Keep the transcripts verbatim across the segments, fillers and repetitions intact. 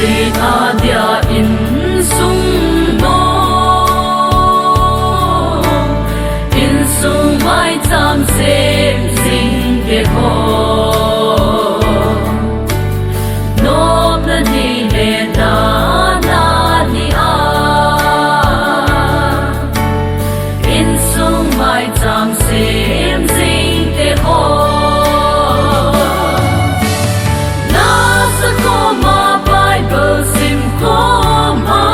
Adia insung no, insung maicham sem jing te ho, nopna ni le dana ni a, insung maicham sem jing te ho. Nasa koma Bible sim koma,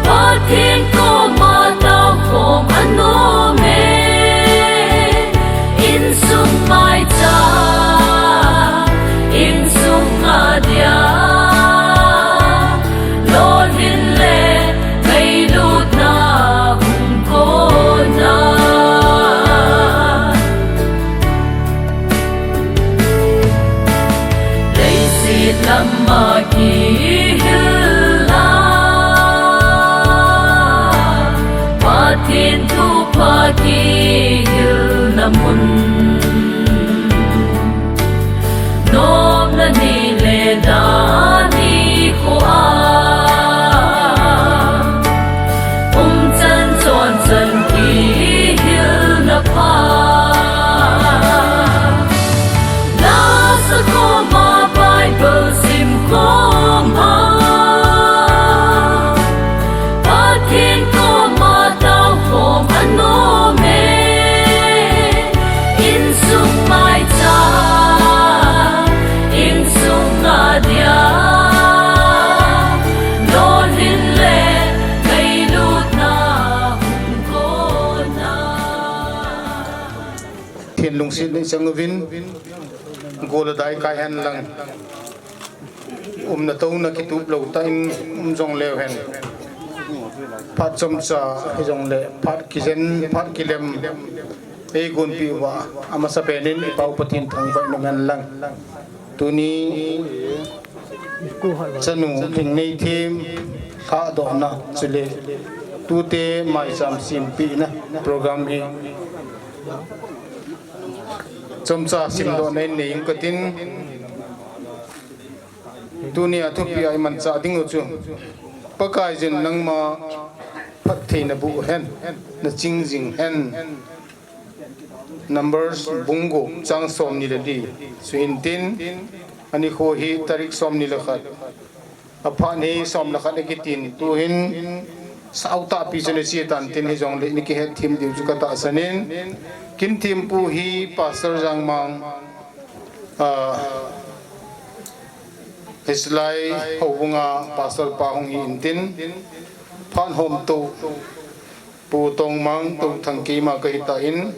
Pathen koma tao khom anom e. Insung maicham, insung adia, lolhin le ngailutna hung kona. Leiset lama kihil a, Pathen thupha kihilna mun, nopna ni le dana ni khoa, umchan chonchan kihilna pha. Nasa koma Bible sim koma, Pathen koma tao khom anom e. Insung maicham, insung adia, lolhin le ngailutna hung kona. Pathen lungset nei chang uvin, gol a dai kai hen lang. Umna touna kitup lou tah in um jong leu hen. Phat chomcha hijongle, phat kijen, phat kilem eigonpeh uva, amasapen in i Pau Pathen thangvah in um hen lang. Tuni chanu Lhingneithem lhadohna chule tute maicham sempehna program hi chomcha simdohna in nei inge katin. Tunia thupi a imanchah ding u chu, Pakaiyin nangma phattheina boh hen, naching jing hen. Numbers bung gup chang somni le li. Chuin tin, anikho hi tarik somni le khat, aphat hi som le khat akitin, tuhin sautahpi chun ache tan tin, hijongle nakihetthem diu chu katahsan in, kin thempu hi Pastor Jangmang, ah, Hiche lai houbunga pastor pa hung hi intin, phat homtou Pu Tongmang Touthang keima kahi tan,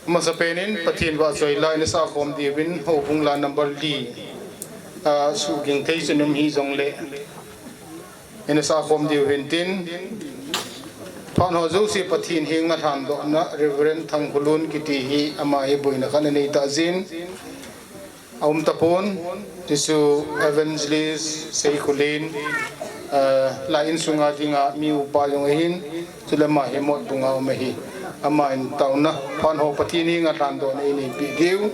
amasapen in Pathen vahchoi la ina sakhom diuvin houbung la number li, ah, suhging thei chun um hijongle ina sakhom diu hintin, phat ho jouse Pathen henga lhandohna Reverend Thangkhulun kiti hi ama hi boina khat anei tah jin, aum tapon, tichu Evangelist Seikhulin, eh, la insunga dinga mi upa jong ahin, chule ama hi Motbung a um ahi. Aman taona phat ho Pathen henga lhandohna inei peh diu.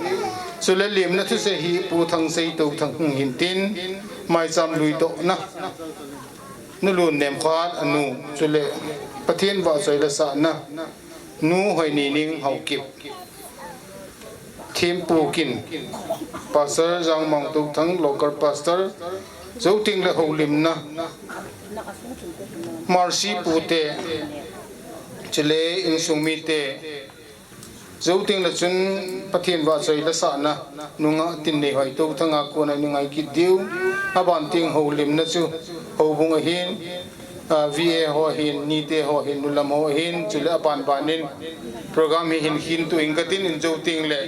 Chule lemna thusei hi Pu Thangsei Touthang hung hintin, maicham luidohna Nu Lunnemkhat anu, chule Pathen vahchoi la sahna Nu Hoinining Haokip. Thempu kin, Pastor Jangmang Touthang, local pastor, jou teng le houlimna, Mercy pu te, chule insung mite, jou teng le chun Pathen vahchoi la sahna, nungah Tinneihoi Touthang a kona ina ngai kit diu, aban teng houlimna chu, houbung ahin, ah, V A ho ahin, nite ho ahin, nulam ho ahin, chule aban ban in, program hi hin khin tuin katin in jou teng le,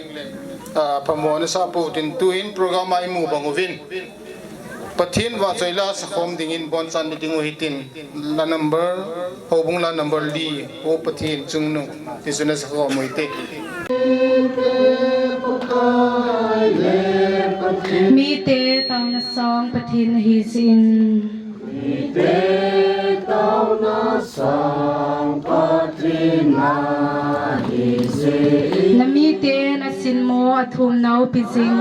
ah, phamona sah pou tin tuin program a imu bang uvin. Pathen vahchoi la sakhom dingin bonchan ni ding u hitin, la number, houbung la number li, O Pathen chungnung, tichun sakhom u hite. Mite taona sang Pathen ahi jin. Mite taona sang Pathen ahi jin. Na mite na Tin mo athum nau pi jing.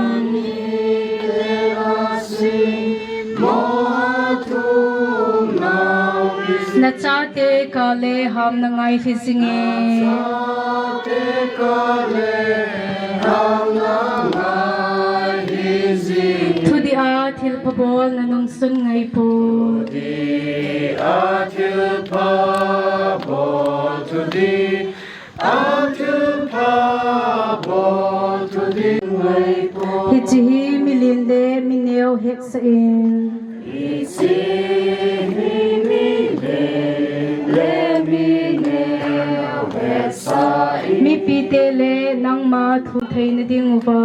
Na chate ka le ham na ngai hi jing e. Thudih a thil phabol na nung sun ngai po. Thudih a thil phabol, thudih a thil phabol, thudih ngai po. Hiche hi milen le mineo heksa in. Hiche hi milen le mineo heksa in. Mipite le nangma thu thei na ding uva.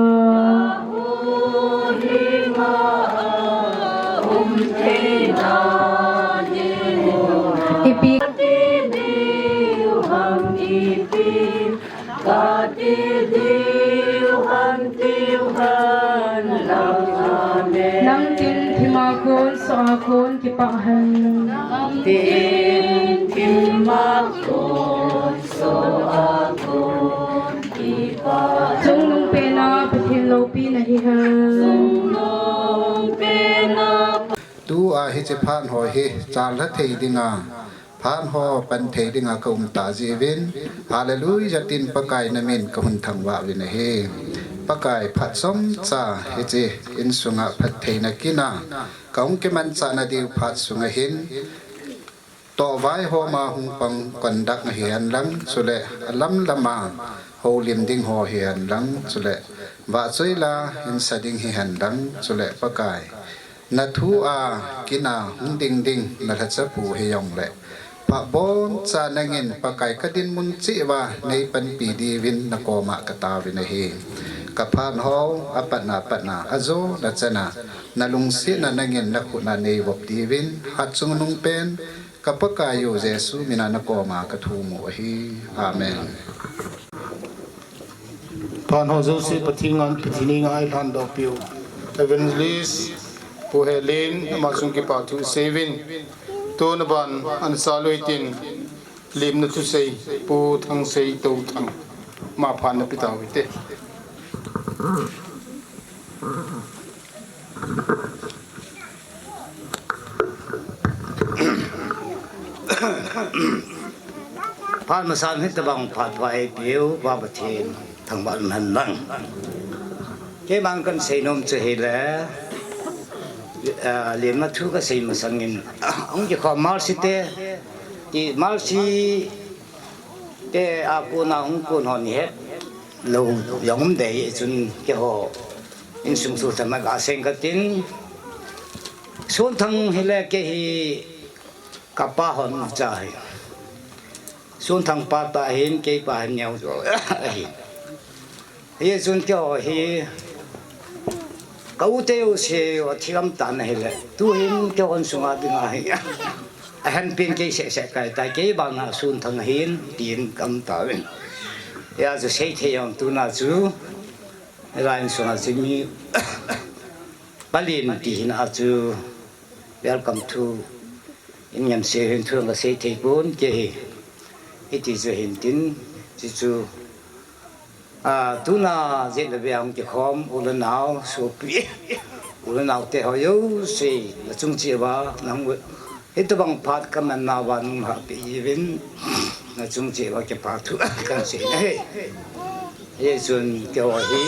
Ipi nang tin thima kon sa kon kipah hen. Nang tin thima kon sa kon kipah. Chungnung pena Pathen loupina hi hen. Chungnung pena. Tua hiche phat ho hi chalha thei dinga, phat ho pan thei dinga ka um ta jeh uvin, Hallelujah tin Pakai na min ka hun thangvah uvin ahi. Pakai phat chomcha hiche insunga phattheina kina ka hung kimanchah na diu phat sunga hin, tohvaihom a hung pang conduct hihen lang, chule alam lama houlim ding ho hihen lang, chule vahchoila insa ding hihen lang, chule Pakai na thu a kina hung ding ding na lhacha pu hijongle, phaboncha nangin Pakai ka dinmun cheh uva nei panpi diuvin na koma ka taovin ahi. Ka phat ho apatna patna ajo na chana, na lungsetna nangin na khutna nei vop diuvin, hatchungnung pen ka Pakai u Jesu mina na koma ka thum u ahi. Amen. Phat ho jouse Pathen ngan, Pathen henga eilhan doh piu Evangelist Pu Helen, ama chung kipa thu seiyuvin. Tun aban ana chalu hitin, limna thusei Pu Thangsei Touthang, ama phat na pe tau hite. Phat masan hitabang phat pha eipeu Pa Pathen thangvah in umhen lang. Keiman kahin seinom chu hile, ah, limna thu kasei masangin, hung kikhom Mercy te, ti Mercy te a kona hung kon ho ni het lou jong um dei chun keiho insung thu thama kasei katin, Sonthang hile kei hi kapa hon ucha ahi. Sonthang pa tah ahin, kei pa hin neo jo ahi. Hichun keiho hi ka u te u se u athi lam tan ahile, tuhin keiho insunga dinga hi ahenpen kei seh seh kai tai, kei banga Sonthang ahin tin ka um tauvin. Hijeh chun seithei jong tuna chu hilai insunga chu mi palen ti hina chu welcome thu in ngen se hin thu kasei thei pon kei hi. Hiti chu hin tin, chuchu, ah, tuna jet le ve a hung kikhom u le nao, sopi, u le nao te ho jouse, na chung cheh uva nang u, hitabang phat kaman nauva nunglhah peh uvin, na chung cheh uva kipa thu kahin sei ahi. Hichun keiho hi,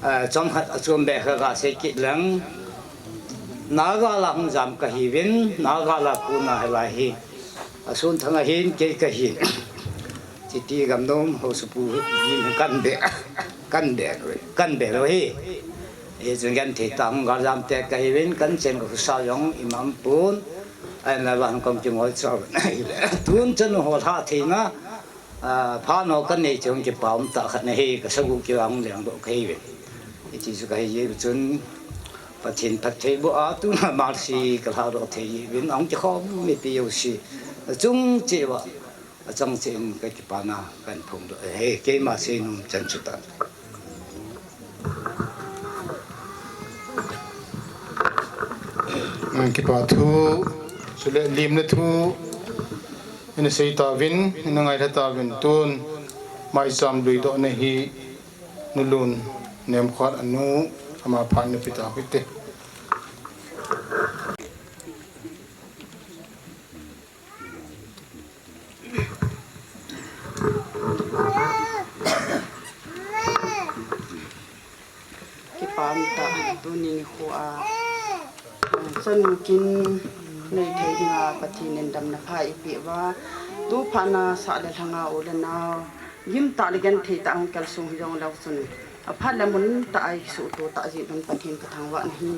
ah, chomkhat achom beh kha kasei kit leng, Naga la hung jam kahiuvin, Naga la kona hilai hi a Sonthang ahin, kei kahin. Chiti gamnom haosapu hi kan be, kan be lou, kan be lou hi. Hichun genthei tah hung galjam te kahiuvin, kan chen ka husa jong imacha um pon, ahinla vang kom kingol chau. Tun chanu ho lhah theina, ah, phat ho kanei chu hung kipa um tah khat ahi, ka sagu kivang leng doh kahiuvin. Hiti chu kahi jeh chun Pathen phattheiboh a tuna Mercy kalhah doh thei uvin, ahung kikhom mipi jouse chung cheh uva achang cheh in kakipana kahin phongdoh ahi, keima seinom chan chu tah. Kipa thu, chule limna thu ina sei tauvin, ina ngailha tauvin, tun maicham luidohna hi Nulun Nemkhat anu, ama phat nupi tah hite. Kipa um tah, tuni nikho a, chanu kin nei thei dinga Pathen in damna pha eipeh uva, tu phat na sah le lhanga u le nao, gim tah le genthei tah hung kalsong hi jong leu chun, aphat le mun tah a eikisuhto tah jeh un Pathen kathangvah nahi.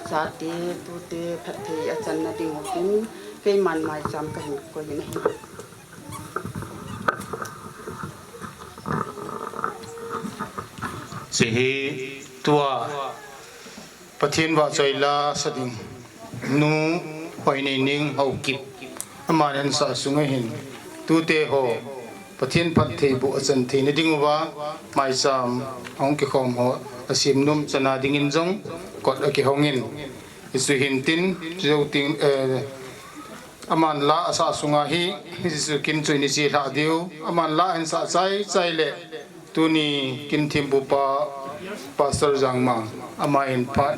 Chate, tute, phatthei achanna ding u tin, keiman maicham kahin koi nahi. Hiche hi tua Pathen vahchoi la sa ding Nu Hoineining Haokip, aman ansah sunga hin tute ho Pathen phattheiboh achan theina diuva maicham ahung kikhom ho asem nom chana dingin jong kot akihongin, hichu hintin, chujou tin, eh, aman la asah sunga hi, hichu kin chu ini chelhah diu, aman la ahin sah chaichai le, tuni kin thempupa Pastor Jangmang, aman phat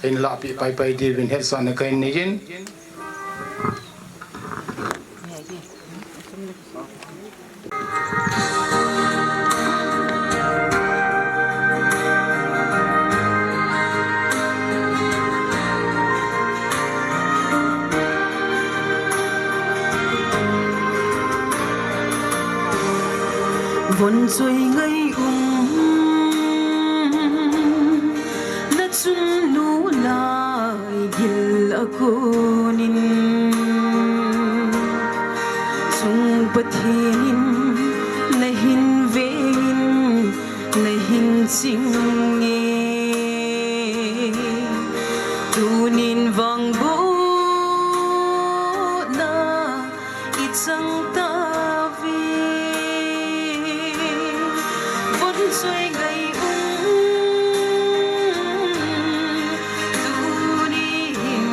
ahin lahpeh paipai diuvin hetsahna kahin neiyin. Von choi ngai um, na chunnu lai gil a konin, chung Pathen in nahin vengin, nahin chingin, tunin vangbohna ichang tauve. Von choi ngai um, tuni hin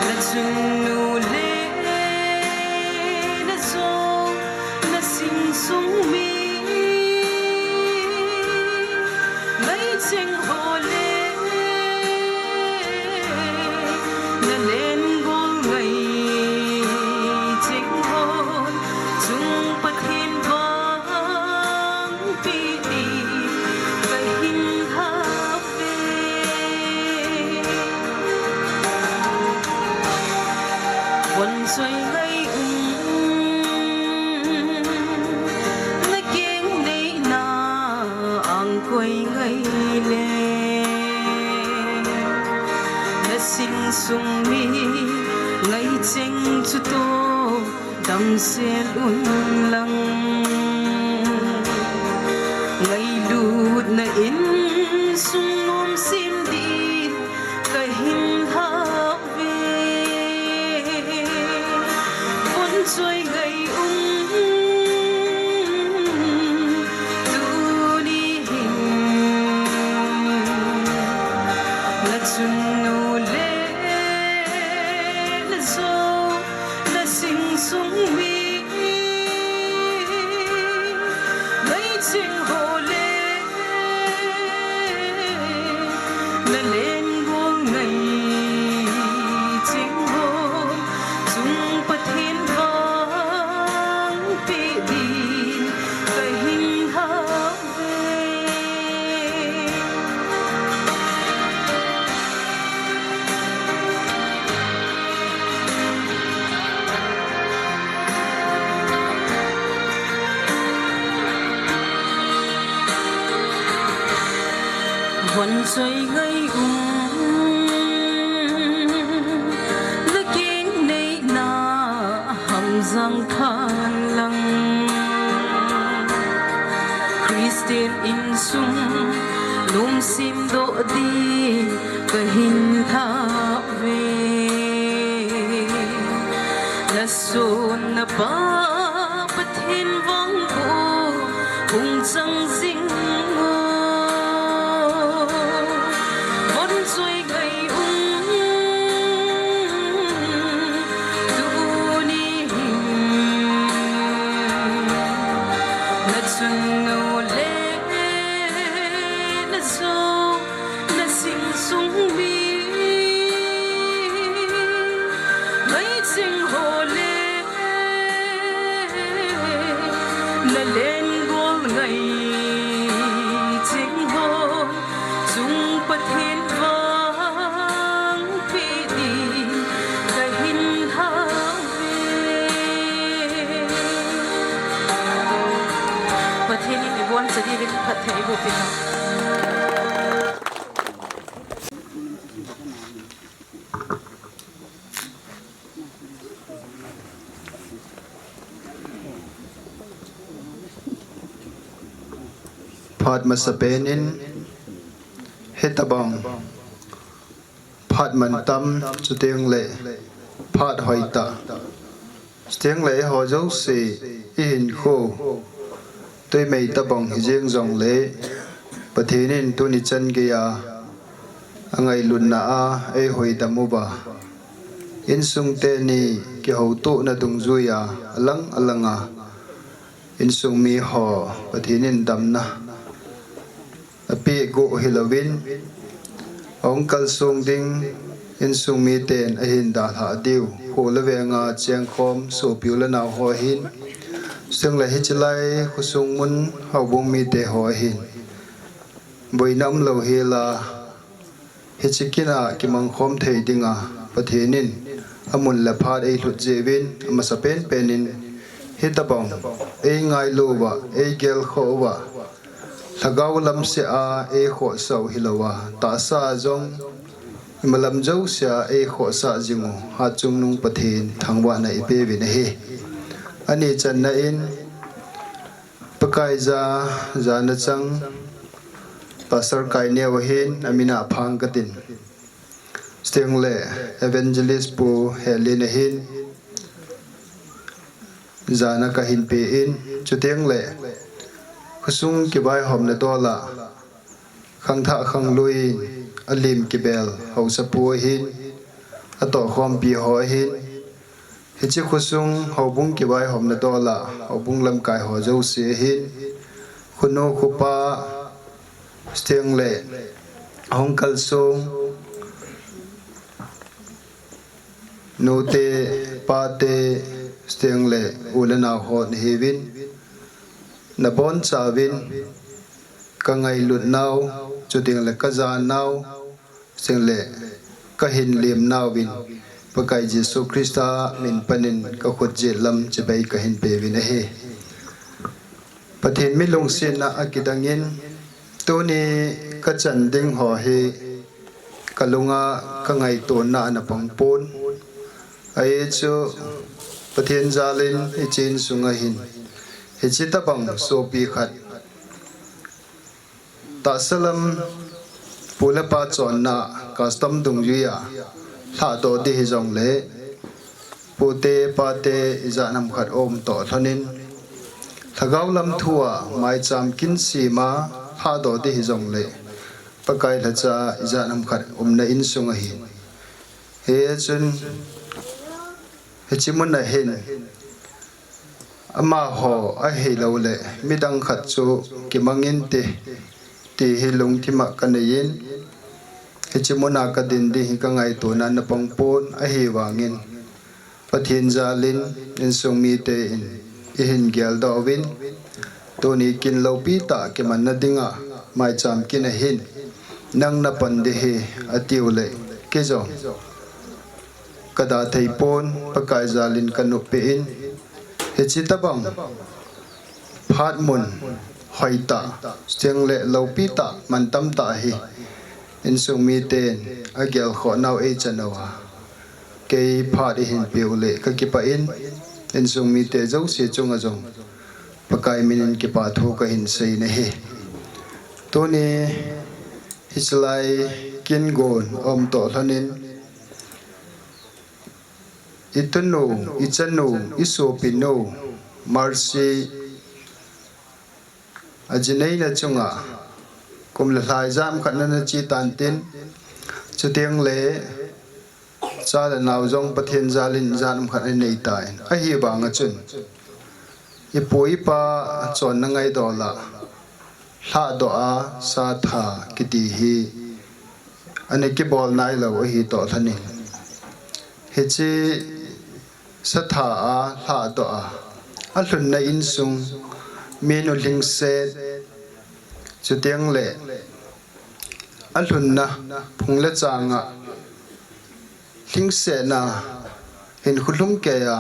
na chunnu le na chongnat sung sung mi, ngai cheng ho le na lengol ngai cheng ho, chung Pathen vangpi ti kahin hap ve. Von choi ngai um, na keng neina ang koi ngai le, na sing sung mi ngai cheng chu toh damsel un lang, ngailutna insung nom sem din kahin hap ve. Von choi ngai um, tuni hin na chunnu le na chongnat sing sung mi, ngai cheng ho le na lengol ngai cheng ho, chung Pathen vangpi din kahin hap ve. Von choi ngai um, na keng neina ham jang than lang, Christian insung nom sem doh din kahin hap ve. Na son na pa Pathen vangboh hung chang jing o, von choi ngai um, tuni hin Phatthei boh peh in. Phat masapen in, hitobang phat mantam, chuteng le phat hoitah, chuteng le eiho jouse ihinkho twi mei tobang hijeng jongle, Pathen in tuni chan geiya angailutna a eihoidam uva, insung teni kihoutohna dungjuiya alang alanga insung miho Pathen in damna apeh got hilouvin, ahung kalsong ding insung miten ahin dalhah diu, kho le venga chengkhom sopi u le nao ho ahin, chuteng le hiche lai khosung mun houbung mite ho ahin, boina umlou hela, hiche kin a kimangkhom thei dinga Pathen in amun le phat eilhut jeh uvin, amasa penpen in hitobang eingailu uva, eigelkhoh uva, lhagao lamseh a eikhohsah u hilouva, tahsa a jong imalam jousea eikhohsah jing u Hatchungnung Pathen thangvahna ipeuvin ahi. Ani channa in, Pakaiya jana chang Pastor Kaineo ahin, amin a Phangkatin, chuteng le Evangelist Pu Helin ahin, jana kahin pe in, chuteng le khosung kivaihomna dol a khangthah khanglui in alim kibel haosapu ahin, atohkhompi ho ahin, hiche khosung houbung kivaihomna dol a houbung lamkai ho jouse ahin, khonu khopa, chuteng le ahung kalsong nute, pate, chuteng le u le nao ho nahiuvin, nabonchauvin kangailut nau, chuteng le kajanau, chuteng le kahin lemnauvin, Pakai Jesu Christa min panin kakhut jetlam chibai kahin peuvin ahi. Pathen mi lungsetna akidangin, tuni kachan ding ho hi kalunga kangaitona ana pangpon. Ahi chu Pathen jalin hiche insunga hin hiche tobang sopi khat tahsa lam pu le pa chonna custom dungjuiya lhahdoh ding hijongle, pute pate ijat ham khat um toh lhonin, lhagao lam thua maicham kin sema lhahdoh ding hijongle, Pakai lhacha ijat ham khat umna insung ahin. Hichun, hiche muna hin amaho ahilouleh midang khat chu kimangin te, ti hi lungthima kaneiyin, hiche muna kadin ding hi kangaitona ana pangpon ahivangin, Pathen jalin insung mite in ihin geldoh uvin, tuni kin loupi tah kimanna dinga maicham kin ahin, nang napan ding ahi, atiuleh, keijong kada theipon, Pakai jalin kanoppeh in, hiche tobang phat mun hoitah, chuteng le loupi tah, mantam tah hi insung miten agelkhoh nau eichan uva, kei phat eihin peuleh kakipah in, insung mite jouse chunga jong Pakai minin kipathu kahin seiyin ahi. Tuni hichelai kin gon aum toh lhonin, itunu, ichanu, isopinu Mercy, ajineina chunga kum le lha ijat ham khat ana che tan tin, chuteng le cha le nao jong Pathen jalin ijat ham khat anei tan, ahivanga chun ipu ipa chonna ngaidol a lhahdoh a satha kiti hi ana kibol nailou ahi toh lhonin, hiche satha a lhahdoh a, alhunna insung minu lhingset, chuteng le alhunna phung le changa lhingsetna hinkho lhumkeiya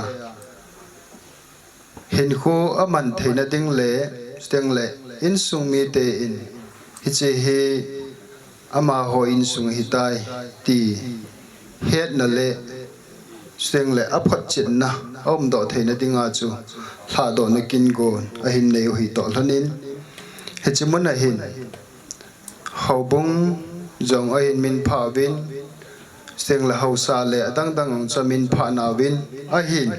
hinkho aman theina ding le Chuteng le insung mite in hiche hi amaho insung ahitai ti hetna le, chuteng le aphotchetna aumdoh theina dinga chu lhahdohna kin gon ahin nei u hi toh lhonin, hiche mun ahin houbung jong ahin minphah uvin, chuteng le haosa le adang dang jong chu aminphah nauvin ahin,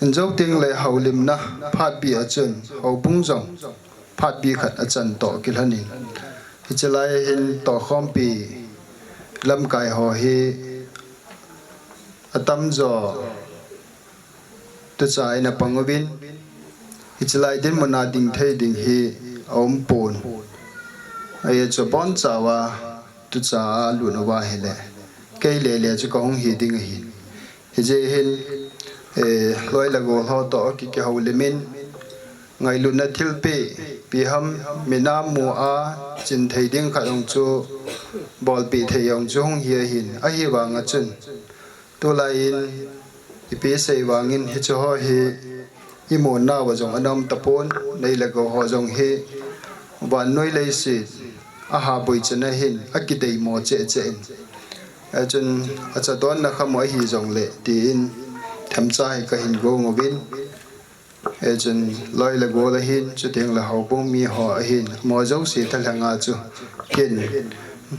injo teng le houlimna phatpi a chun houbung jong phatpi khat achan toh kilhonin, hiche lai hin tohkhompi lamkai ho hi atamjo tucha in apang uvin, hiche lai dinmun a ding thei ding hi aumpon. Ajeh chu abonchauva tucha alut uva ahile, kei lele chu kahung hi ding ahi. Hijeh hin, eh, loi le gol ho toh ki, kihoulimin, ngailutna thilpeh, ipi ham, mina mu a chin thei ding khat jong chu, bolpeh thei jong chu hung hi ahin, ahivanga chun tulai in ipi sei vangin hiche ho hi imun nauva jong ana um tapon, loi le gol ho jong hi vannoi leiset aha boichana hin akideimo cheh cheh in, achun acha donna khamo ahi jongle tin themcha hi kahin gong uvin, achun loi le gol ahin, chuteng le houbung miho ahin, amaho jouse thalhenga chu ken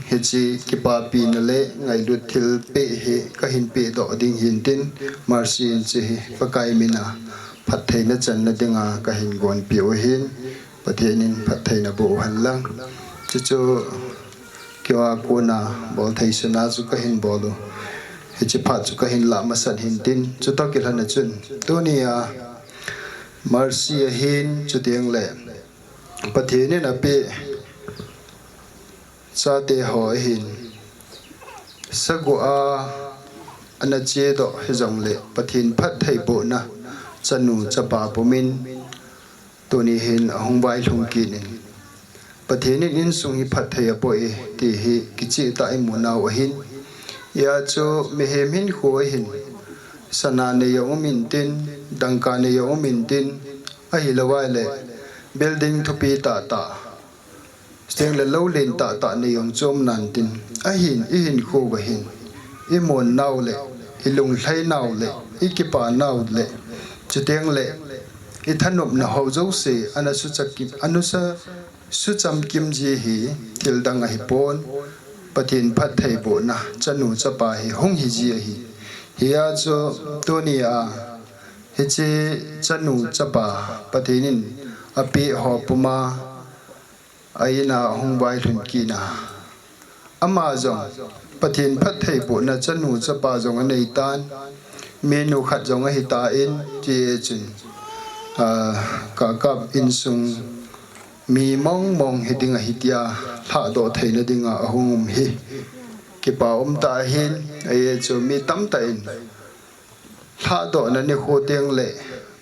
hiche kipapina le ngailut thilpeh hi kahin pehdoh ding hintin, Mercy in hiche hi Pakai mina phattheina channa dinga kahin gonpeh u ahin, Pathen in phattheina boh u henlang. Chuchu keiho a kona bolthei suna chu kahin bol u, hiche phat chu kahin lah masat hintin, chutoh kilhona chun tunia Mercy ahin, chuteng le Pathen in apeh chate ho ahin, sagoh a ana chedoh hijongle Pathen phattheibohna chanu chapa pumin tuni hin ahung vailhung kit in, Pathen in insung hi phatthei aboh e ti hi kichehtah a imu nau ahin. Hijeh chun mihem hinkho ahin, sana nei jong um intin, dangka nei jong um intin, ahilouvale building thupi tahtah, chuteng le lou len tahtah nei jong chu um nan tin, ahin ihinkho uva hin imun nau le ilunglhai nau le ikipa nau le, chuteng le ithanopna ho jouse ana sucha kim, ana suchamkim ji hi thildang ahipon, Pathen phattheibohna chanu chapa hi hung hiji ahi. Hijeh chun tunia hiche chanu chapa Pathen in apeh ho puma a-in a ahung vailhun kitna, ama jong Pathen phattheibohna chanu chapa jong aneitan, minu khat jong ahitan, hijeh chun, ah, Kakap insung mi mong mong hiding ahi tia lhahdoh theina dinga ahung um hi kipa umtah ahin, ajeh chu mi tamtah in lhahdohna nikho teng le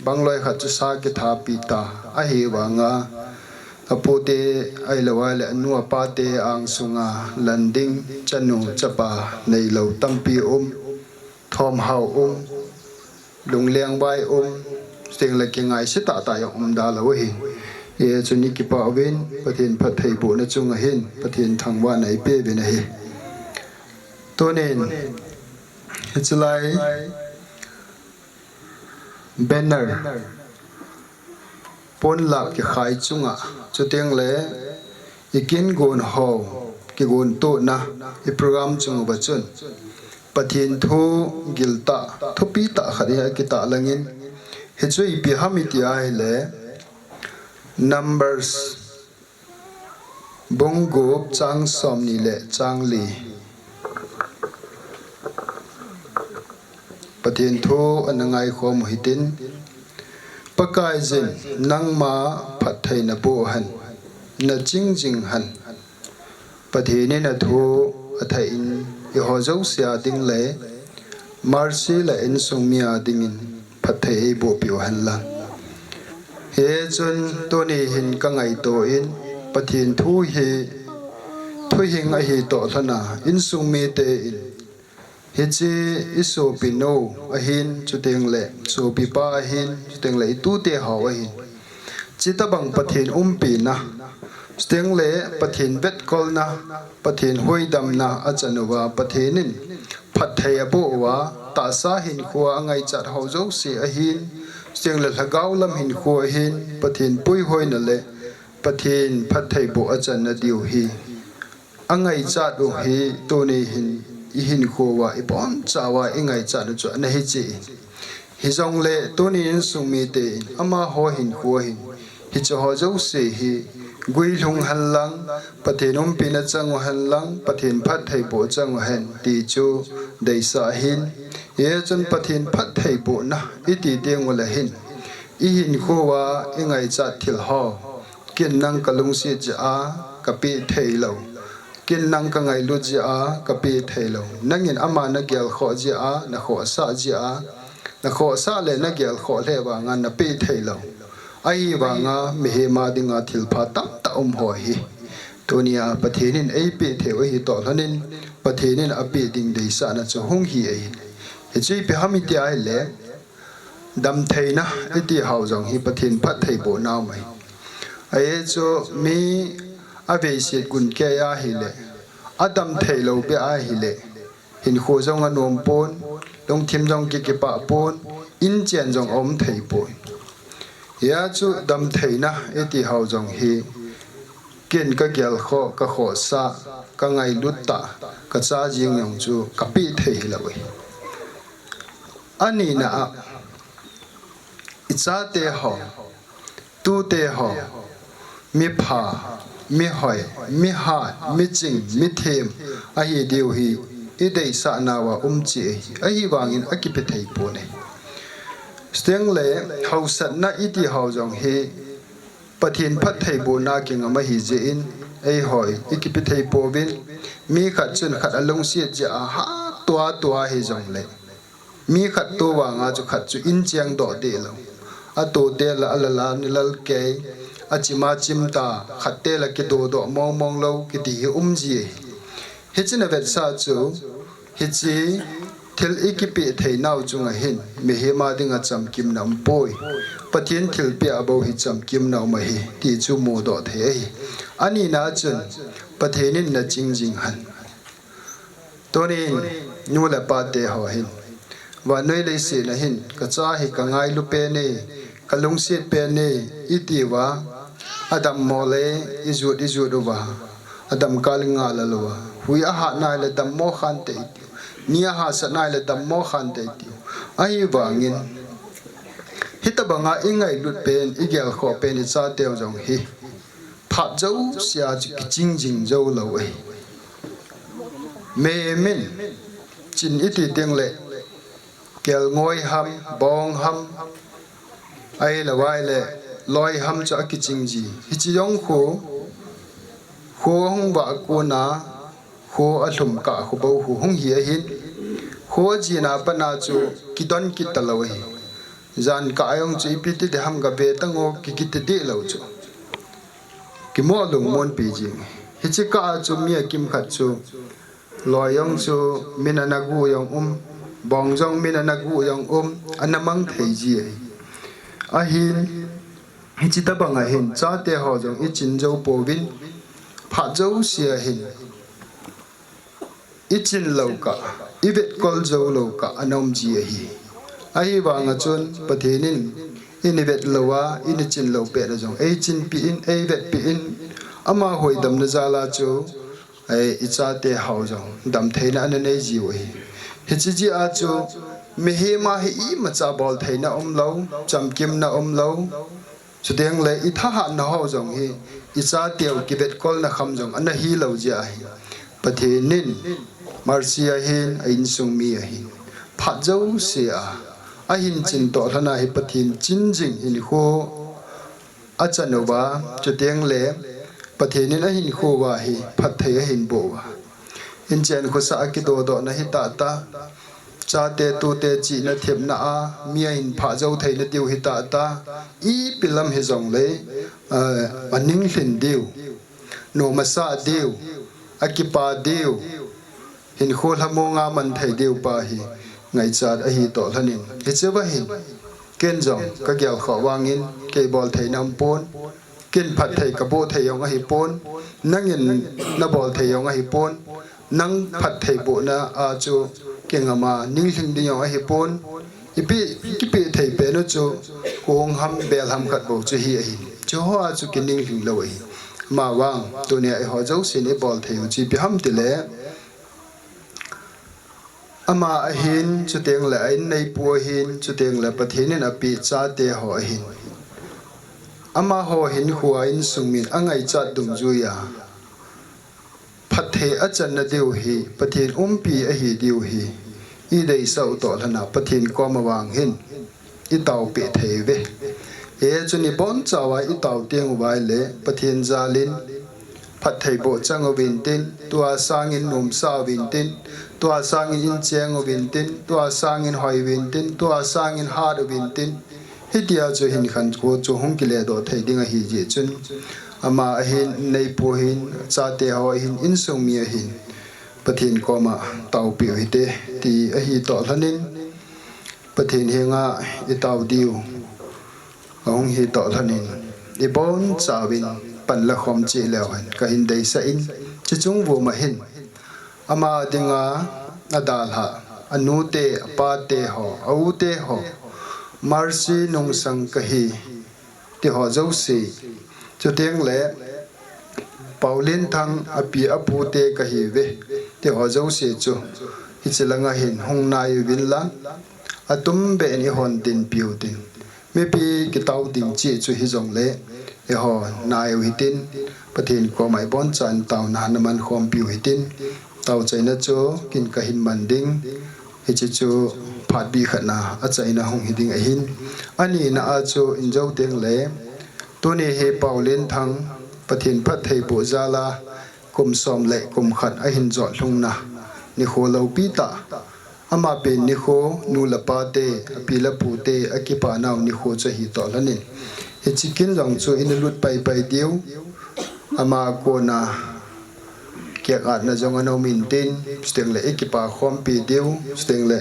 bangloi khat chu sa kithapi ta ahivanga, apute ahilouvale anu apate angsunga landing chanu chapa neilou tampi um, thomhao um, lunglengvai um, chuteng le kingaise tahtah jong um dalou ahi. Hijeh chun ikipa uvin Pathen phattheibohna chunga hin Pathen thangvahna ipeuvin ahi. Tunin hiche lai banner ponlap kikhai chunga, chuteng le ikin gon ho kigontohna iprogram chung uva chun Pathen thu giltah thupi tah khat hi akitah langin, hichu ipi ham iti ahile, Numbers bung gup chang somni le chang li. Pathen thu ana ngaikhom u hitin, Pakaiyin nangma phatthei naboh hen, naching jing hen. Pathen in athu athei in eiho jouse a ding le Mercy le insung mi a dingin phatthei eiboh peh u henlang. Hichun tuni hin kangaito in Pathen thu hi thuhing ahi toh lhona insung mite in hiche isopinu ahin, chuteng le sopipa ahin, chuteng le itute ho ahin, Chuti tabang Pathen umpina, chuteng le Pathen vetkolna, Pathen huhhingna achan uva, Pathen in phatthei aboh uva, tahsa hinkho a angaichat ho jouse ahin, chuteng le lhagao lam hinkho ahin, Pathen puihoina le Pathen phatthei boh achanna diu hi angaichat u hi tuni hin ihinkho uva ibonchauva ingaichat u chu ana hi cheh in. Hijongle tuni insung mite in amaho hinkho hin hiche ho jouse hi guilhung hen lang, Pathen umpina chang u hen lang, Pathen phatthei boh chang u hen ti chu deisah ahin. Hijeh chun Pathen phatthei bohna iti teng ule hin ihinkho uva ingaichat thil ho. Ken nang kalungset jeh a kapeh thei lou. Ken nang kangailut jeh a kapeh thei lou. Nangin ama nagelkhoh jeh a, nakhohsah jeh a, nakhohsah le nagelkhoh lheh vanga napeh thei lou. Ahivanga mihem a dinga thilpha tamtah um ho hi tunia Pathen in eipeh thei u ahi toh lhonin, Pathen in apeh ding deisahna chu hung hi ahi. Hichu ipi ham iti ahile, damtheina iti ho jong hi Pathen phatthei bohna um ahi. Ajeh chu mi aveiset gun kei ahile, adam thei lou beh ahile, hinkho jong anom pon, lungthim jong kikipah pon, inchen jong aum thei poi. Hijeh chun damtheina iti ho jong hi, ken kagelkhoh, kakhohsah, kangailut tah, kacha jeng jong chu kapeh thei hilou ahi. Anina a, ichate ho, tute ho, mipha, mihoi, mihat, miching, mithem ahi diu hi ideisah nauva um cheh ahi, ahivangin akipe thei pon ahi. Chuteng le hausatna iti ho jong hi Pathen phatthei bohna kingam ahi jeh in, eiho ikipe thei pouvin, mi khat chun khat alungset jeh a hatah a tua hijongle, mi khat to vanga chu khat chu incheng doh deh lou. Ato te la alala ni lal kei, achim a chim ta, khat te la kidoh doh mong mong lou kiti hi um ji ahi. Hiche na vetsah chu, hiche thil ikipe thei nau chunga hin mihem a dinga chamkimna um poi. Pathen thilpeh a bou hi chamkimna um ahi ti chu mudoh thei ahi. Anina chun Pathen in naching jing hen. Tunin nu le pa te ho hin, vannoi leiset a hin kacha hi kangailu pen e, kalungset pen e, iti uva, adammo le ijut ijut uva, adam kal inga lal uva, hui ahat nai le dammo khante itiu, ni ahahsat nai le dammo khante itiu. Ahivangin, hitabanga ingailut pen, igelkhoh pen icha teu jong hi phat jousea chu kiching jing jou lou ahi. Mihem in chin iti teng le, kelngoi ham, bong ham, ahilou vai le, loi ham chu akiching ji. Hiche jong khu, khu hung vah kona, khu alhum kah khu bou khu hung hi ahin. Khu ajina pana chu kidon kit talou ahi. Jan kah a jong chu ipi ti ding ham gave tango kikiti deh lou chu. Kimo lungmonpi jing. Hiche kah a chu mi akimkhat chu, loi jong chu min ana gu jong um, bong jong min ana gu jong um, ana mang thei ji ahi. Ahin, hiche tabang a hin, chate ho jong ichin jou pouvin, phat jousea hin, ichin lou kah, ivetkol jou lou kah ana um ji ahi. Ahivanga chun, Pathen in, ini vet louva, ini chin lou pet a jong eichinpi in, eivetpi in, ama huhhingna jal a chu, ei, ichate ho jong damtheina ana nei jiu ahi. Hiche jeh a chu, mihem a hi imacha boltheina umlou, chamkimna umlou, chuteng le ithahatna ho jong hi, ichateu kivetkolna kham jong ana hilou jeh ahi. Pathen in, mercy ahin, a insung mi ahin, phat jousea ahin chin toh lhona hi Pathen chin jing hinkho achan uva, chuteng le Pathen in ahinkho uva hi phatthei ahin boh uva. Inchen khosah a kidodohna hi tahtah, chate tute chihna thepna a, mi ahin phah jou theina diu hi tahtah, ipi lam hijongle, eh, aninglhin diu, nom asah diu, akipa diu, hinkho lhamong a man thei diu pa hi ngaichat ahi toh lhonin. Hicheva hin, ken jong kagelkhoh vangin, kei bol thei na um pon, kin phatthei ka boh thei jong ahi pon, nangin na bol thei jong ahi pon, nang phatthei bohna a chu kingam a ninglhing ding jong ahi pon, ipi, kipeh thei pen u chu kong ham bel ham khat bou chu hi ahi. Chu ho a chu kininglhing lou ahi. Ama vang, tunia eiho jousen i bol thei u chu ipi ham tile, ama ahin, chuteng le a inneipu ahin, chuteng le Pathen in apeh chate ho ahin. Amaho hinkho a insung min angaichat dungjuia phatthei achanna diu hi, Pathen umpi ahi diu hi, i deisah u toh lhana Pathen koma vang hin i taopeh thei uve. Hichun i bonchauva i tao teng uva ile Pathen jalin phatthei boh chang uvin tin, tua sangin nomsa uvin tin, tua sangin incheng uvin tin, tua sangin hoi uvin tin, tua sangin hat uvin tin, hitia chu hinkho chu hung kiledoh thei ding ahi jeh chun, ama ahin, inneipu ahin, chate ho ahin, insung mi ahin, Pathen koma taopeh u hite, ti ahi toh lhonin, Pathen henga i tao diu ahung hi toh lhonin, i bonchauvin pan la khom cheh leu hen kahin deisah in, chuche chung vuma hin ama dinga adalhah, anute, apate ho, aute ho, Mercy nungsang kahi, ti ho jouse, chuteng le Paulinthang api apute kahiuve, ti ho jouse chu hiche langa hin hung nai uvin lang, atumbeh in eihon dinpiu tin, mipi kitao ding cheh chu hijongle eiho nai u hitin, Pathen koma i bonchan taona ana man khompiu hitin, taochaina chu kin kahin man ding, hiche chu phatbih khatna achaina hung hiding ahin, anina a chu in jou teng le, tuni hi Paulinthang Pathen phattheiboh jal a kum som le kum khat ahin jot lhungna nikho loupi tah, ama pen nikho, nu le pate, api le pute akipanau nikho chu ahi toh lhonin, hiche kin jong chu ina lut paipai diu, ama kona kiatna jong ana um intin, chuteng le ikipa khompi diu, chuteng le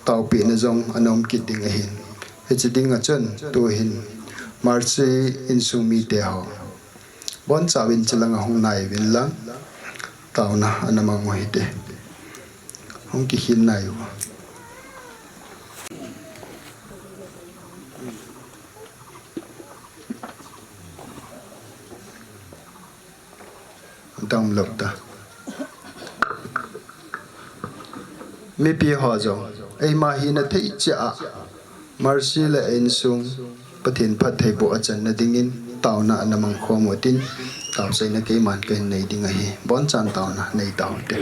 taopehna jong ana um kit ding ahin, hiche dinga chun tuhin Mercy insung mite ho, bonchauvin hiche langa hung nai uvin lang, taona ana mang u hite. Hung kikhin nai u. Damlou ta. Mipi ho jong eima hina thei cheh a Mercy le a insung Pathen phattheiboh achanna dingin taona ana mang khom utin, taochaina keiman kahin nei ding ahi. Bonchan taona nei taute.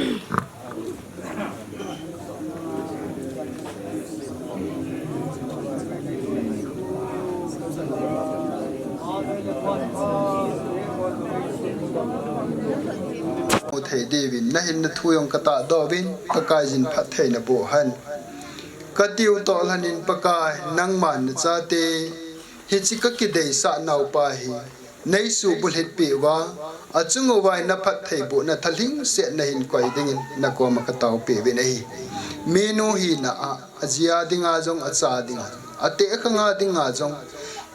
Mu thei diuvin, nahinna thu jong katahdoh uvin, Pakaiyin phatthei naboh hen. Katiu toh lhonin Pakai, nangman nachate hiche kakideisah naupa hi neisuh bulhit peh uva, achung uva naphattheibohna thalhingset nahin koi dingin nakoma kataopeh uvin ahi. Minu hina a, aji a dinga jong, acha dinga jong, ateh akhang a dinga jong,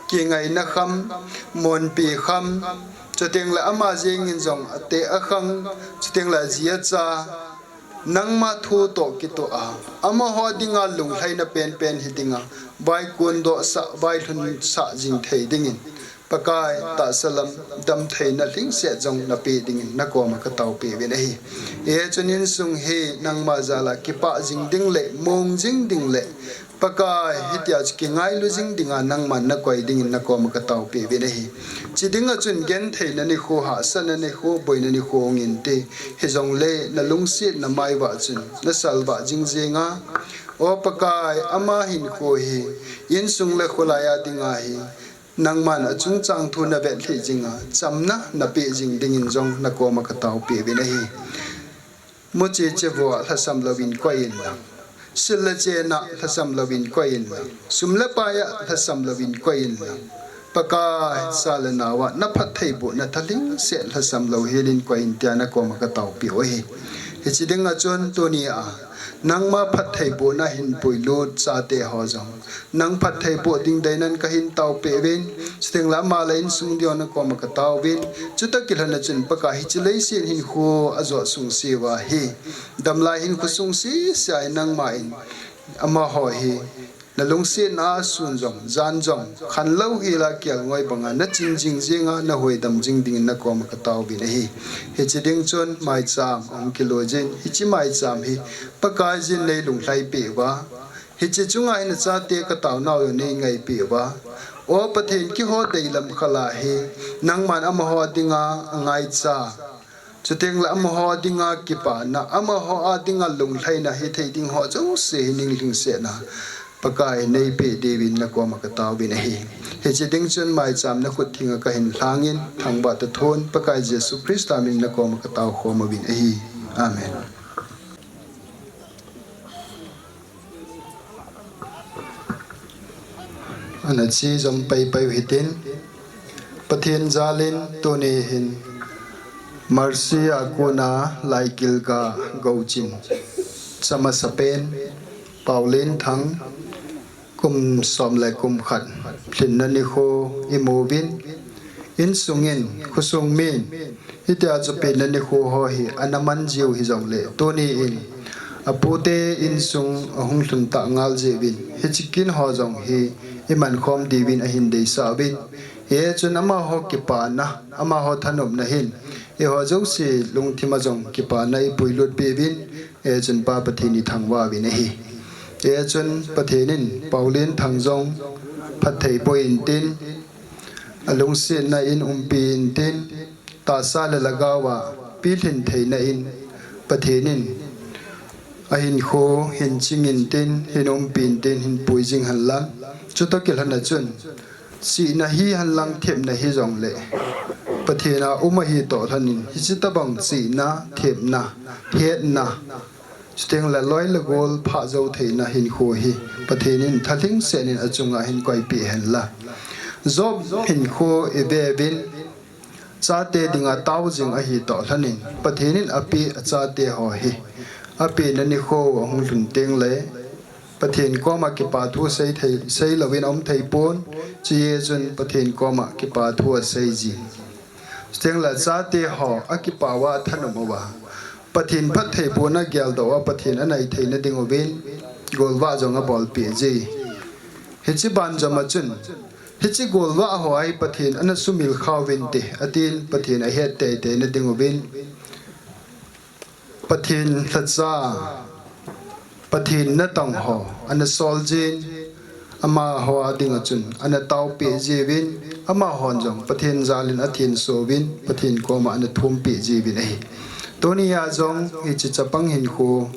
kingaina kham, monpi kham, chuteng le ama jengin jong ateh akhang, chuteng le aji acha, nangma thu toh kitoh a, amaho dinga lunglhaina penpen hi dinga, vaikon dohsah, vailhun sah jing thei dingin, Pakai, tahsa lam damtheina lhingset jong napeh dingin nakoma kataopeh uvin ahi. Hichun insung hi nangma jal a kipah jing ding le mong jing ding le, Pakai, hitia chu kingailu jing dinga nangman nakoi dingin nakoma kataopeh uvin ahi. Hiche dinga chun gentheina nikho, hahsatna nikho, boina nikho hung inte, hijongle nalungsetna maivah chun nasalvah jing jenga, O Pakai, ama hinkho hi insung le kholai a dinga hi nangman achungchang thu navetlhih jinga, chamna napeh jing dingin jong nakoma kataopeh uvin ahi. Muchi chivoa lhasam louvin koi inlang, sil le chena lhasam louvin koi inlang, sum le paia lhasam louvin koi inlang, Pakai, cha le naoa naphattheibohna thalhingset lhasam lou helin koi in tia nakoma kataopeh u ahi. Hiche dinga chun tunia nangma phattheibohna hin puilut chate ho jong nang phattheiboh ding deinan kahin taopeh uvin, chuteng le ama le insung dingho nakoma kataovin, chutoh kilhona chun Pakai hiche leiset hinkho ajot sungse uva hi, damlai hinkho sungse sea hi nangman amaho hi nalungsetna a sun jong, jan jong, khanlou hela kelngoi banga nachin jing jinga nahuhdam jing dingin nakoma kataovin ahi. Hiche ding chun maicham ahung kiloijin, hiche maicham hi Pakaiyin neilunglhaipeh uva, hiche chunga hin nachate kataonau jong neingaipeh uva, O Pathen, keiho deilam khel a hi nangman amaho dinga angaicha, chuteng le amaho dinga kipana, amaho a dinga lunglhaina hithei ding ho jouse hi ninglhingsetna Pakai neipeh diuvin nakoma kataovin ahi. Hiche ding chun maicham nakhut thenga kahin lhangin, thangvah toh thon Pakai Jesu Christa min nakoma kataokhom uvin ahi. Amen. Ana che jom paipai u hitin, Pathen jalin tuni hin Mercy a kona Laikilga Gouchin chamasapen Paulen Thang, kum som le kum khat lhinna nikho imuvin, insungin, khosung min, hitia chu penna nikho ho hi ana man jiu hijongle, tuni in apute insung ahung lhun tah ngal jeh uvin, hiche kin ho jong hi iman khom diuvin ahin deisah uvin, hichun amaho kipana, amaho thanopna hin eiho jouse lungthima jong kipana ipuilut peh uvin, hichun Pa Pathen ithangvah uvin ahi. Hichun Pathen in Paulen Thang jong phatthei boh intin, alungsetna in umpi intin, tahsa le lhagaova pilhin theina in Pathen in ahinkho hin ching intin, hin umpi intin, hin pui jing henlang. Chutoh kilhona chun chihna hihenlang themna hijongle Pathen a um ahi toh lhonin, hiche tobang chihna, themna, hetna, chuteng le loi le gol phah jou theina hinkho hi Pathen in thalhingset in achunga hin koipeh henla. Job hinkho ive uvin, chate dinga tao jing ahi toh lhonin, Pathen in apeh achate ho hi apenna nikho ahung lhun tengle Pathen koma kipa thu sei thei, seilouvin aum thei pon, chuti chun Pathen koma kipa thu asei jin. Chuteng le chate ho akipauva athanop uva, Pathen phattheibohna geldoh uva Pathen anai theina dinguvin golvah jong abolpeh ji. Hiche banjom a chun, hiche golvah ho hi Pathen ana sumil kha uvinte, atin Pathen ahet teitei na dinguvin, Pathen lhacha, Pathen natong ho ana sol jin, amaho a dinga chun ana taopeh jiuvin, amahon jong Pathen jalin athenso uvin, Pathen koma ana thumpeh jiuvin ahi. Tunia jong hiche chapang hinkho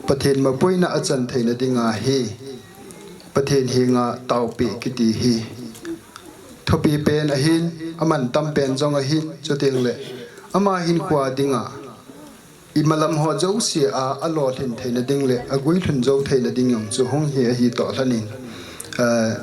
Pathen mapuina achan theina dinga hi Pathen henga taopeh kiti hi thupi pen ahin, amantam pen jong ahin, chuteng le ama hinkhoa dinga imalam ho jouse a alolhin theina ding le aguilhun jou theina ding jong chu hung hi ahi toh lhonin, eh,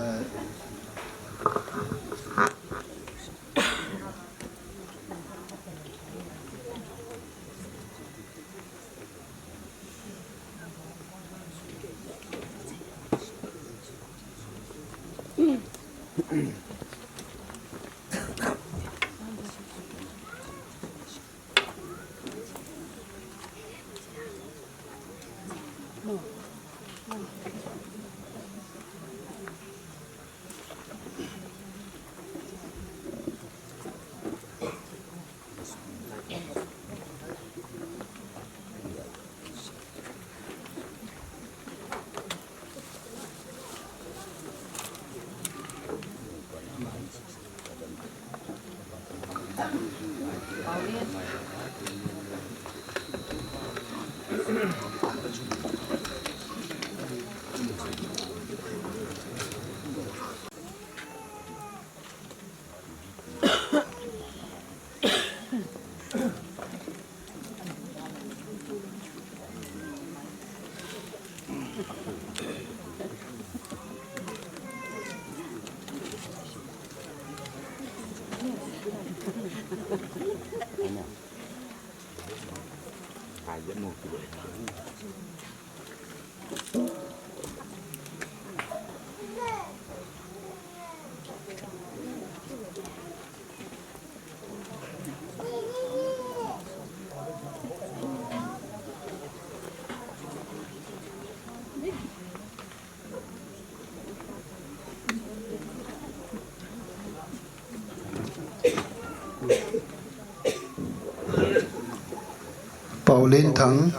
Paulinthang,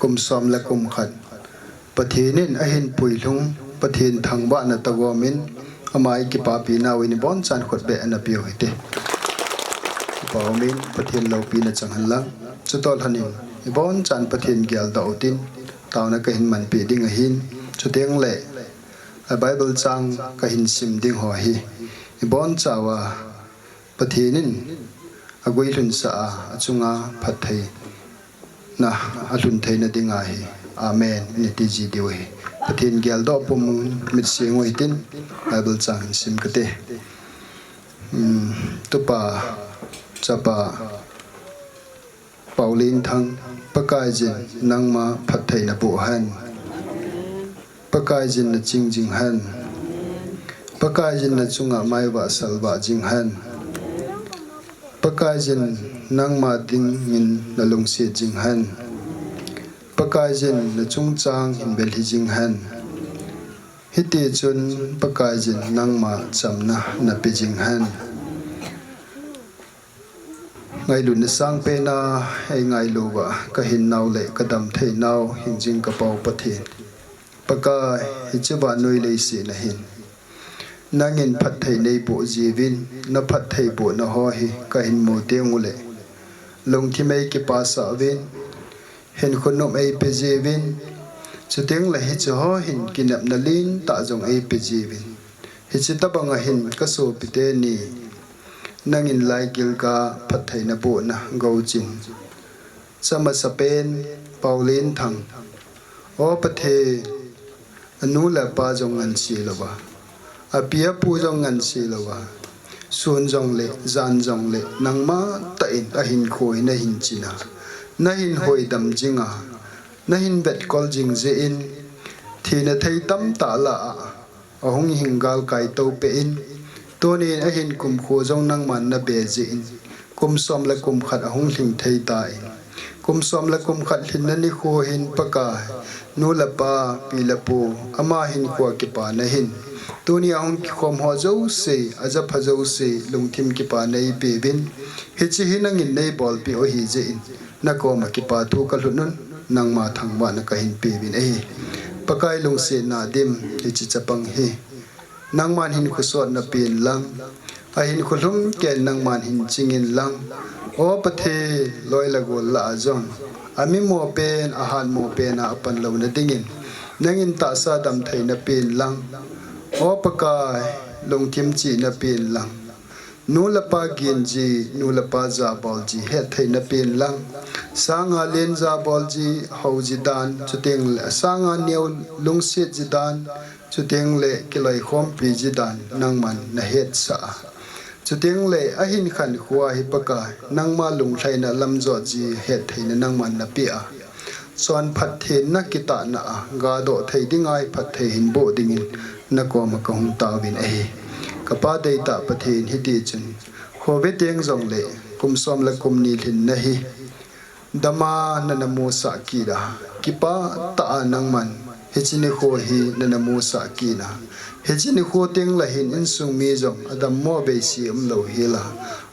kum som le kum khat. Pathen in ahin puilhung, Pathen thangvahna tagom in, ama i kipapi nau in i bonchan khutbeh ana peh u hite. Kipa um in, Pathen loupina chang hen lang. Chutoh lhon in, i bonchan Pathen geldoh utin, taona kahin manpeh ding ahin. Chuteng le, a Bible chang kahin sim ding ho hi, i boncha uva, Pathen in aguilhun sah a, achunga phattheina alhun theina ding ahi. Amen. Iti ji diu ahi. Pathen geldoh pum un mit seng u hitin, Bible chang hin sim kate. Um, tupa, chapa, Paulinthang, Pakaiyin nangma phattheina boh hen. Pakaiyin naching jing hen. Pakaiyin nachunga maivah salvah jing hen. Pakaiyin nangma dingin nalungset jing hen. Pakaiyin nachungchang hin belhi jing hen. Hitichun Pakaiyin nangma chamna napeh jing hen. Ngailutna sangpen a eingailu uva kahinnau le kadamtheinau hingjing kapau Pathen, Pakai, hiche vannoi leiset a hin nangin phatthei neiboh jiuvin, naphatthei bohna ho hi kahin mu teng uleh, lungthim eikipasah uvin, hinkho nop eipe jiuvin, chuteng le hiche ho hin kinepna lentah jong eipe jiuvin. Hiche tobang a hin kasopi teni, nangin laigilgal a phattheina bohna gouchin, chamasapen Paulinthang, O Pathen, anu le apa jong ngansea louva, api apu jong ngansea louva, sun jongle jan jongle nangma tah in ahinkho hi nahin chin a, nahin hoidam jing a, nahin vetkol jing jeh in, thina thei tamtah lah a ahung hing galkai toupeh in, tunin ahin kumkho jong nangman nabe jeh in, kum som le kum khat ahung lhing thei tan, kum som le kum khat lhinna nikho hin Pakai, nu le pa, pi le pu, ama hinkho a kipana hin, tuni ahung kikhom ho jouse, ajapha jouse, lungthim kipana eipeuvin, hiche hi nangin neibolpeh u ahi jeh in, nakoma kipathu kalhut un, nangma thangvahna kahin peuvin ahi. Pakai, lungsetna dim hiche chapang hi nangman hinkho sotna pen lang, ahinkho lhumkei in nangman hin chingin lang, O Pathen, loi le gol lah a jong, amimo pen, ahatmo pen a apan louna dingin, nangin tahsa damtheina pen lang, O Pakai, lungthim chihna pen lang, nu le pa ginji, nu le pa jabolji hettheina pen lang, sanga len jabolji houji dan, chuteng le sanga neo lungsetji dan, chuteng le kiloikhompi ji dan nangman nahetsah a, chuteng le ahin khankho a hi Pakai, nangma lunglhaina lamjotji hettheina nangman napeh a, chonphat thenna kitahna a gadoh thei dinga hi phatthei hinboh dingin nakoma kahung taovin ahi. Kapa deitah Pathen, hitichun kho veteng jongle kum som le kum ni lhinna hi dama nana musah kit a, kipah tah a nangman hiche nikho hi nana musah kit a, hiche nikho teng le hin insung mi jong adammo beise umlou hel a,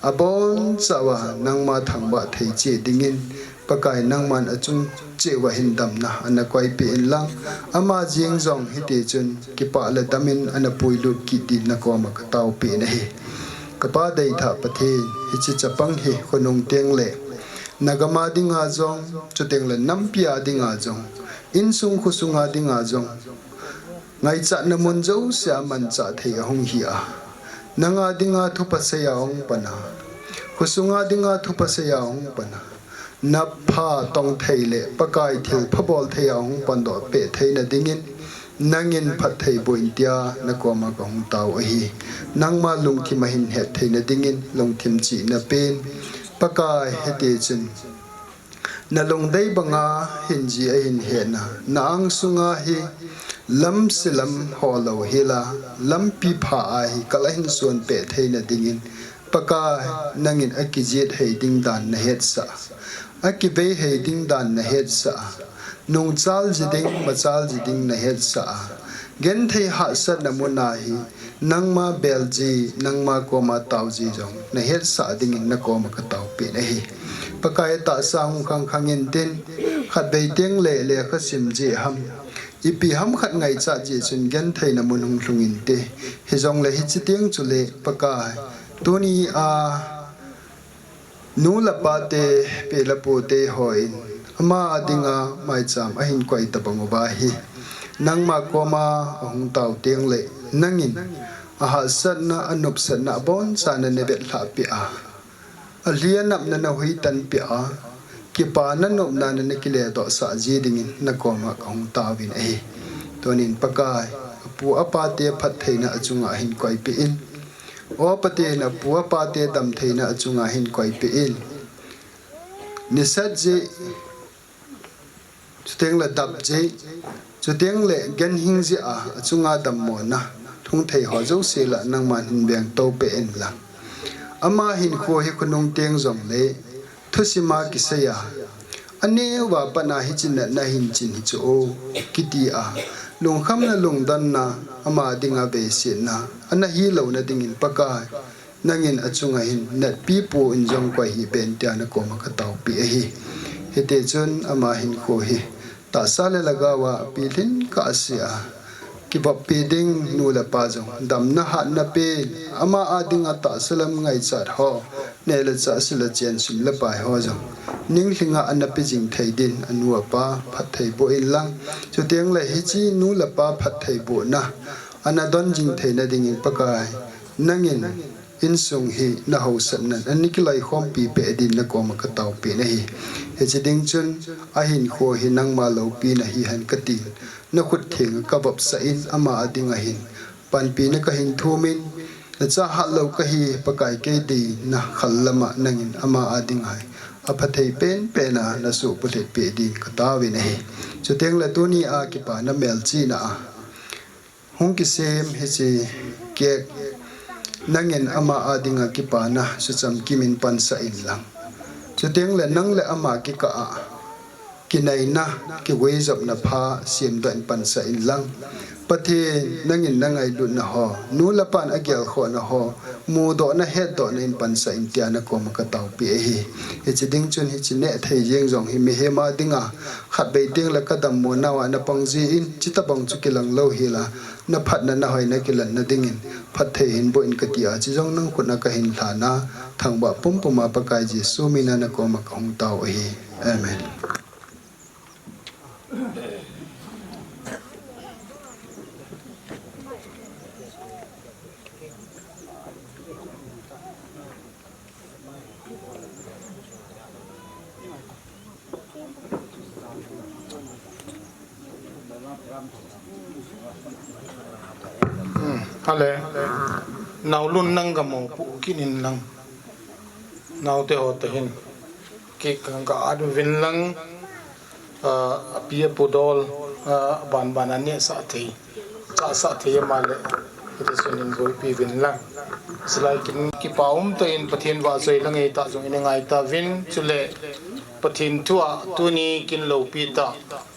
abonchauva nangma thangvah thei cheh dingin, Pakai, nangman achung cheh uva hin damna ana koipeh in lang, ama jeng jong hitichun kipah le dam in ana puilut kit din nakoma kataopeh in ahi. Kapa deitah Pathen, hiche chapang hi khonung teng le nagam a dinga jong, chuteng le nampi a dinga jong, insung khosung a dinga jong, ngaichatna mun jouse a manchah thei ahung hi a, nanga dinga thuphasei a hung pan a, khosunga dinga thuphasei a hung pan a, napha tong thei le Pakai thilpha bol thei a hung pandoh peh theina dingin, nangin phatthei boh in tia nakoma kahung tao ahi. Nangma lungthim ahin hettheina dingin lungthim chihna pen, Pakai, hitichun Na lungdei banga hin ji ahin hena, na angsunga hi lamse lam holou hila, lampi pha a hi kal ahin sonpeh theina dingin, Pakai, nangin akijet hei ding dan nahetsah a, akivei hei ding dan nahetsah a, nungchal ji ding, machal ji ding nahetsah a, genthei hahsatna muna hi nangma bel ji, nangma koma tao ji jong nahetsah dingin nakoma kataopeh ahi. Pakai, tahsa hung khang khang intin, khatvei teng le lekha sim ji ham, ipi ham khat ngaichat ji chun gentheina mun hung lhung inte. Hijongle hiche teng chule Pakai, tuni a nu le pate, pi le pu te hon ama dinga maicham ahin koi tabang uva hi, nangma koma ahung tao teng le, nangin ahahsatna, anopsatna, abonchan navetlhah peh a, alhi anapna nahui tan peh a, kipana nopna na nakiledohsah ji dingin nakoma kahung taovin ahi. Tunin Pakai, apu apate phattheina achunga ahin koipeh in, O Pathen, apu apate damtheina achunga ahin koipeh in, nisat jeh, chuteng le dap jeh, chuteng le ganhing jeh a achunga dammona lhung thei ho jouse lah nangman hin vengtou peh in lang. Ama hinkho hi khonung teng jongle thusima kisei a, aneo a pat a hiche natna hin chin hi chu o, kiti a, lungkhamna lungdonna, ama dinga veisetna ana hilouna dingin Pakai, nangin achunga hin natpi pu in jong koi hih beh in tia nakoma kataopeh ahi. Hiti chun ama hinkho hi tahsa le lhagao a pilhin kah asea, kivoppi ding nu le pa jong damna hatna pen, ama a dinga tahsa lam ngaichat ho, neh le chah, sil le chen, sum le pai ho jong ninglhinga ana pe jing thei din anu apa phattheiboh in lang. Chuteng le hiche nu le pa phattheibohna ana don jing theina dingin Pakai, nangin insung hi nahaosatnan ana kiloikhompi peh din nakoma kataopeh ahi. Hiche ding chun ahinkho hi nangma loupina hihen katin, nakhut thenga kavopsah in ama a dinga hin panpina kahin thumin, nachahat lou kahi Pakai, kei deina khal lama nangin ama a dinga hi aphathei penpen a nasuhbulhit peh din kataovin ahi. Chuteng le tuni a kipana melchihna a hung kisem hiche cake, nangin ama a dinga kipana suchamkim in pansah in lang. Chuteng le nang le ama kikah a kinaina, kiguijopna pha semdoh in pansah in lang. Pathen, nangin nangailutna ho, nu le pan agelkhohna ho mudohna, hetdohna in pansah in tia nakoma kataopeh ahi. Hiche ding chun hiche neh thei jeng jong hi mihem a dinga khatvei teng le kadammo nauva napang jin, chutabang chu kilang lou hila, naphatna nahoina kilanna dingin phatthei hin boh in kati a, chujong nangkhut a kahin lhana, thangvah pumpum a Pakai Jesu mina nakoma kahung tao ahi. Amen. Hmm, ale, naolun nang gamopoh kit in lang. Naote ho toh hin cake kang ka at uvin lang, ah, api apu dol, ah, banban a nehsah thei, chahsah thei ama le, hiti chun hin boipi uvin lang. Chulai kin kipa um tah in Pathen vahchoi lang eita jong in ngai tauvin, chule Pathen thu a tuni kin loupi tah,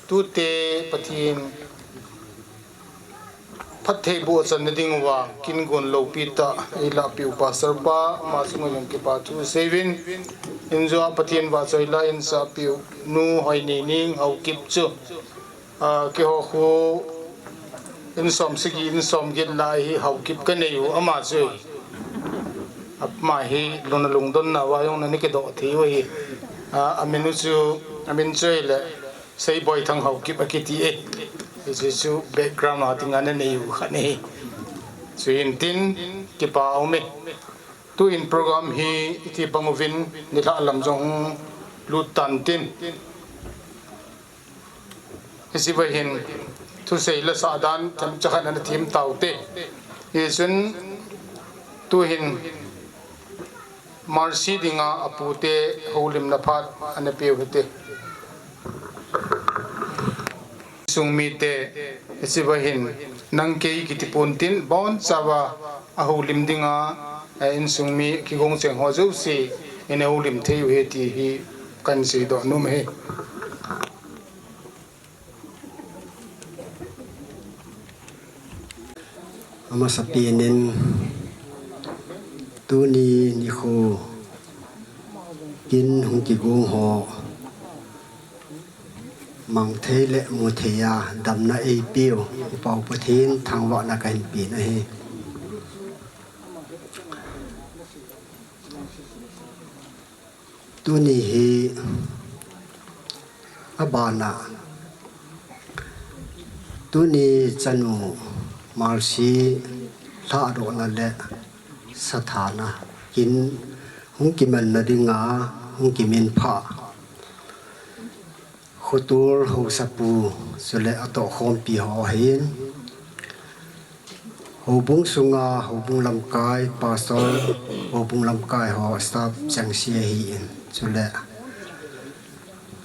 tute Pathen phattheiboh channa ding uva kin gon loupi tah eilahpeh u Pastor pa, ama chunga jong kipa thu seiyuvin, injo a Pathen vahchoi la insahpeh u Nu Hoineining Haokip chu, ah, keiho khu in som sagi, in som get lai hi Haokip kanei u, ama chu ama hi lungna lungdonna uva jong nana kidoh thei u ahi. Ah, amin u chu, amin chu ahile Seiboithang Haokip akiti e. Hiche chu background a dinga nanei u khat ahi. Chuin tin kipa aume. Tuin program hi iti bang uvin nilhah lam jong hung lut tan tin, hiche va hin thusei la sah dan themcha khat ana thim taute. Hichun tuhin Mercy dinga apute houlimna phat ana peu hite. Insung mite, hiche va hin, nang kei kiti pontin, bonchauva, ahoulim dinga, eh, insung mi kigong cheng ho jouse, in ahoulim thei u ahi ti hi, kahin seidoh nom ahi. Amasapen in, tuni nikho, kin hung kigong ho, mang thei le mu thei a, damna eipeu, Upa u Pathen thangvahna kahin pen ahi. Tuni hi abana, tuni chanu Mercy lhahdohna le sathana kin hung kimanna dinga hung kiminphah Khotol haosapu, chule atohkhompi ho ahin. Houbung sunga, houbung lamkai, pastor, houbung lamkai ho, staff chengse ahin. Chule,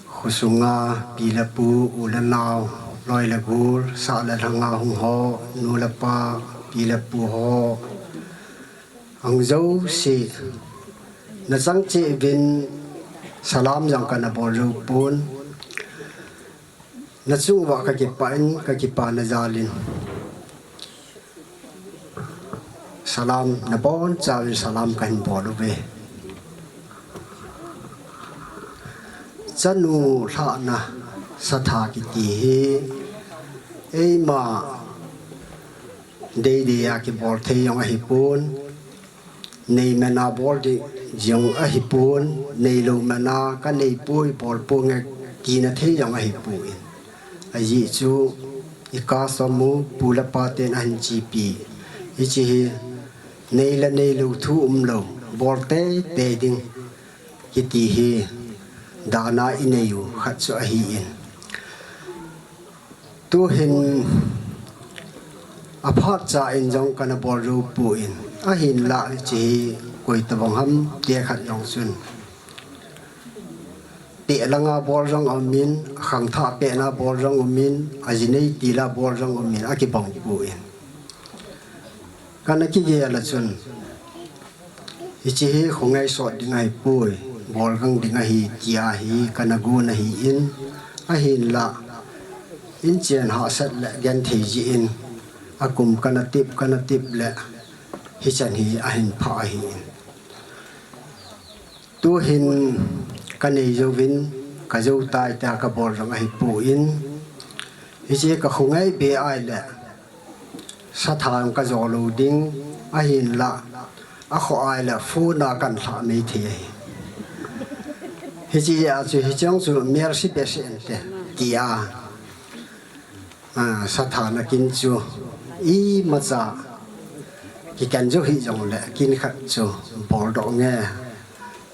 khosunga, pi le pu, u le nao, loi le gol, sah le lhanga hung ho, nu le pa, pi le pu ho, ahung jouse, nachang cheh uvin salam jong kana bol jou pon. Nachung uva kakipah in, kakipana jal in salam nabonchauvin salam kahin bol uve. Chanu lhahna satha kiti hi eima deidei a kibol thei jong ahipon, nei mana bol ding jong ahipon, neilou mana kaneipoi, bol ponge tina thei jong ahipon. Ajeh chu i custom u pu le pa ten ahin chepi. Hiche hi nei le neilou thu umlou, bol teitei ding kiti hi dana inei u khat chu ahin. Tuhin aphatcha in jong kana bol jou pon, ahinlah hiche hi koi tobang ham ti khat jong chun, peh langa bol jong aumin, akhangthah pehna bol jong aumin, ajinei tila bol jong aumin, akibang pon. Kana kigel a chun, hiche hi khongai sot ding ahipoi, bolgang ding ahi tia hi kana gon ahin, ahinlah inchen hahsat le genthei jeh in, akum kana tep, kana tep le hichan hi ahin phah ahin. Tuhin kanei jouvin, kajou tai tia kabol jong ahipon, hiche kakhongai be ahile, satha jong kajo lou ding, ahinlah, akhoh ahile, phone a kanlhah mei thei ahi. Hiche a chu, hiche jong chu, Mercy behseh inte, tia. A, sathana kin chu, imacha, kiken jou hih jongle, kin khat chu, boldoh nge,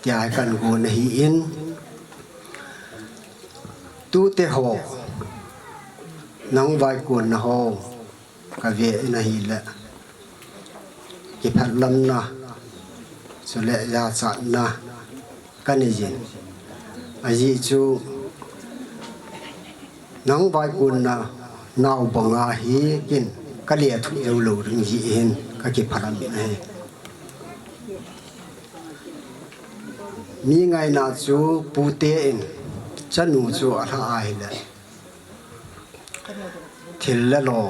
tia hi kana gon ahin. Tute ho, nahung vaikonna ho, kave in ahile, kiphatlamna, chule jachatna, kanei jin. Ajeh chu, nahung vaikonna nao banga hi kin kalethuh jou lou ding jeh hin kakiphatlam in ahi. Mi ngaina chu pute in chanu chu alhah ahile, thil le lo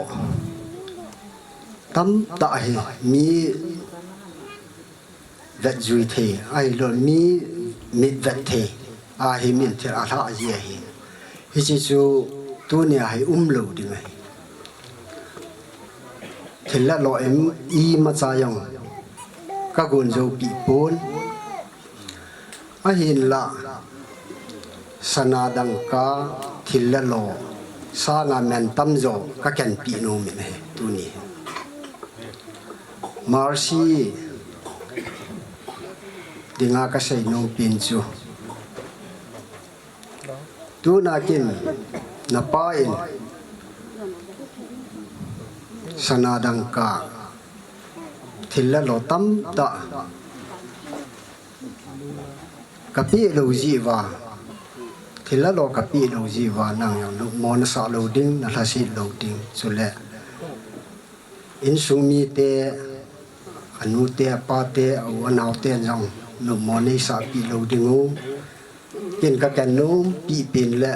tamtah hi mi vetjui thei, ahilou mi mitvet thei ahi, min thil alhah ji ahi. Hiche chu tunia hi umlou ding ahi. Thil le lo em imacha jong kagon jou pi pon. Ahinlah, sana dangka, thil le lo sanga mantam jo kakenpi nom in ahi tuni. Mercy dinga kasei nom pen chu, tuna kin napa in sana dangka, thil le lo tamtah kapeh lou jeh uva, thil alo kapeh lou jeh uva nang jong numo nasah lou ding, nalhaset lou ding. Chule insung mite, anute, apate, a-u anaote jong numo neisahpeh lou ding u. Ken kaken nompi pen le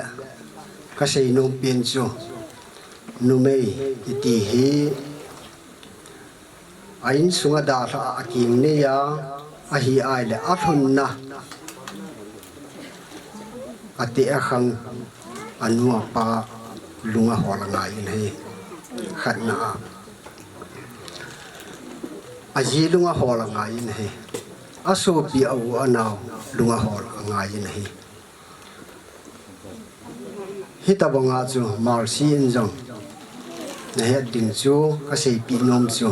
kasei nom pen chu, numei kiti hi a-insunga dalhah a akeng neiya, ahi ahile alhunna ateh akhang anu apa lung ahol angai in ahi. Khatna a, aji lung ahol angai in ahi. Asopi, a-u anao lung ahol angai in ahi. Hitobanga chu Mercy in jong nahet ding chu, kaseipeh nom chu,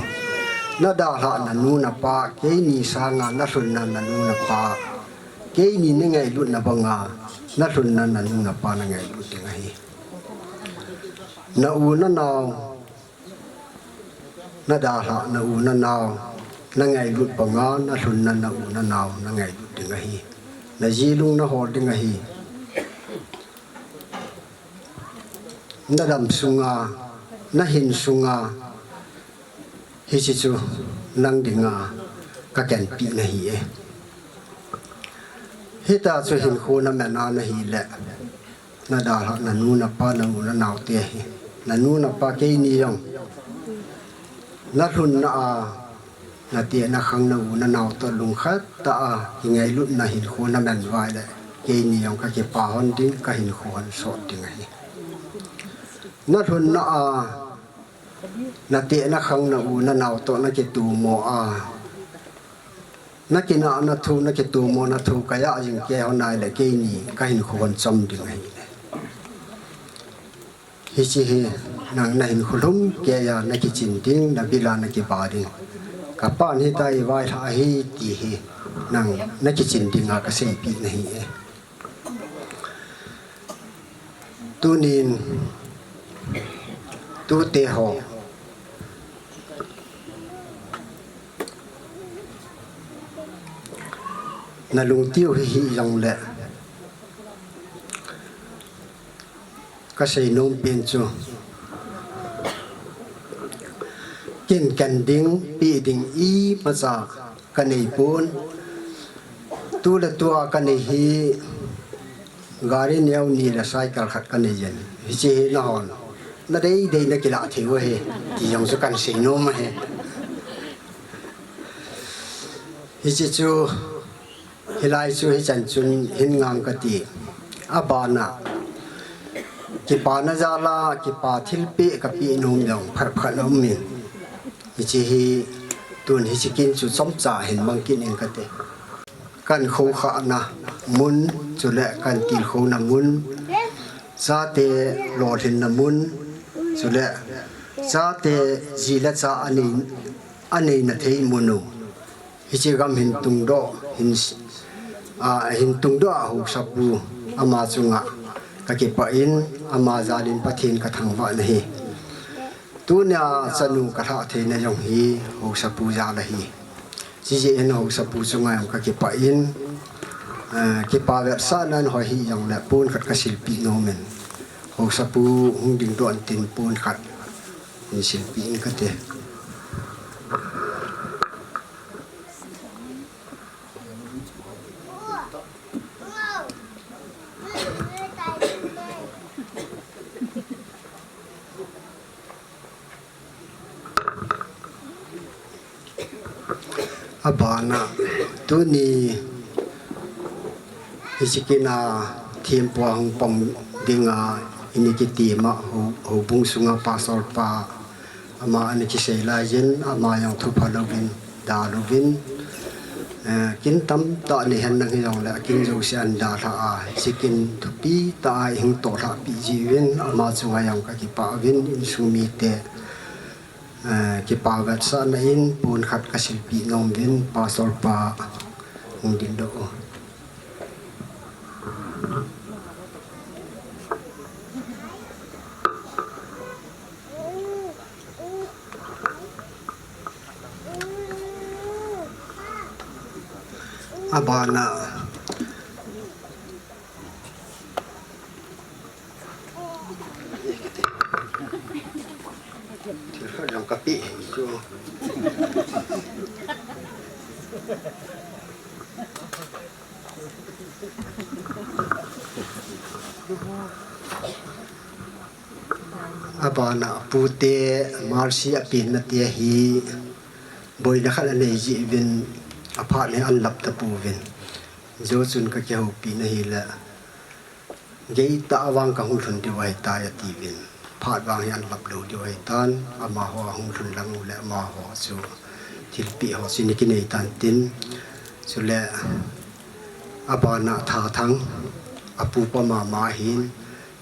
nadalhah nanu napa, keini sanga nalhunna nanu napa, keini nangailutna banga nalhunna nanu napa nangailut ding ahi. Na-u nanao, nadalhah na-u nanao nangailut banga nalhunna na-u nanao nangailut ding ahi. Naji lung nahol ding ahi. Nadam sunga, nahin sunga, hiche chu nang dinga kakenpeh nahi e. Hita chu hinkho naman a nahile, nadalhah nanu napa, na-u nanaote hi, nanu napa, keini jong nalhunna a nateh nakhang na-u nanao toh lungkhat tah a kingailutna hinkho naman uva ahile, keini jong kakipa hon ding, kahinkho hon sot ding ahi. Nalhunna a nateh nakhang na-u nanao toh nakitomo a, nakinahna thu, nakitomona thu kajah jing kei hon ahile, keini kahinkho hon chom ding ahile. Hiche hi nang nahinkho lhum keiya nakichen ding, nabil a nakiba ding. Kapan hitia eivailhah ahi ti hi nang nakichen dinga kaseipeh nahi e. Tunin, tute ho, nalungthim u hi hih jongle, kasei nom pen chu, ken ken ding, peh ding imacha kanei pon. Tule tua kanei hi gari neo ni le cycle khat kanei jin. Hiche hi nahon nadeidei nakilah thei u ahi, ti jong chu kahin sei nom ahi. Hiche chu, hilai chu hichan chun hin ngang kati. Abana, kipana jal a kipa thilpeh kapeh nom jong phat phat aumin, hiche hi tun hiche kin chu chomcha hin mang kit ing kati. Kahin khoukhahna mun, chule kahin tilkhouna mun, chate lolhinna mun, chule chate ji le cha anei, aneina thei mun u, hiche gam hin tungdoh, hin, a, hin tungdoh a haosapu, ama chunga kakipah in, ama jal in Pathen kathangvah nahi. Tunia chanu kalhah theina jong hi haosapu jal ahi. Hijeh in haosapu chunga jong kakipah in, eh, kipa vetsahnan hoi hih jongle pon khat kasilpeh nomin. Haosapu hung dingdoh intin pon khat hin silpeh in kate. Abana, tuni hiche kin a thempu a hung pang dinga ini kitima hou, houbung sunga pastor pa, ama ana kisei laiyin, ama jong thupha louvin, da louvin, eh, kin tamtah nei hen nang hijongle, akin jouse ahin dalhah a, hiche kin thupi tah a eihung tohlhah peh jiuvin, ama chunga jong kakipah uvin, insung mite, eh, kipa vetsahna in pon khat kasilpeh nom uvin, pastor pa hung dingdoh u. Abana, Thil khat jong ka pe hi chu. Abana pute Mercy a penna te hi boina khat anei jeh uvin aphat le an lap tapouvin. Jou chun ka kihoupi na hile. Gei tah a vang ka hung lhun diu ahitai atiuvin. Phat vang hi an lap lou diu ahitan, amaho a hung lhun lang u le amaho chu thilpeh ho chu ni kinei tan tin. Chule abana Thathang, apupa mama hin,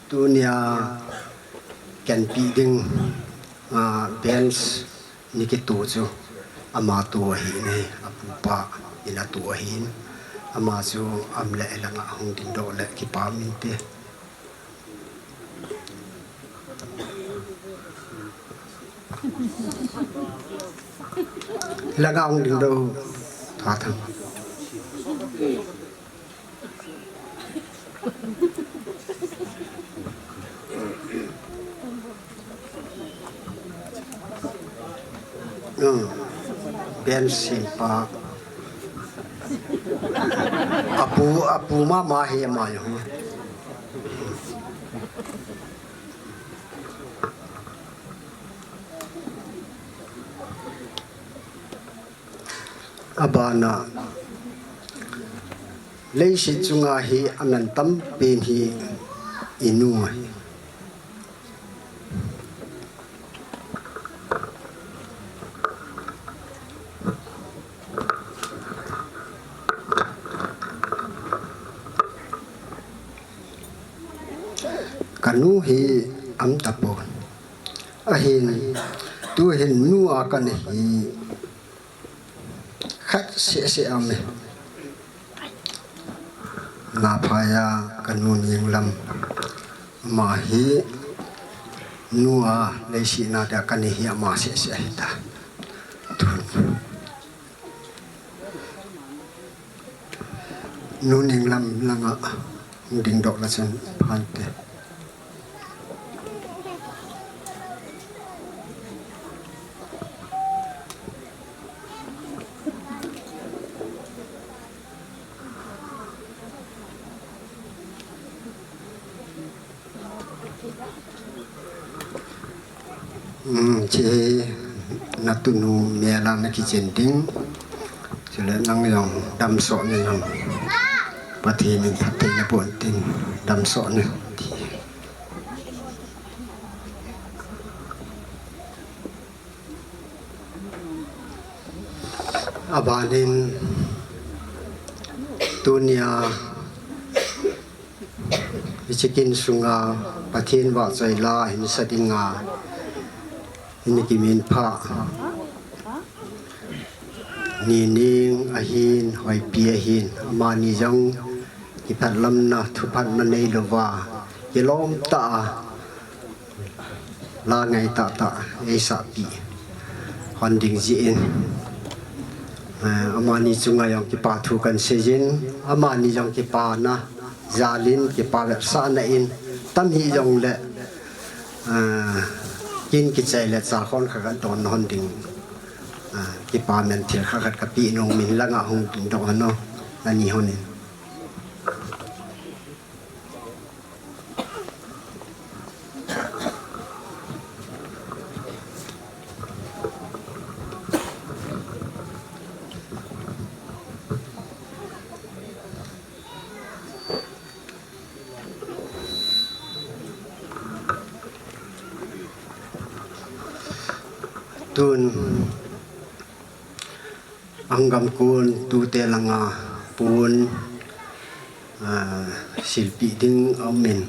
tunia kenpi ding, a, bench ni kitu chu ama tu ahi ne, apupa in atu ahin, ama chu am le langa hung dingdoh le kipa min te. Langa hung dingdoh Thathang. Bench sempa. Apu, apu mama hi ama jong. Abana leiset chunga hi anan tam pen hi inu ahi. Kanu hi am tapon. Ahin, tuhin nu a kana hi khat seh seh a um e. Ngaphai a kanu Ninglam, ama hi nu a leiset na dia kana hi ama seh seh ahi ta. Tun. Nu Ninglam langa dingdoh la chun phante. Um, hiche natunu mel a nakichen ding. Chule nang jong damsot nang. Pathen in phatthei naboh in tin damsot nang. Abanin tunia hiche kin sunga Pathen vahchoi la hin sa dinga hin kiminpha Nining ahin, Hoipi ahin, amani jong kiphatlamna, thuphatna neilouva, kilom tah a, la ngai tah tah, eisahpi hon ding jeh in, eh, amani chunga jong kipa thu kahin seijin, amani jong kipana jal in kipa vetsahna in, tam hijongle, eh, kin kichai le cha khon khat khat don hon ding, eh, kipa men thil khat khat kapeh nom in langa hung dingdoh hon o, nani hon in. Tun, anggam kon tute langa pon, ah, silpeh ding aum in.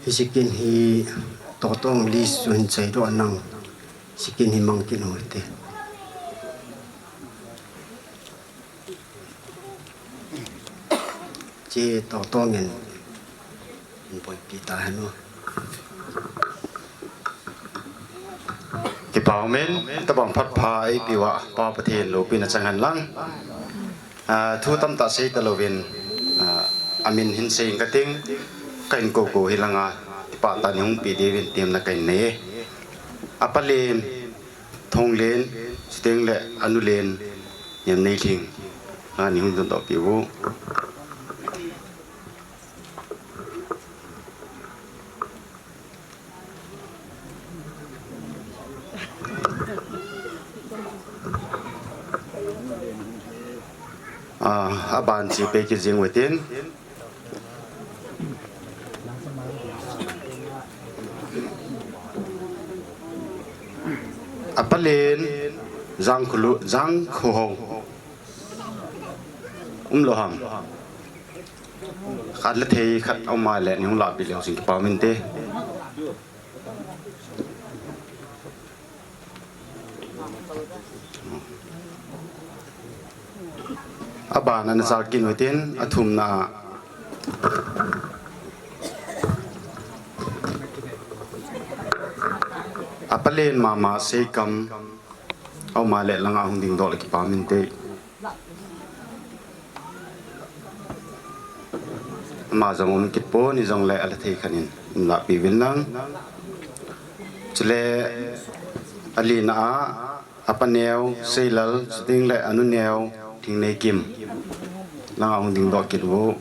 Hiche kin hi Totong list chu hin chaidoh nang. Hiche kin hi mang kin u hite. Hiche Totong in, in boipi ta hen o. Kipa umin, tabang phat pha eipeuva, Pa Pathen loupina chang hen lang. Ah, thu tamtah sei talouvin, ah, amin hin sei inge kating, kahin kou kou hi langa, kipah tah in hung pe diuvin temna kahin nei e. Apalen, Thonglen, chuteng le anulen, Nemneilhing. Ani hung dingdoh peh u. Ah, aban chu peh kit jing uhitin. Apalen, Jangkholu, Jangkhohou. Umlou ham. Khat le thei khat aum a le nei hung lahpeh leu chun kipa um inte. Aban ana chal kit uhitin, athumna a. Apalen mama Seikam aum a le langa hung dingdoh le kipa um inte. Ama jong um kit pon, hijongle ala thei khat in, in lahpeh uvin lang. Chule alina a, apa neo Seilal, chuteng le anu neo Thingneikim. Langa hung dingdoh kit u.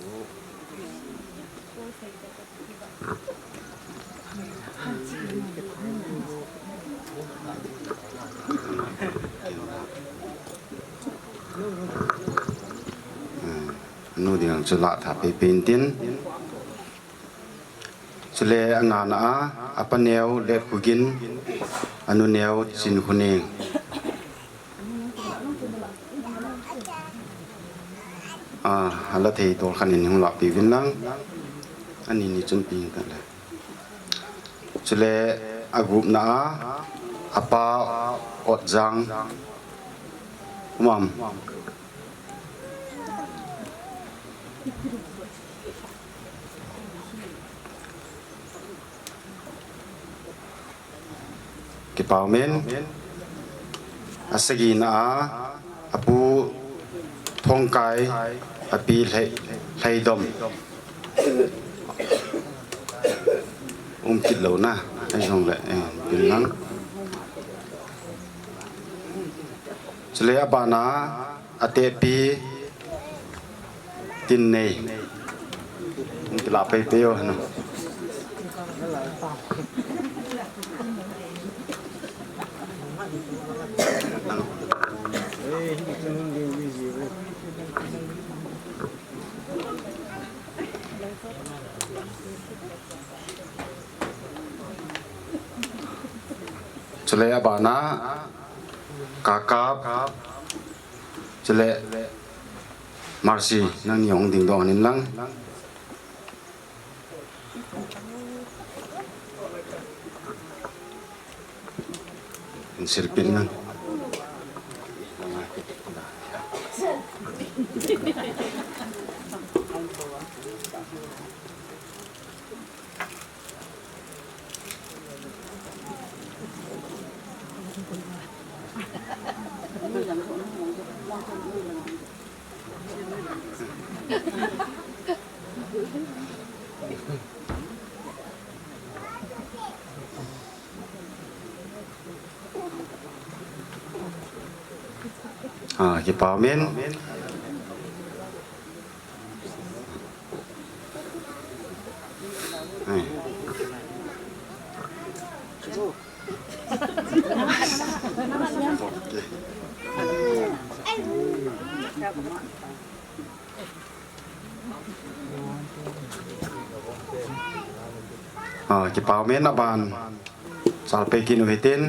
Nu ding chu lah tha pei pei intin. Chule angana a, apa neo Letkhogen, anu neo Chinkhoning. Ah, ala thei tol khat in hung lahpeh uvin lang. Ani ni chun peh inte le. Chule agupna a, apa Otjang. Um am. Kipa um in. Asagina a, apu Thongkai, api Lhai-, Lhaidom. Um kit lou na, ahijongle, eh, um in lang. Chule abana, Atepi Tinnei. Hung kilah pei pei o, hanu. Chule abana, Kakap. Chule, Mercy, nangni hung dingdoh in lang. Insil pin lang. Ah, kipa um in. Ai. Ah, kipa um in, aban. Chal pei kit u hitin.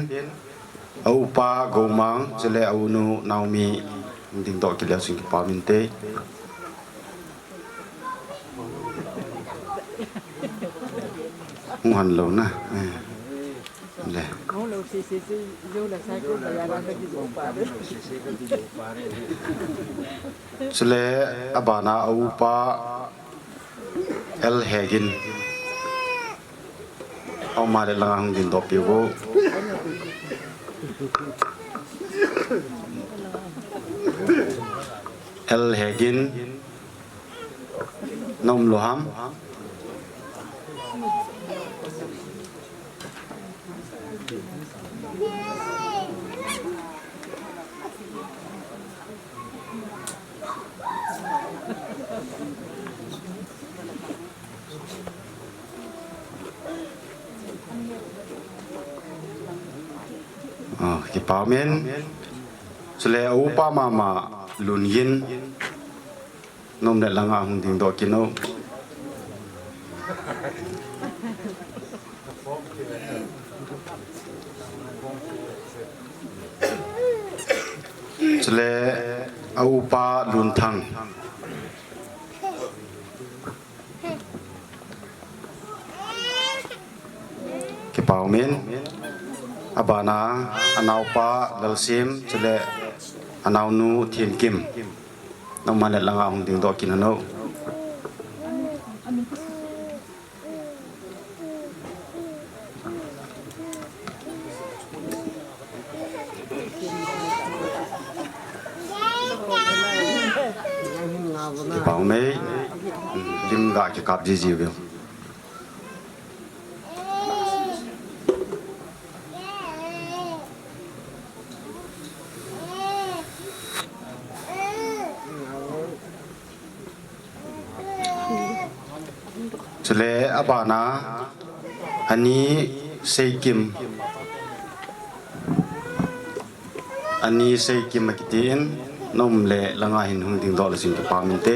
A upa Gomang, chule a unu Naomi, dingdoh kit leu chun kipa um inte. Hung han lou na. Eh. Le. Chule abana a upa L Hegin. Aum a le langa hung dingdoh peh u. L Hegin. Na um lou ham. Ah, kipa um in. Chule a upa mama Lungin. Nom le langa hung dingdoh kit un. Chule a upa Lunthang. Kipa um in. Abana a naupa Lalsim, chule a naunu Themkim. Nom le langa hung dingdoh kit un. Kipa um e, lim ga kikap jiji uvin. Chule abana a ni Seikim. A ni Seikim akiti in, nom le langa hin hung dingdoh le chun kipa um inte.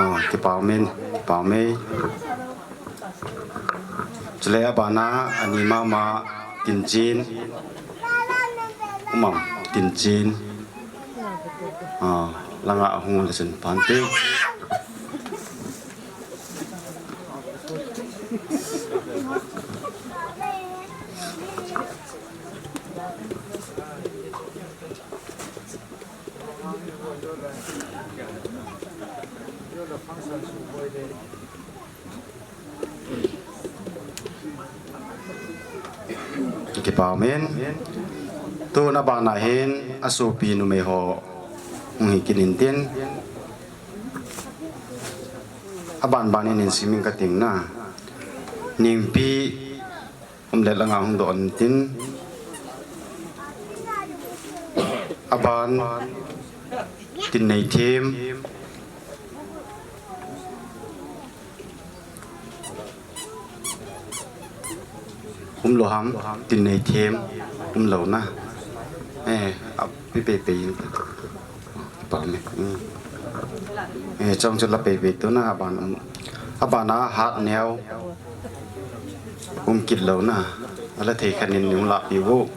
Ah, kipa um in, kipa um e. Chule abana a ni mama Tinchin. Um am, Tinchin. Ah, langa hung le chun pha inte. Kipa um in. Tun abana hin a sopi numei ho hung hi kit intin. Aban ban in in simin kating na. Ningpi. Um le langa hung doh intin. Aban Tinneithem. Um lou ham, Tinneithem. Um lou na. Eh, a, pi pe pe. Pa me. Hmm. Eh, chong chu la pe pe tu na aban. Abana Hatneo. Um kit lou na. Ala thei khat in hung lapi vo.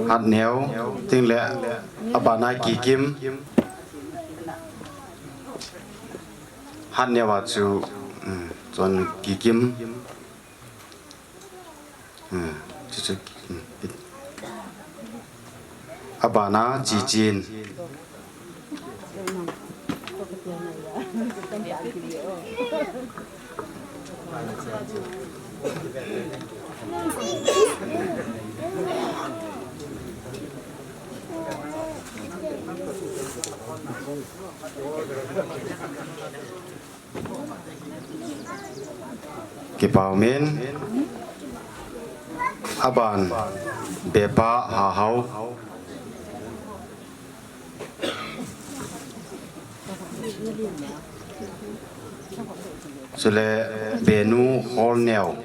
Hatneo, tin le abana Kikim. Hatneo a chu, um, chun Kikim. Hmm, chu chu, hmm, pit. Abana Chichin. Kipa um in. Aban Bepa Hahao. Chule Benu Holneo.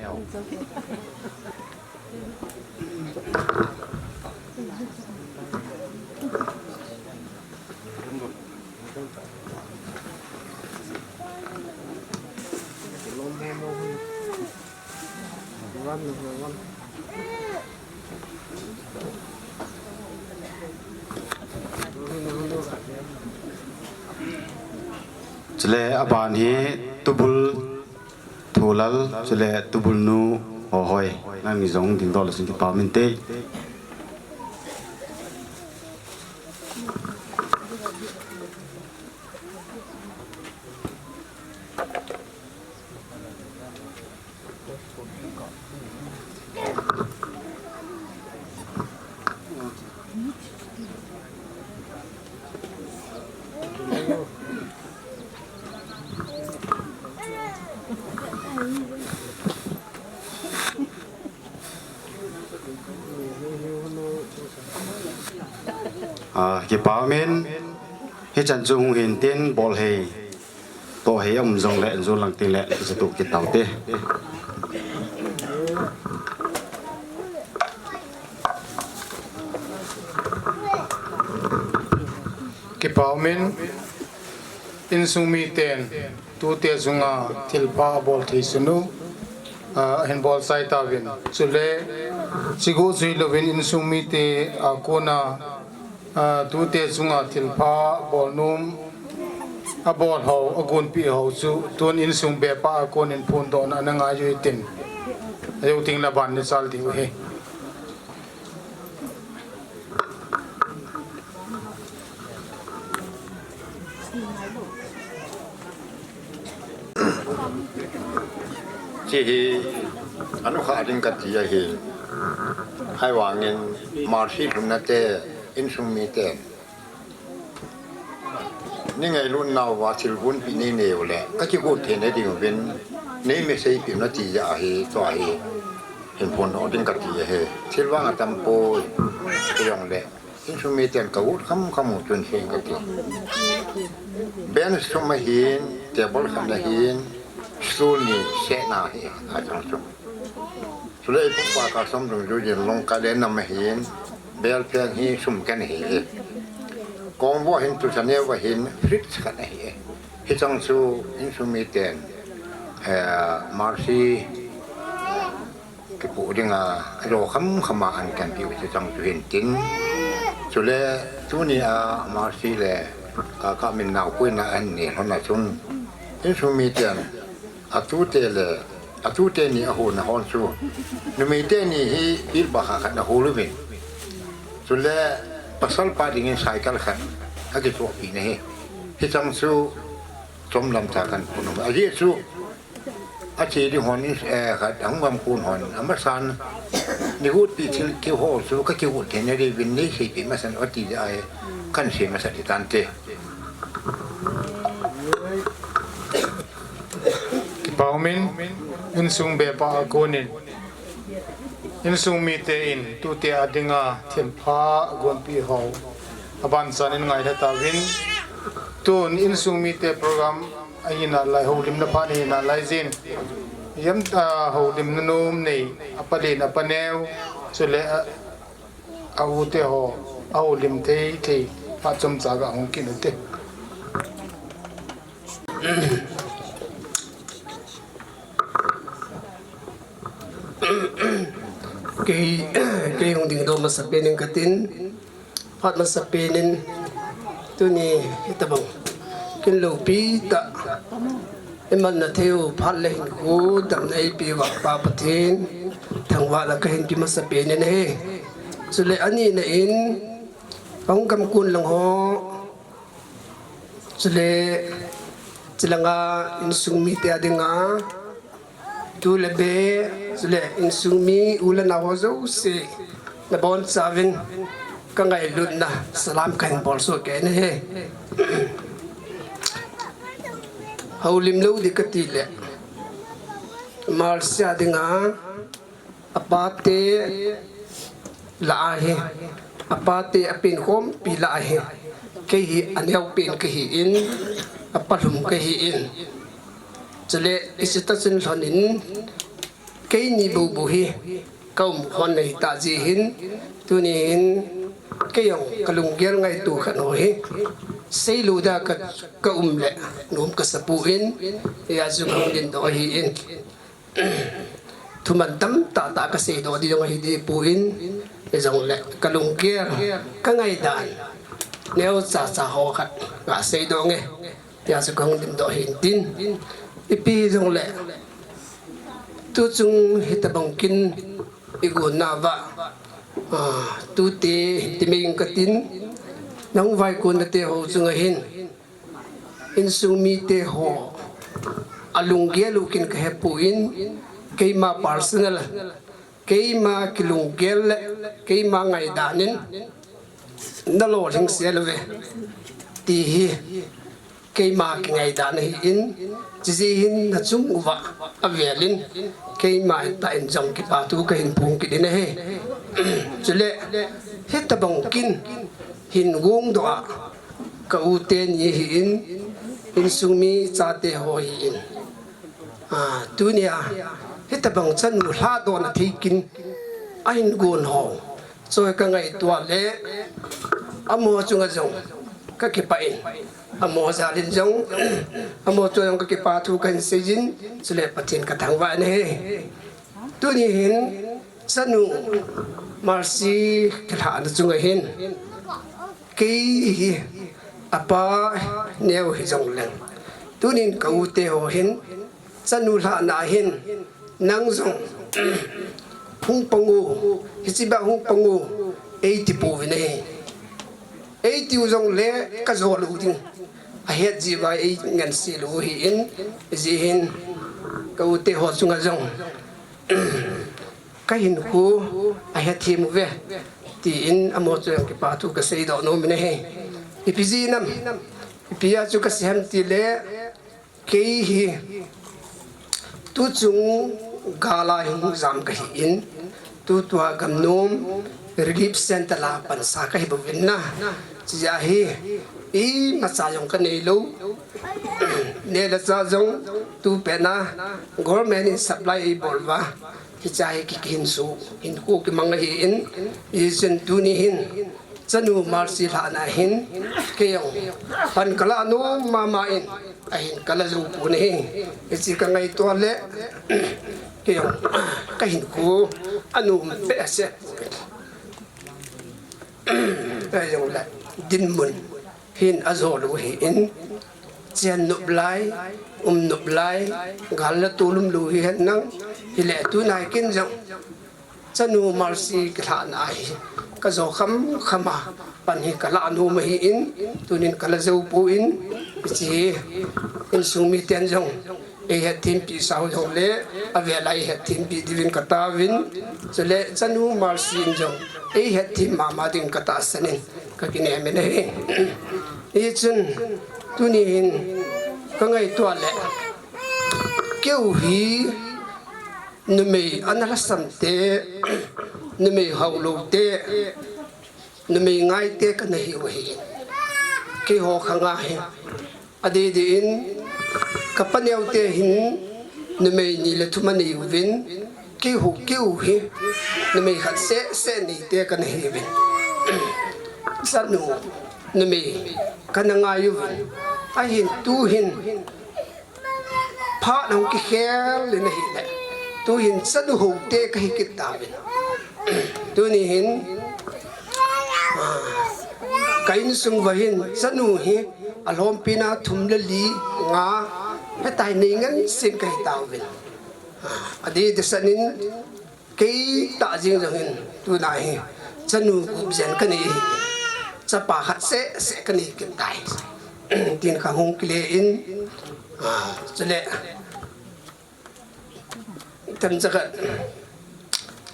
Chule aban hi Tubul Thulal, chule Tubulnu Hohoi, nangni jong dingdoh le chun kipa um inte. Ah, kipa umin, hichan chu hung hin tin, bol hei, toh hei um jong le, jun lang tin le, kicha tu kit tau te. Kipa umin, insung miten, tute chunga thilpha abol thei sunu, ah, hin bol chai tauvin. Chule, chigu jui louvin insung mite, ah, kona, ah, tute chunga thilpha bol nom, abol ho, agonpi ho chu, tun insung bepa a konin phondohna ana ngai u hitin. Ajo ting la ban ni chal diu hi. Chi hi, anu kha ding kati ahi. Ahivangin, Mercy lhunna te, insung mite. Nei ngailut nauva thil gonpi nei neiu le, ka kigot theina diuvin, nei message piu nati jeh ahi, tua hi, hin phondoh ding kati ahi. Thil vang atam poi, kei jong le, insung miten ka got kham kham u chun hin kati. Bench thum ahin, table khat ahin, stool ni sehna hi, achang chu. Chule ipupa Kasomdung Jujin Longkale nam ahin, belpheng hi sum ken ahi e. Kongvo hin tusa neo ahin, fridge khat ahi e. Hichang chu insung miten, eh, Mercy kipu dinga, ajo kham khama an kan piu hichang chu hin tin. Chule tunia Mercy le Kaka min nao puina an nei lhon a chun, insung miten, atute le, atute ni ahon a hon chu, numei teni hi pilba kha khat ahol uvin. Chule, pasal pa dingin cycle khat, akichohpi na hi. Hichang chu, chomlam cha kan pun u. Ajeh chu, ache ding hon, eh, khat, ahung gam kun hon, amasan, nei gotpi thil keu ho chu, ka kigot theina diuvin nei seipi masan u ati jeh ahi, kan sei masa di tante. Kipa umin, insung bepa a konin, insung mite in, tute a dinga thilpha gonpi ho, abanchan in ngailha tauvin, tun insung mite program ahina lai, houlimna phat ahina lai jin, jam, ah, houlimna nom nei, apa len, apa neo, chule, ah, a u te ho, ahoulim thei thei, phat chomcha ga hung kit u te. Kei, kei hung dingdoh masapen in katin, phat masapen in, tuni hitabang kin loupi tah, imanna theiu phat le hinkho damna eipeuva Pa Pathen thangvahna kahin pe masapen in ahi. Chule anina in, ahung gam kun lang ho, chule, chulanga insung mite a dinga, tu le be, chule insung mi u le nao ho jouse, nabonchauvin, kangailutna salam kahin bolsoh kei in ahi. Houlim lou ding kati le, Mercy a dinga, apate lah ahi, apate apenkhompi lah ahi, kei hi aneopen kahin, apalhum kahin. Chule, hiche tah chun lhonin, keini boubou hi, kaum lhon ahitah jeh hin, tuni hin, kei jong kalunggel ngaito khat ho hi, seilou dia ka, kaum le, nom kasapoi, hijeh chun kahung dingdoh ahin. Thuman tamtah tah kaseidoh ding jong ahi dehpoi, hijongle kalunggel, kangaidan, neocha cha ho khat gaseidoh nge, hijeh chun kahung dingdoh ahin tin, ipi hijongle, tuchung hitabang kin igon nauva, ah, tute, timei in katin, Nang vaikon nate ho chunga hin, insung mite ho alunggel u kin kahepon, keima personal, keima kilunggel le keima ngaidan in nalolhing sel uve ti hi keima kingaidan ahin, chujeh hin nachung uva avelin keima in tah in jong kipathu kahin phong kit in ahi. Chule, hitabang kin hin gongdoh a, ka u teni ahin, insung mi chate ho ahin. Ah, tunia, hitabang chanu lhadohna thei kin ahin gon ho chu kangaito le, amaho chunga jong kakipah in, amaho jalin jong, amaho chunga jong kakipathu kahin seijin, chule Pathen kathangvah in ahi. Tuni hin, chanu Mercy kilhahna chunga hin, kei hi apa neo hijongleng, tunin ka u te ho hin, chanu lhahna hin, nang jong hung pang o, hiche beh hung pang o, eiti pouvin ahi. Eitiu jongle kajo lou ding, ahet jeh uva eingansei lou ahin, hijeh hin ka u te ho chunga jong kahinkho ahethem uve, tin amaho chunga kipathu kaseidoh nom in ahi. Ipi jeh ham, ipi a chu kasei ham tile, kei hi tuchung gal a hung jam kahin, tutua gamnom relief centre a pansa kahi bouvin ahi. Chujeh hin imacha jong kanei lou, neh le chah jong tupet a government in supply eibol uva, hiche hi ki, kihinso, hinkho kimang ahin, hijeh chun tuni hin chanu Mercy lhahna hin kei jong pan kalah nom mama in, ahin kalah jou pon ahi. Hiche kangaito le, kei jong kahinkho anom behseh. Ahijongle dinmun hin ajo lou ahin, chen nop lai, um nop lai, gal le tol umlou hihen lang, hile tunai kin jong chanu Mercy kilhahna hi kajo khamkham a, pan hi kalah nom ahin, tunin kalah jou pon, hiche insung miten jong eihetthem pi sau jongle, avel a eihetthem pi diuvin kataovin, chule chanu Mercy in jong eihetthem mama ding katahsan in, kakinem in ahi. Hichun tuni hin kangaito le, keiho hi numei ana lhasam te, numei haolou te, numei ngai te kana hiu ahi. Keiho khanga hi, adeh deh in, kapa neo te hin numei ni le thum anei uvin, keiho, keiho hi numei khat seh seh nei te kana hiuvin, chanu numei kana ngai uvin, ahin tuhin phat hung kikhel in ahile, tuhin chanu hou te kahi kit tauvin. Tuni hin, ah, ka insung uva hin chanu hi alhompi na thum le li, nga, hitia hi nei ngen sen kahi tauvin. Ah, adeh deh san in, kei tah jeng jong hin, tuna hi chanu gup jen kanei ahi, chapa khat seh seh kanei kit tai, tin kahung kile in, ah, chule, tamcha khat,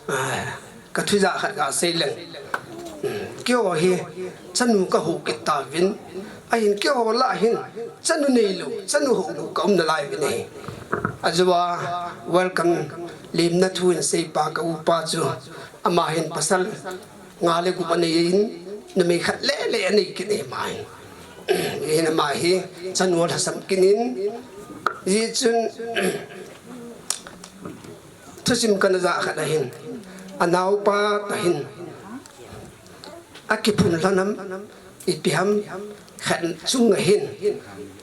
ah, kathu ijat khat kasei leng, keiho hi chanu kahou kit tauvin, ahin keiho lah hin chanu neilou, chanu houlou kaum nalai uvin ahi. Ajeh a welcome lemna thu in seipa ka upa chu, ama hin pasal nga le gup anei in, numei khat lele anei kit e ama hin. Hin ama hi chanu alhasam kit in, hijeh chun thusim kana jah khat ahin, anaopa tah hin akiphun lhon ham, ipi ham, khat chunga hin,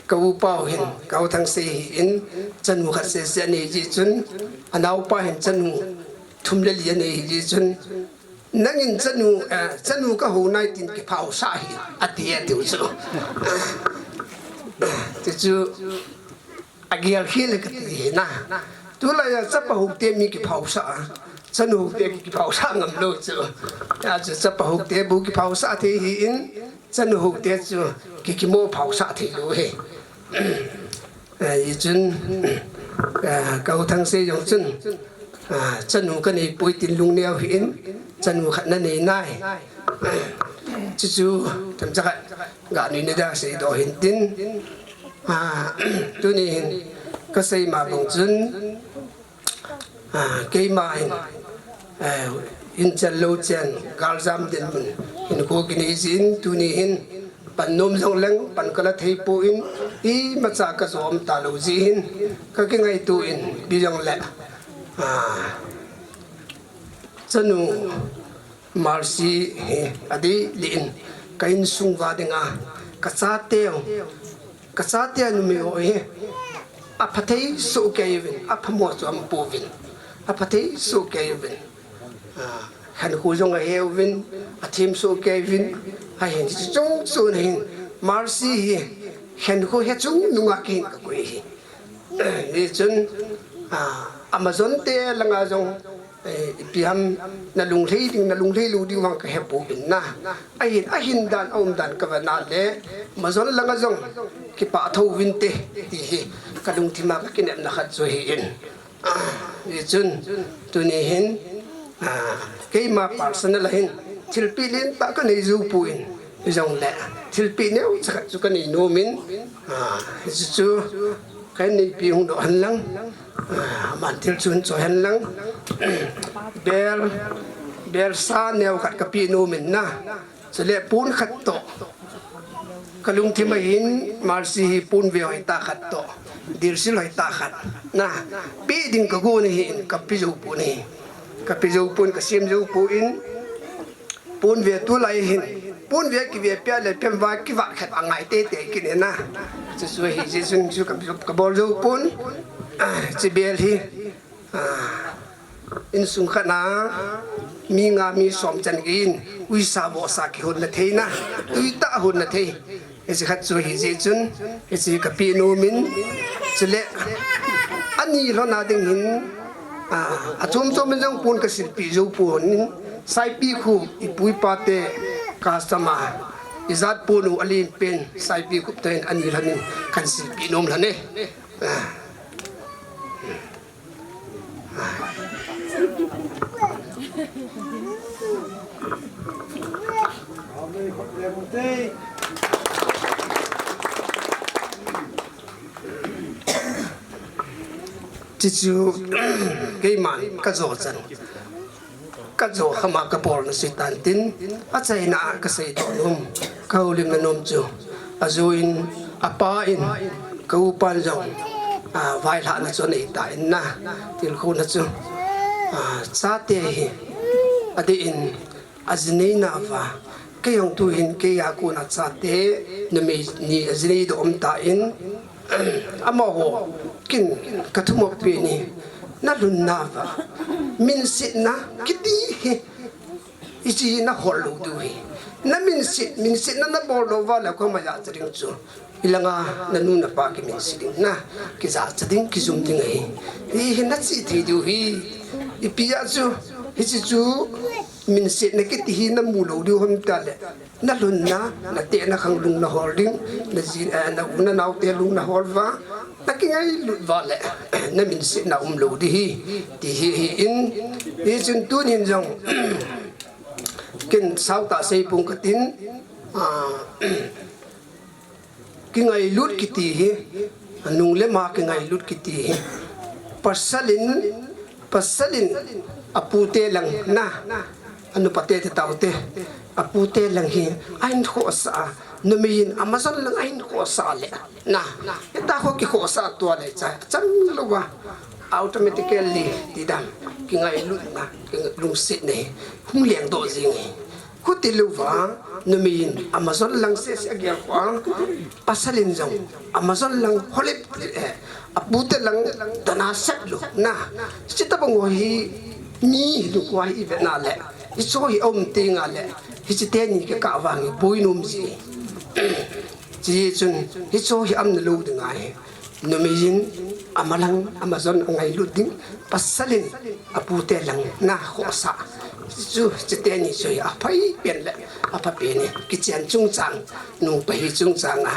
ka upa u hin, ka u Thangsei hi in, chanu khat seh seh anei jeh chun, anaopa hin chanu thum le li anei jeh chun, nangin chanu, eh, chanu kahou nai tin kiphaosah hih, ati, atiu chu. Tichu, agel khel e kati hi na. Tulai a chapa hou te mi kiphaosah a, chanu hou te kiphaosah ngam lou chu. Achu chapa hou te bou kiphaosah thei ahin, chanu ho te chu ki, kimo phau sah thei lou hi. Eh, hichun, eh, ka u Thangsei jong chun, ah, chanu ka nei poi tin lungneo hih in, chanu khat na nei nai. Chuchu, chomcha khat, ga nui na da seidoh hin tin. Ah, tuni hin, ka sei ma bang chun, ah, keima hin, eh, in chal lou chen, galjam dinmun, hinkho kinei jin, tuni hin, pan nom jong leng, pan ka la thei poi, imacha ka jom talou jeh hin, ka kingaito in, ipi jong le, ah, chanu Mercy hi, adih lih in, ka insung uva dinga, ka chateu, ka chatea numei ho hi, apha thei soh kei uvin, apha mo chu um pouvin, apha thei soh kei uvin. Ah, khankho jong ahe uvin, athem soh kei uvin, ahin, hiche chungchon hin, Mercy hi, khankho he chung nunga kihin ka koi hi. Hichun, ah, Amazon te langa jong, eh, ipi ham na lunglhai ding, na lunglhai lou ding vang ka he pouvin na. Ahin, ahin dan, aum dan ka ve na le, Amazon langa jong, kipah tho uvin te, ti hi, ka lungthima ka kinepna khat chu ahi in. Ah, hichun, tuni hin, ah, keima personal a hin, thilpeh lentah ka nei jou poi, hijongle, thilpeh neocha khat chu ka nei nom in, ah, hichu chu, ka neipi hung doh hen lang, ah, aman thil chu hin cho hen lang, bel, bel sa neo khat ka peh nom in na, Chule pon khat toh. Ka lungthim a hin Mercy hi ponve hoitah khat toh. Dilsil hoitah khat. Na, pe ding ka gon ahi in ka pe jou pon ahi. Ka pe jou pon ka sem jou pon. Ponve tulai hin. Ponve kive pia le pemva kivat khat angai teitei kit e na. Chuchu ahi jeh chun chu ka, ka bol jou pon. Ah, hiche bel hi. Ah, insung khat na, mi nga mi som chan gei in, uisa vohsa kihonna thei na, tuitah honna thei. Hiche khat chu ahi jeh chun, hiche ka peh nom in, chule, ani lhona ding hin, ah, achom chom in jong pon ka silpeh jou pon in, Saipikhup, ipu ipa te, customer, ijat pon u alen pen, Saipikhup te in ani lhon in, kan silpeh nom lhon e. Ah. Chuchu, keiman ka jo chan. Ka jo khama ka bolna seitan tin, achaina a ka seidoh nom, ka houlimna nom chu, ajo in, apa in, ka upan jong, ah, vailhahna chu anei tan na, tilkhouna chu, ah, chate hi, adeh in, ajinei nauva, kei jong tuhin, kei a kona chate, numei ni ajinei doh um tan, Amaho, kin ka thumop pen hi, na lhunna uva, minsetna kiti hi, hiche hi na hol lou diu ahi. Na minset, minsetna na bol lou uva le koma jachat ding chu. Ilanga na nu na pa kiminset ding na, kijachat ding, kijum ding ahi. Hiche hi na chih thei diu ahi. Ipi a chu, hiche chu, minsetna kiti hi na mu lou diu ham tile. Na lhunna, na tehna khang lung na hol ding, na ji, eh, na u na nao te lung na hol uva, na kingailut uva le, na minsetna um lou ding ahi, ti hi, ahi in, hichun tunin jong, kin sautah sei pong katin, ah, kingailut kiti hi, nung le ma kingailut kiti hi, pasal in, pasal in, apu te lang na, Anupa te te tao te. Apu te lang hi ahin khohsah a. Numei in amajon lang ahin khohsah le. Na. Hita kho kikhohsah tua le chai. Chang louva. Automatically ti dam. Kingailutna. Lungsetna hi. Hung lengdoh jing hi. Khuti louva. Numei in amajon lang sese agel kho a. Pasal in jong. Amajon lang holip. Eh. Apu te lang dana sep lou. Na. Chita bang ho hi. Mi hi lukua hi i vetna le, hicho hi aum teng le, hiche teni kikah vang hi boi nom ji. Chuti chun, hicho hi aumna lou ding ahi. Numei in, amalang, amajon angailut ding, pasal in, apu te lang, na khohsah. Chu, chuteni chu hi aphai pen le, apha pen hi. Kichen chungchang, nupa hi chungchang a.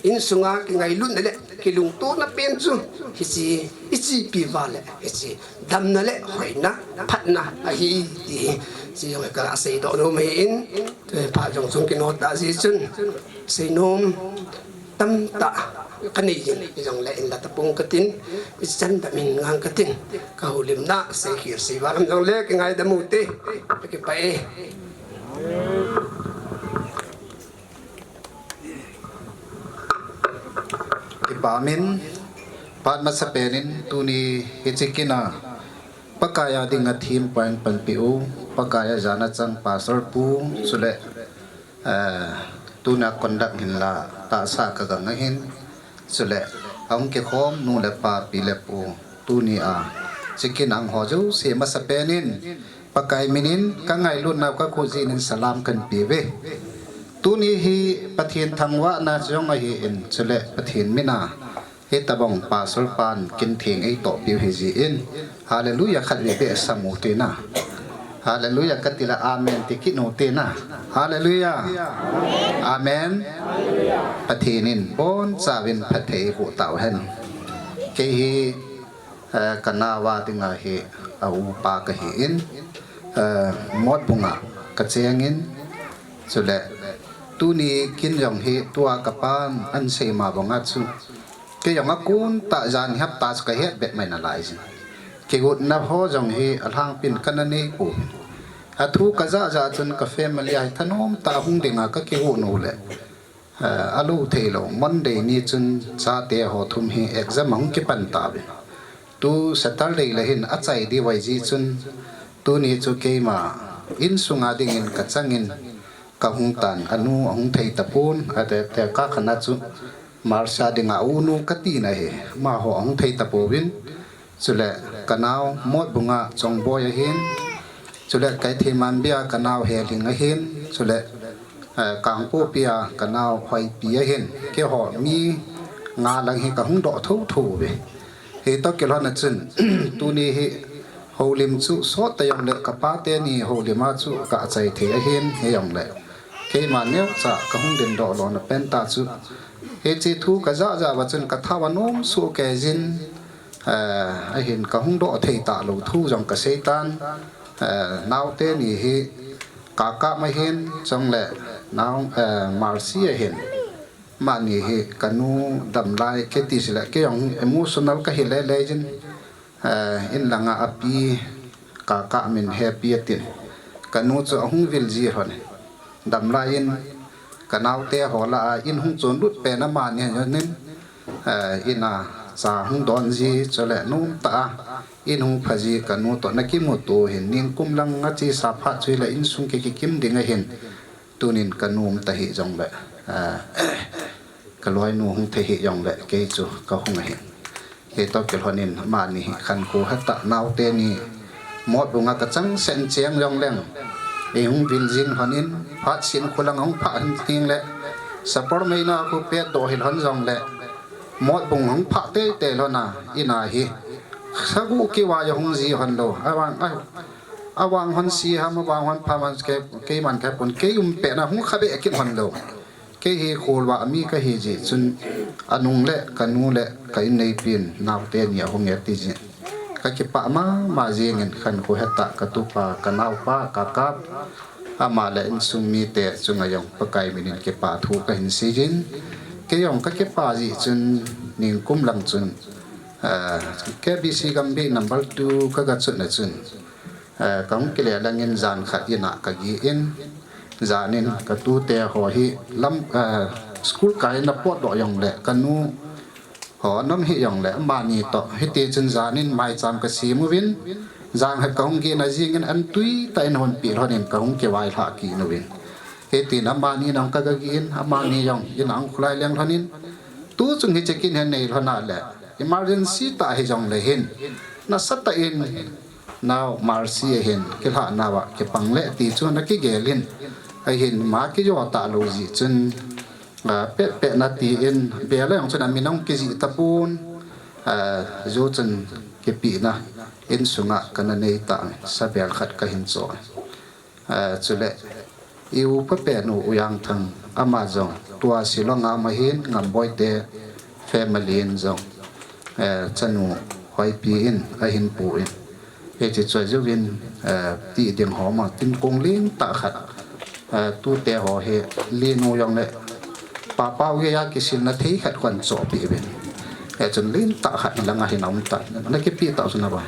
Insunga kingailutna le, kilungtona pen chu, hiche, ichepi uva le, hiche, damna le, hoina, phatna, ahi, ti hi. Chi jong ka seidoh nom ahin, tu phat jong chung kinot ta ji chun. Seinom, tamtah kanei jin, hijongle inla tapong katin, ichan damin ngang katin, kahoulimna seikhel seival ham jongle kingaidam ute, kakipah e. Kipah min, phat masapen in tuni hiche kin a Pakai a dinga theme point panpi u, Pakai a jana chang Pastor pu, chule Eh, tuna conduct hinla, tahsa kagang ahin. Chule, ahung kikhom nu le pa, pi le pu, tuni a, hiche kin a hung ho jouse masapen in, Pakai min in, kangailutnau kakhuh jin in salam kahin pe uve. Tuni hi Pathen thangvahna jong ahin, chule Pathen min a, Hitobang Pastor pan kin theng eitoh piu hijeh in. Hallelujah khat vei beh sam u tina. Hallelujah kati le amen ti kit u tina. Hallelujah. Amen. Pathen in bonchauvin phatthei eiboh tauhen. Kei hi, eh, kanao a dinga hi a upa kahin, eh, Motbung a kacheng in, chule tuni kin jong hi tua kapan ahin sei ma banga chu Kei jong akon tah jan hapta chu kahet bet mai nalai jin. Kigotna ho jong hi alhangpin kana nei poi. Athu kajah jah chun ka family a hi thanom tah hung dinga kakigot u le. Eh, alou thei lou. Monday ni chun chate ho thum hi exam ahung kipan tauve. Tu Saturday le hin achai diu ahi jeh chun tuni chu keima insunga dingin kachangin kahung tan, anu ahung thei tapon, ate, te ka khana chu Marcia dinga unu kati na hi, amaho ahung thei tapouvin, chule kanao Motbung a Chongboi ahin, chule Keithelmanbi a kanao Helhing ahin, chule, eh, Kangpokpi a kanao Hoipi ahin, keiho mi nga lang hi kahung doh thotho uve. Hitoh kilhon a chun, tuni hi houlim chu sot ta jongle kapa teni houlim a chu ka achai thei ahin, hijongle keima neocha kahung dingdoh lona pen tah chu. Hiche thu kajah jah uva chun kathao anom soh kei jin, eh, ahin kahung doh thei talou thu jong kasei tan, eh, nao teni hi Kakap ahin, chule nao, eh, Marcy ahin. Amani hi kanu damlai kei ti sile, kei jong emotional kahi lele jin, eh, in langa api Kakap min hepi atin. Kanu chu ahung vil ji lhon. Damlai in kanaote ho lah a in hung chonlut pen amani ahin, eh, in a cha hung don ji chule nomtah a in hung pha ji kanu toh nakimuto hin ningkum lang achesa phat chu hile insung kikikim ding ahin. Tunin kanu um tahih jongle, ah, kaloinu hung thei hih jongle, kei chu kahung ahi. Kei toh kilhonin amani hi khankho hetah naote ni Motbung a kachang sen cheng jongleng, eihung vil jin lhonin, phat sin khulang hung phah hin tingle, Sapormeina khu petdoh hih lhon jongle, Motbung hung phah teitei lhona, in ahi. Sagu kivai a hung ji lhon lou, avang, a, avang lhon si ham, avang lhon pham ham, kei, keiman kei pon, kei um pet na hung kha be kit lhon lou. Kei hi kholvah mi kahi jeh chun, anung le, kanu le, ka inneipin, naote ni ahung e ti jeh. Kakipah mama jingin khankho hetah katupa, kanaopa, Kakap, ama le insung mite chunga jong Pakai minin kipa thu kahin seijin. Kei jong kakipah jeh chun ningkum lang chun, ah, K B C Gambih number two kaga chutna chun, eh, kahung kile langin jan khat in a kagin, janin katute ho hi lam, eh, school kaina potdoh jongle kanu ho anom hih jongle amani toh hiti chun janin maicham kasem uvin, jan khat kahung gin ajingin antui tah in honpeh lhonin kahung kivailhah kit uvin. Hitin amani jong kaga gin, amani jong in a hung kholai leng lhonin, tuchung hiche kin hi nei lhon a le emergency tah hijongle hin nasatah in nao Marcy ahin kilhah nauva kipang le ti chu nakigel in, ahin ama kijo talou jeh chun, ah, pet pet na tin, bel a jong chun amin ahung kijih tapon, ah, jo chun kipehna insunga kana nei tan, sabel khat kahin cho. Eh, chule i upa pen u, u Jangthang, ama jong tua Shillong a um ahin, Ngamboi te family in jong, eh, chanu Hoipi in ahin pu in. Hiche chu ajouvin, eh, ti ding ho ma, tin kong lentah khat, eh, tute ho hi, Linu jong le Papa u geiya kisilna thei khat kon chohpeh uvin. Eh, chun lentah khat lang ahin um tan. Na kipeh tau chu na ba.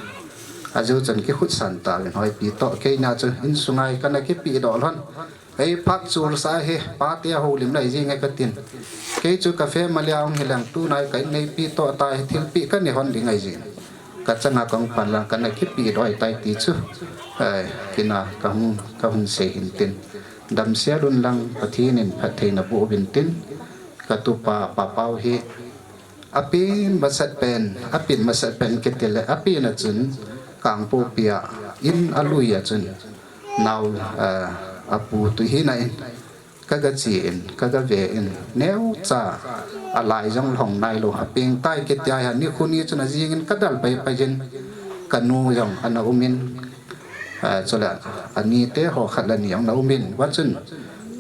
Ajou chun kikhutsah tauvin Hoipi toh. Keima chu insunga hi kana kipehdoh lhon. Ei phat chul sa hi, pate houlimna ahi jing e katin. Kei chu ka family a hung hileng tunai ka inneipi toh tai thilpeh kanei lhon ding ahi jing. Ka changa kahung pan lang kana kipehdoh tai ti chu. Ai, kina kahung, kahung sei hin tin. Damsel un lang Pathen in phattheina boh uvin tin. Ka tupa Papau hi. Apen masat pen, apen masat pen kiti le, apen a chun, Kangpokpi a in alui a chun, nao, eh, apu tu hina in, ka ga che in, ka ga ve in, neocha, alai jong lhong nailou, apeng tai kiti a hi, nikho ni chun ajing in ka dal pai pai in, ka nu jong ana um in, eh, chule, ani te ho khat le ni jong ana um in, va chun,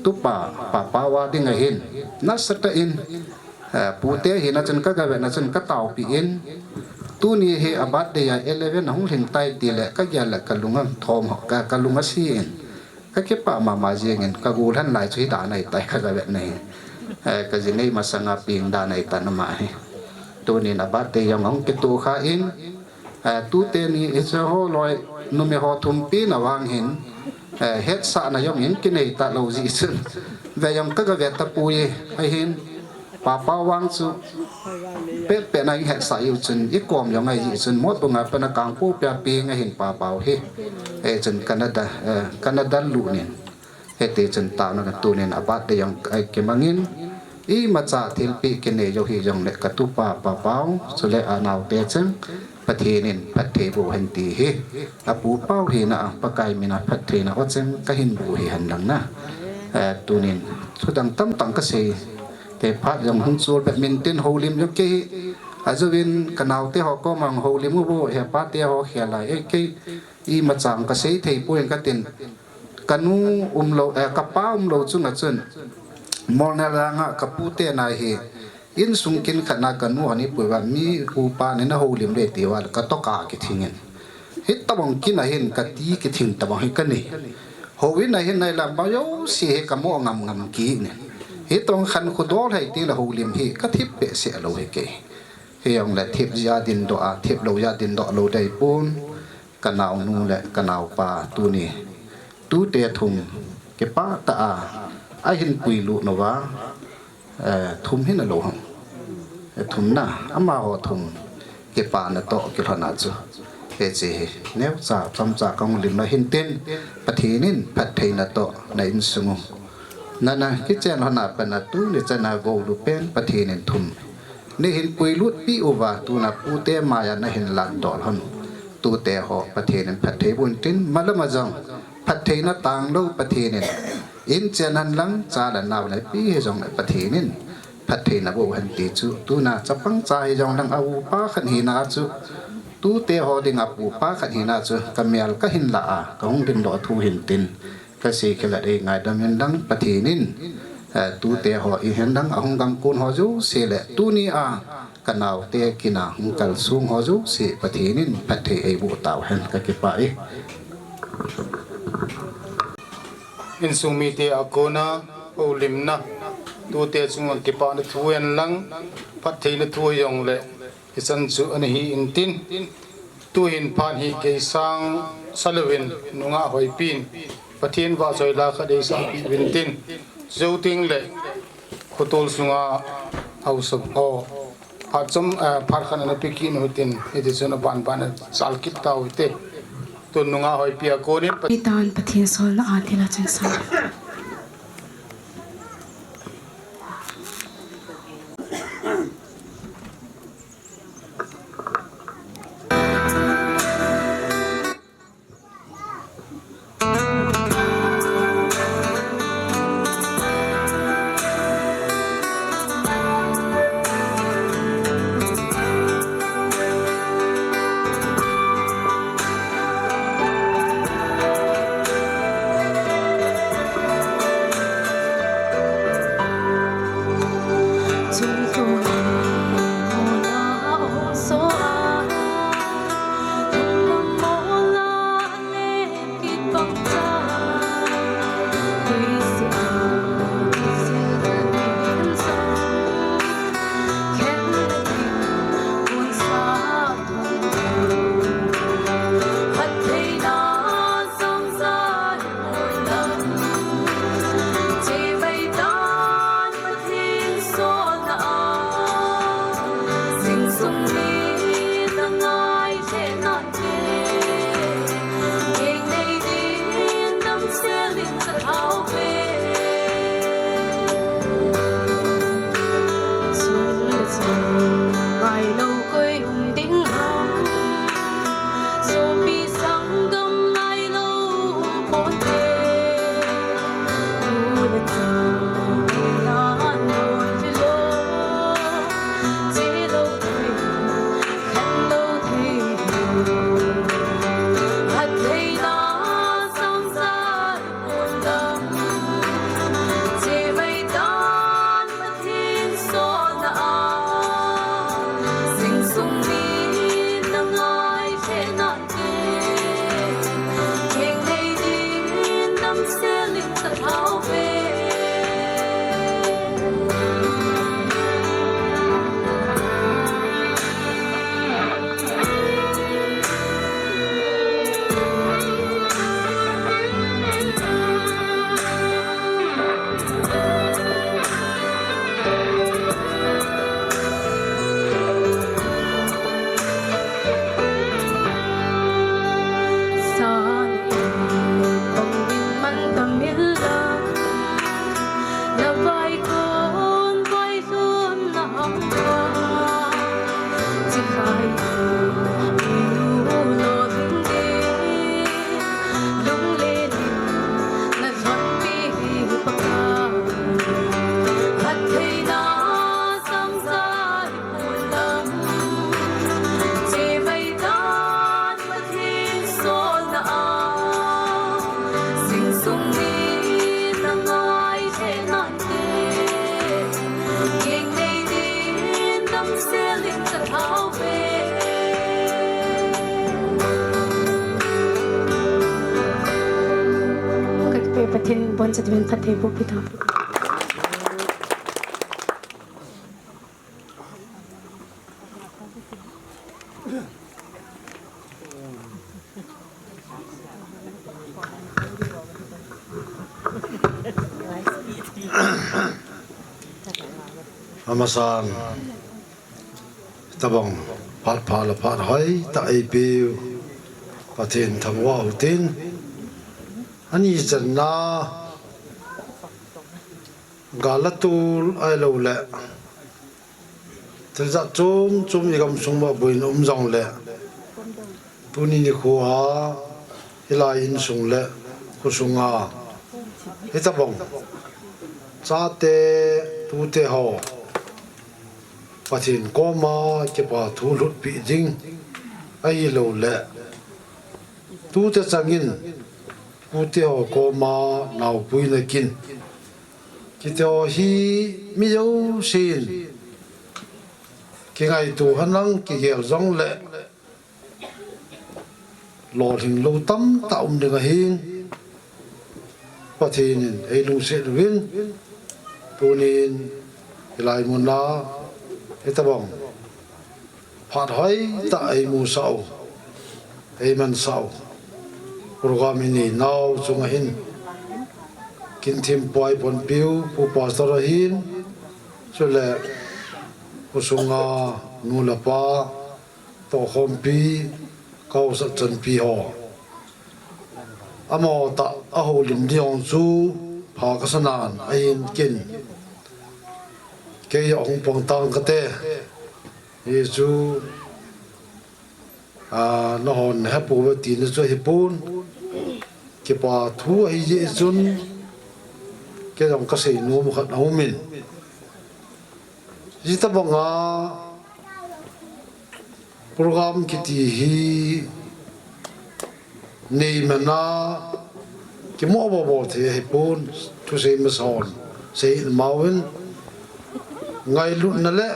tupa, Papau a ding ahin, nasatah in, Eh, pute hina chun ka ga vetna chun ka taopi in, tuni hi a birthday a eleven a hung lhing tai ti le ka gel le ka lung a thom ho, ka, ka lung a si in, ka kipah mama jing in, ka gol han lai chu hi dan ahi tai ka ga vetna hi. Eh, ka ji nei masanga peng dan ahi tai na ma hi. Tunin a birthday jong hung kitoh kha in, Eh, tute ni hiche ho loi, numei ho thum pen a vang hin, eh, hetsahna jong in kinei talou jeh chun. Ve jong ka ga ve tapoi, ahin, Papau vang chu, pet pet na in hetsah u chun, i kom jong ahi jeh chun, Motbung a pat na Kangpokpi a peng ahin Papau hi. Eh, chun Canada, eh, Canada lut nin. Hiti chun taona ka tunin a birthday jong, eh, kimangin, imacha thilpeh kinei jou hijong le ka tupa Papau, chule a naote cheng, Pathen in phatthei boh hen ti hi. A pupau hina a Pakai mina phattheina o cheng ka hin boh hi hen lang na. Eh, tunin, thudang tamtah ka sei, te phat jong hung chul be min tin houlim jong kei hi. Ajouvin ka naote ho koma houlim u bo, he pate ho khel lai, eh, kei imacha ka sei thei poi ka tin. Ka nu umlou, eh, ka pa umlou chunga chun, Molnel langa ka pute na hi, insung kin khat na ka nu ani pui va mi upa ni na houlim le ti va ka toh ka kithing in. Hitobang kin a hin ka ti kithing tobang hi ka nei. Houin a hin nai lam ba jouse hi ka mo ngam ngam kit in. Hitobang khankho dol hai ti la houlim hi ka thip behseh lou hi kei. Hijong le thip jia din doh a, thip lou jia din doh lou dei pon. Ka naonu le ka naopa tuni. Tute thum kipah tah a, ahin puilut uva, eh, thum hin alou ham. Eh, thum na, amaho thum kipana toh kilhon a chu. Hiche hi, neocha, chomcha kahung lim na hin tin, Pathen in phattheina toh na insung u. Na, na, kichen lhon a pat na tuni chan a gou lu pen Pathen in thum. Nei hin puilut pi uva tuna pute maiya na hin lat doh lhon. Tute ho Pathen in phatthei boh in tin malam a jong phattheina tanglou Pathen in. In chen hen lang cha le nao le pi hijong le Pathen in phattheina boh hen ti chu tuna chapang cha hijong lang a upa khat hina chu tute ho dinga pupa khat hina chu ka mel ka hin la a ka hung dingdoh thu hin tin. Ka sei kila dei ngaidam in lang Pathen in, eh, tute ho i hen lang ahung gam kun ho jouse le tuni a ka naote kin a hung kalsong ho jouse Pathen in phatthei eiboh tau hen ka kipah e. Insung mite a kona houlimna tute chunga kipana thu hen lang phattheina thu hijong le Hichan chu ana hi in tin, tuhin phat hi kei sang salouvin nungah Hoipin, Pathen vahchoi la khat eisah peh uvin tin, jou teng le khotol sunga haosa ho phat chom, eh, phat khat ana pe kit u hitin, hiti chun aban ban a chal kit tau hite. Tun nungah Hoipi a konin Pathen, Pathen solna a thil a chun sang. Pathen in phatthei boh pihen. Amasan, tabang phat pha le phat hoi tah eipeu Pathen thangvah u hitin, ani channa gal le tol ahilou le thil jat chom chom i gamsung uva boina um jongle, tuni nikho a hilai insung le khosunga hitabang chate tute ho Pathen koma kipa thu lhutpeh ding ahilou le, tute changin pute ho koma naopuina kin kiti ho hi mi jousen kingaito henlang, kigel jongle lolhing lou tamtah um ding ahin, Pathen in eilungset uvin, tunin hilai muna hitabang phat hoitah eimusah u, eimansah u program inei nau chunga hin, kin thempu a eipanpiu Pu Pastor ahin, chule khosunga nu le pa, tohkhompi, ka haosat chanpi ho, amaho tah a houlim ding jong chu pha kasa nan ahin, ken kei jong hung pang tang kate. Hichu, a, nahon hepouve tina chu ahipon, kipa thu ahi jeh chun kei jong kasei nom khat aumin, hitabanga program kiti hi nei mana kimoh bobo thei ahipon, thusei masa hon sei in mauvin, ngailutna le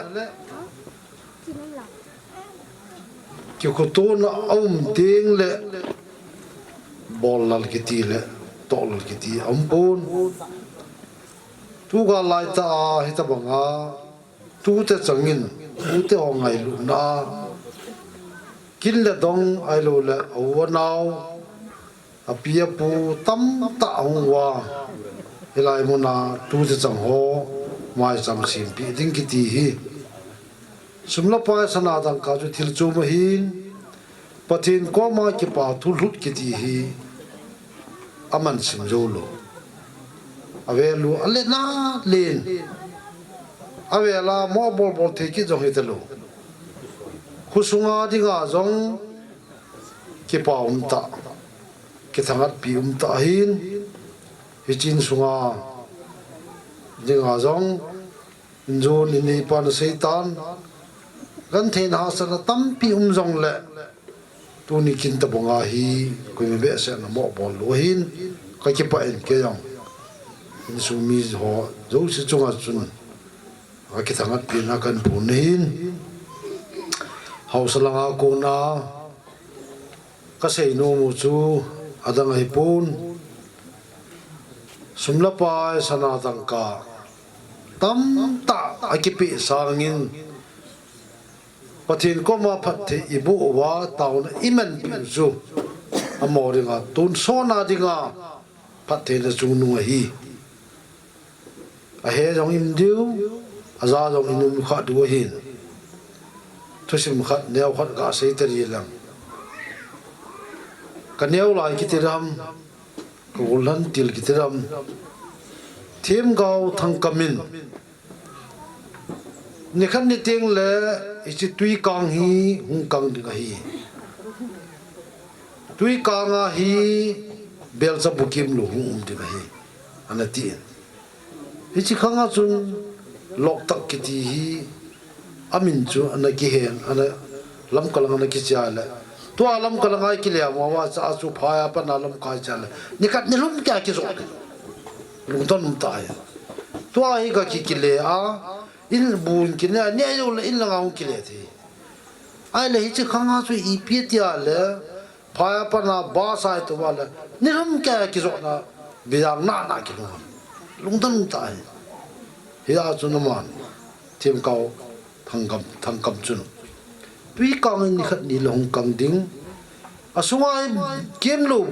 kikhotona a um ding le bollal kiti le tohlal kiti a um pon. Tugal laitah a hitabanga tute changin tute ho ngailutna a kin le dong ahilou le a u a nao, a pi a pu tamtah a hung uva, hilai muna tute chang ho maicham sempeh ding kiti hi sum le pai sana dangka chu thil chom ahin, Pathen koma kipa thulhut kiti hi aman sim jou lou. A value a let na len, a vel a mo bol bol thei kit jong hita lou. Khosunga dinga jong kipa um tah, kithangatpi um tah ahin, hiche insunga dinga jong injon inei pan seitan, gentheina hahsatna tampi um jongle, tuni kin tabanga hi koima behseh in a mo bol lou ahin, ka kipah in kei jong insung mi ho jouse chunga chun a kithangatpina kahin pon ahin, haosa langa kona ka seinom u chu adang ahipon, sum le pai sana dangka tamtah a kipeh sangin Pathen koma phatthei i boh uva taona i manpeh u chu amaho dinga tonsot na dinga phattheina chungnung ahi. Ahe jong i um diu, aja jong i um kha diu ahin. Thusim khat, neo khat ka sei tadi lang. Ka neo lai kiti ham, ka gol lhan til kiti ham. Themgao Thangkam in nikhat niteng le hiche Twikang hi hung kang ding ahi. Twikang a hi belcha bukim lou hung um ding ahi, ana tin. Hiche khanga chun Loktak kiti hi amin chu ana kihen, ana Lamka lang ana kichai le. Tua Lamka langa i kile a mo va cha chu phai a pat na Lamka i chai le. Nikhat nilhum kei a kijot. Lungdon um tah ahi. Tua hi ka ki, kile a, in bun kine, ne jou le in langa hung kile thei. Ahile hiche khanga chu ipi tia le, phai a pat na bus a i tou va le, nilhum kei a kijotna, bijang na na kilhum. Lungdon um tah ahi. Hia chu naman, Themgao Thangkam, Thangkam chun Twikang in nikhat nile hung kang ding, asunga hi kemlou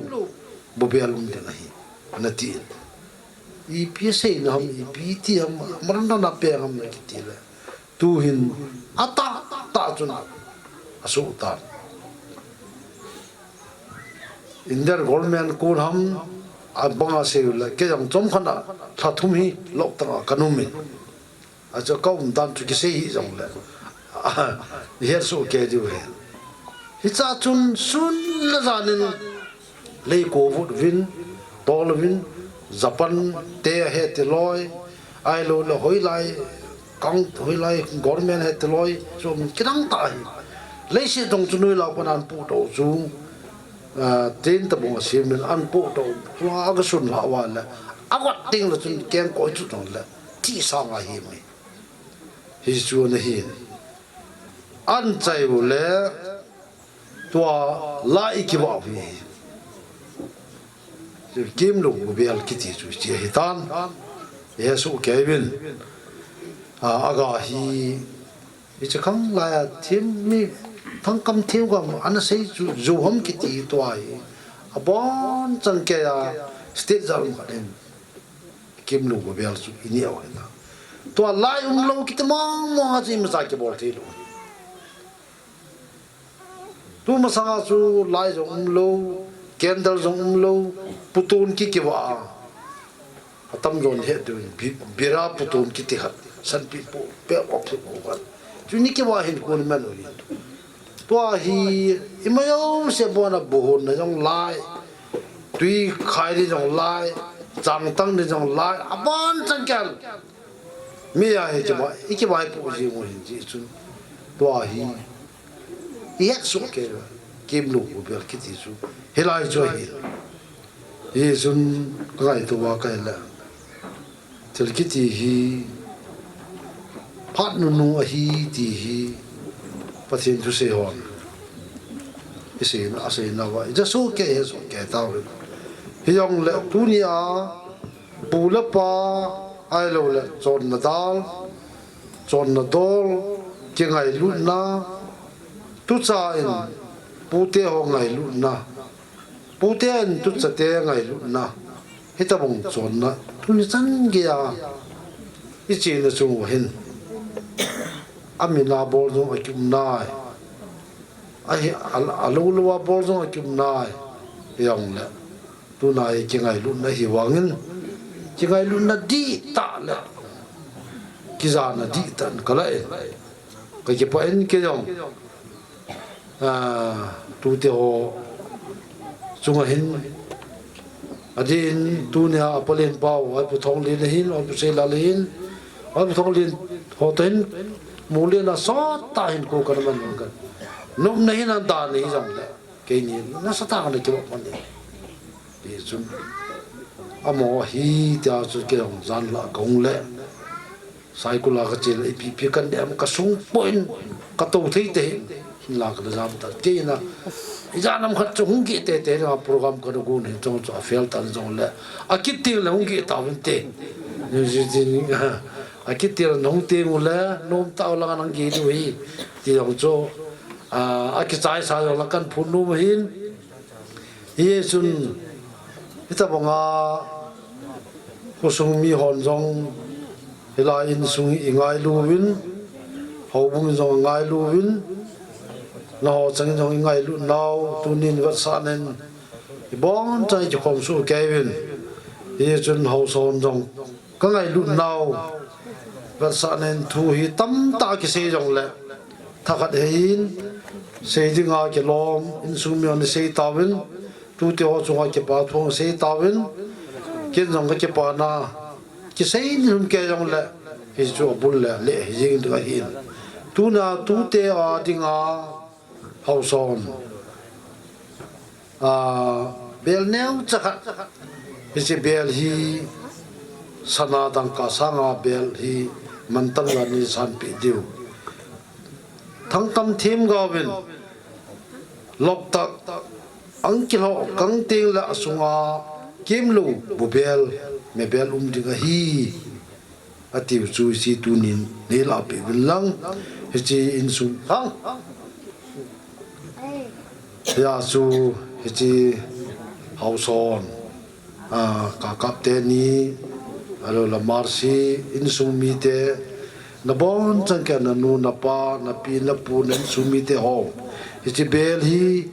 bubel um ding ahi, ana tin. Ipi seina ham, ipi ti ham, maran na peng ham na kiti le. Tuhin atah tah chun asuh tan. Indian government kon ham abanga sei le, kei jong chomkhat a lha thum hi Loktak a ka um in. Achu ka um dan chu kisei hih jongle, i het soh kei diu ahi. Hichea chun sun le jan in lei ko vut uvin, tol uvin, Japan te ahe ti loi, ahilou le hoilai, kang hoilai government ahe ti loi, chu kidang tah ahi. Leiset dong chu noilau kon an puhdoh chu, ah, tin tabang a sem in an puhdoh, chu a ka sun lha uva le, a got ding le chun keng koi chu dong le, thi sang ahi mai. Hichu ana hin. An chai u le, tua la i kivah u hi. Kemlou bubel kiti chu hiche ahi tan. I he soh kei uvin. A, aga hi, hiche khang lai a Them mi, Thangkam Themgao ana sei chu Joham kiti tua hi. Abonchan kei a state jat um khat in. Kemlou bubel chu i neh u ahi tan. Tua lai umlou kiti mong mong a chu imacha kibol thei lou. Tu masanga chu lai jong umlou, candle jong umlou, puton ki kivah a. Atamjon het diu, bi-, bira puton kiti khat, sanpi pu, pe op pu khat. Chu ni kivah hin kon man u hi. Tua hi, ima jouse bon a buhon na jong lai, tui khai ni jong lai, changtang ni jong lai, abonchan kei a. Mi a hi kivah, i kivaipoh jing u hin ti chun. Tua hi, i het soh kei uva, kemlou bubel kiti chu. Hilai chu ahi. Hichun ka ngaito uva ka hile. Thil kiti hi, phat nunu ahi ti hi Pathen thusei hon i sei, a seina uva i ja soh kei, he soh kei tau. Hijongle tunia pu le pa, ahilou le chonna dal, chonna dol, kingailutna, tucha in pute ho ngailutna, pute in tuchate ngailutna, hitabang chonna tuni chan geiya i chena chung uva hin, a min a bol jong a kium nai, a hi, a, a lou lou a bol jong a kium nai. Hijongle tuna hi kingailutna hi vangin, kingailutna dihtah le kijana dihtah in ka la in, ka kipah in kei jong, ah, tute ho chunga hin, adin tunia a palen pau, a pu Thonglen le hin, a pu Seilal le hin, a pu Thonglen ho to hin, mu le na sot tah hin ko kan man kan. Nopna hin an dan hi jongle, keini nasatah a na kipah man e. Hichun amaho hi tia chu kei jong jan la kong le, Saikul a ka che le ipi ipi kan dem ka sung point ka to thei te hin la ka jam ta kei na. I jan nam khat chu hung ki te te na program ka gun hin chong chu a fel tan jong le, a kit ting le hung ki ta vin te. Ni ji ji ni, a kit ting le hung te mu le nom ta la nang ki du hi ti jong chu, a, a kichai sa jong la kan phun nu hin. Hichun, hitabang a khosung mi hon jong, hilai insung i ngailu uvin, houbung jong ngailu uvin, naho chang jong i ngailu nau, tunin vetsahnan i bon chai kikhom soh kei uvin. Hichun haosa hon jong ka ngailu nau, vetsahnan thu hi tamtah kisei jong le, thakhat hei in, sei dinga kilom, insung mi hon sei tauvin, tute ho chunga kipa thu hong sei tauvin, ken jong ka kipana, kisei ni hun kei jong le, hi chu a bul le, le hi jing ding ahin. Tuna tute a dinga, haosa hon. A, bel neocha khat. Hiche bel hi sana dangka sanga bel hi mantam la ni san pe diu. Thangkam themgao vin. Loktak ang kilhoh kang teng le asunga kemlou bu bel, me bel um ding ahi. Atiu chu hiche tunin nei la pe uvin lang, hiche insung thang. Hia chu hiche haosa hon, a, ka kap teni, alo la Mercy, insung mite, na bon chang kei a na nu, na pa, na pi, na pu, na insung mite ho. Hiche bel hi,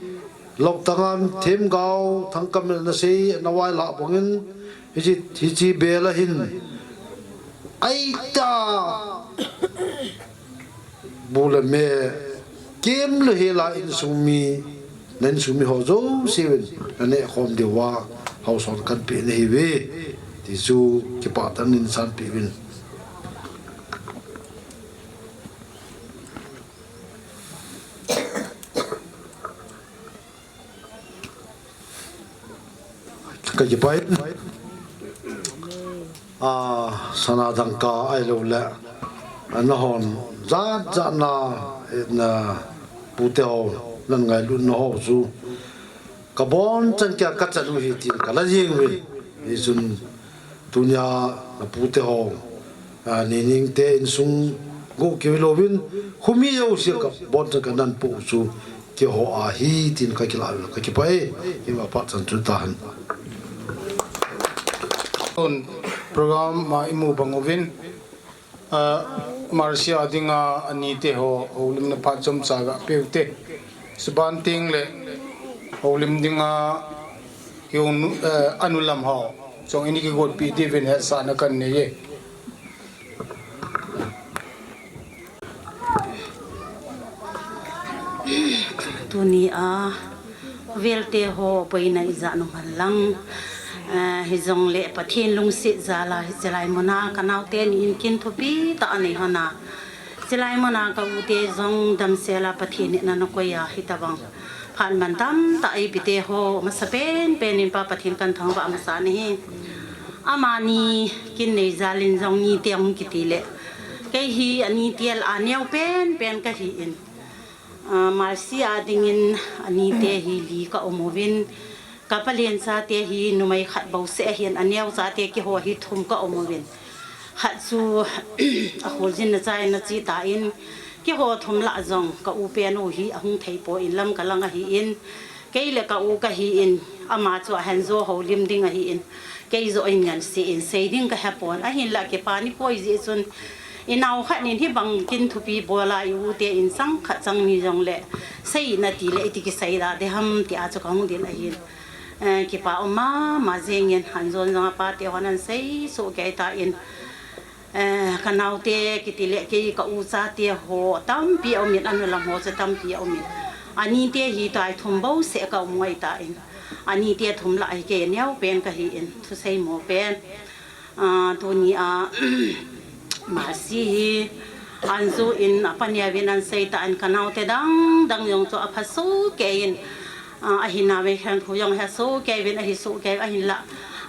Loktak a themgao, thangkam na sei, na vai la bangin, hiche, hiche bel a hin. Aita bu le me, kemlou hela insung mi, na insung mi ho jouse uvin, na neh khom diu va, haosa hon kan pe na hi uve, ti chu kipah tah in san pe uvin. Ka kipah in, a, sana dangka ahilou le, a, na hon jat jat na, na pute ho, nan ngailut na ho chu, ka bon chang kei a ka chan u hi tin ka la jing uvin, hichun, Tunia na pute ho, a, ni ning te insung go kei louvin, khumi jouse ka bon chang kei a nan po chu keiho ahi tin ka kila u, ka kipah e, ima pa chan chu tahen. Tun program ma i mu bang uvin, a, Mercy a dinga ani te ho, houlimna phat chomcha ga pe u te. Suban teng le, houlim dinga, Kiu nu, eh, anu lam ho, chong ini kigot pi diuvin hetsahna kan nei e. Tunia, velte ho, boina ija nu man lang. Eh, hijongle Pathen lungset jal a, hichelai muna, ka naote ni in kin thupi tah a nei hon a. Chulai muna ka u te jong damsel a Pathen in ana koi a, hitabang phat man tamtah eipeh te ho, masa penpen in Pa Pathen kan thangvah masa nahi. Amani kin nei jal in jong ni te hung kiti le, Kei hi anite lah a neo penpen kahi in, ah, Mercy a dingin anite hi li ka um uvin, ka palen chate hi numei khat bouseh ahin, aneo chate keiho hi thum ka um uvin. Khat chu a kholjin na chai na chi ta in, keiho thum lah jong ka u pen u hi ahung thei poi in lam ka lang ahi in, kei le ka u kahi in, ama chu a Hanzo houlim ding ahi in, kei joh in ngan se in sei ding ka he pon, ahinlah kipa ni poi jeh chun, i nao khat nin hibang kin thupi bol a i u te in chang khat chang ni jong le, sei na ti le iti kisei da de ham ti a chu ka hung din ahin. Eh, kipa um mama jeng in, Hanzo jong a pa te hon an sei soh kei ta in, eh, ka naote kiti le kei ka u chate ho tampi a um in, a nu lam ho chu tampi a um in. Anite hi tai thum bouseh ka um ngai ta in. Anite thum lah a hi kei neo pen kahi in, thusei mo pen. Ah, tuni a, Mercy hi, Hanzo in a pa neo vin an sei ta in ka naote dang dang jong chu a pha soh kei in, ah, ahi nau ve khen khu jong he soh kei vin ahi soh kei ahinlah.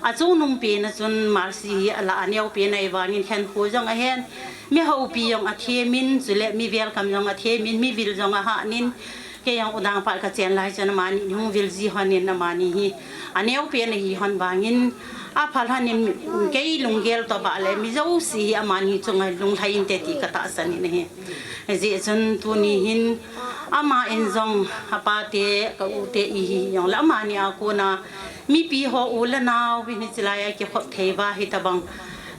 A chungnung pen a chun Mercy hi a lah a neo pen ahi vangin khen khu jong ahen, mi houpi jong a them in, chule mi welcome jong a them in, mi vil jong a hah nin, kei jong u dang pal ka chen lai chun amani ni hung vil ji hon in amani hi a neo pen ahi hon vangin a phal hon in kei lunggel toh bah le mi jouse hi amani chunga lunglhai inte ti ka tahsan in ahi. Hijeh chun tuni hin ama in jong a pa te ka u te ihi jong le amani a kona mipi ho u le nao vin hiche lai a kikhop thei va hi tabang,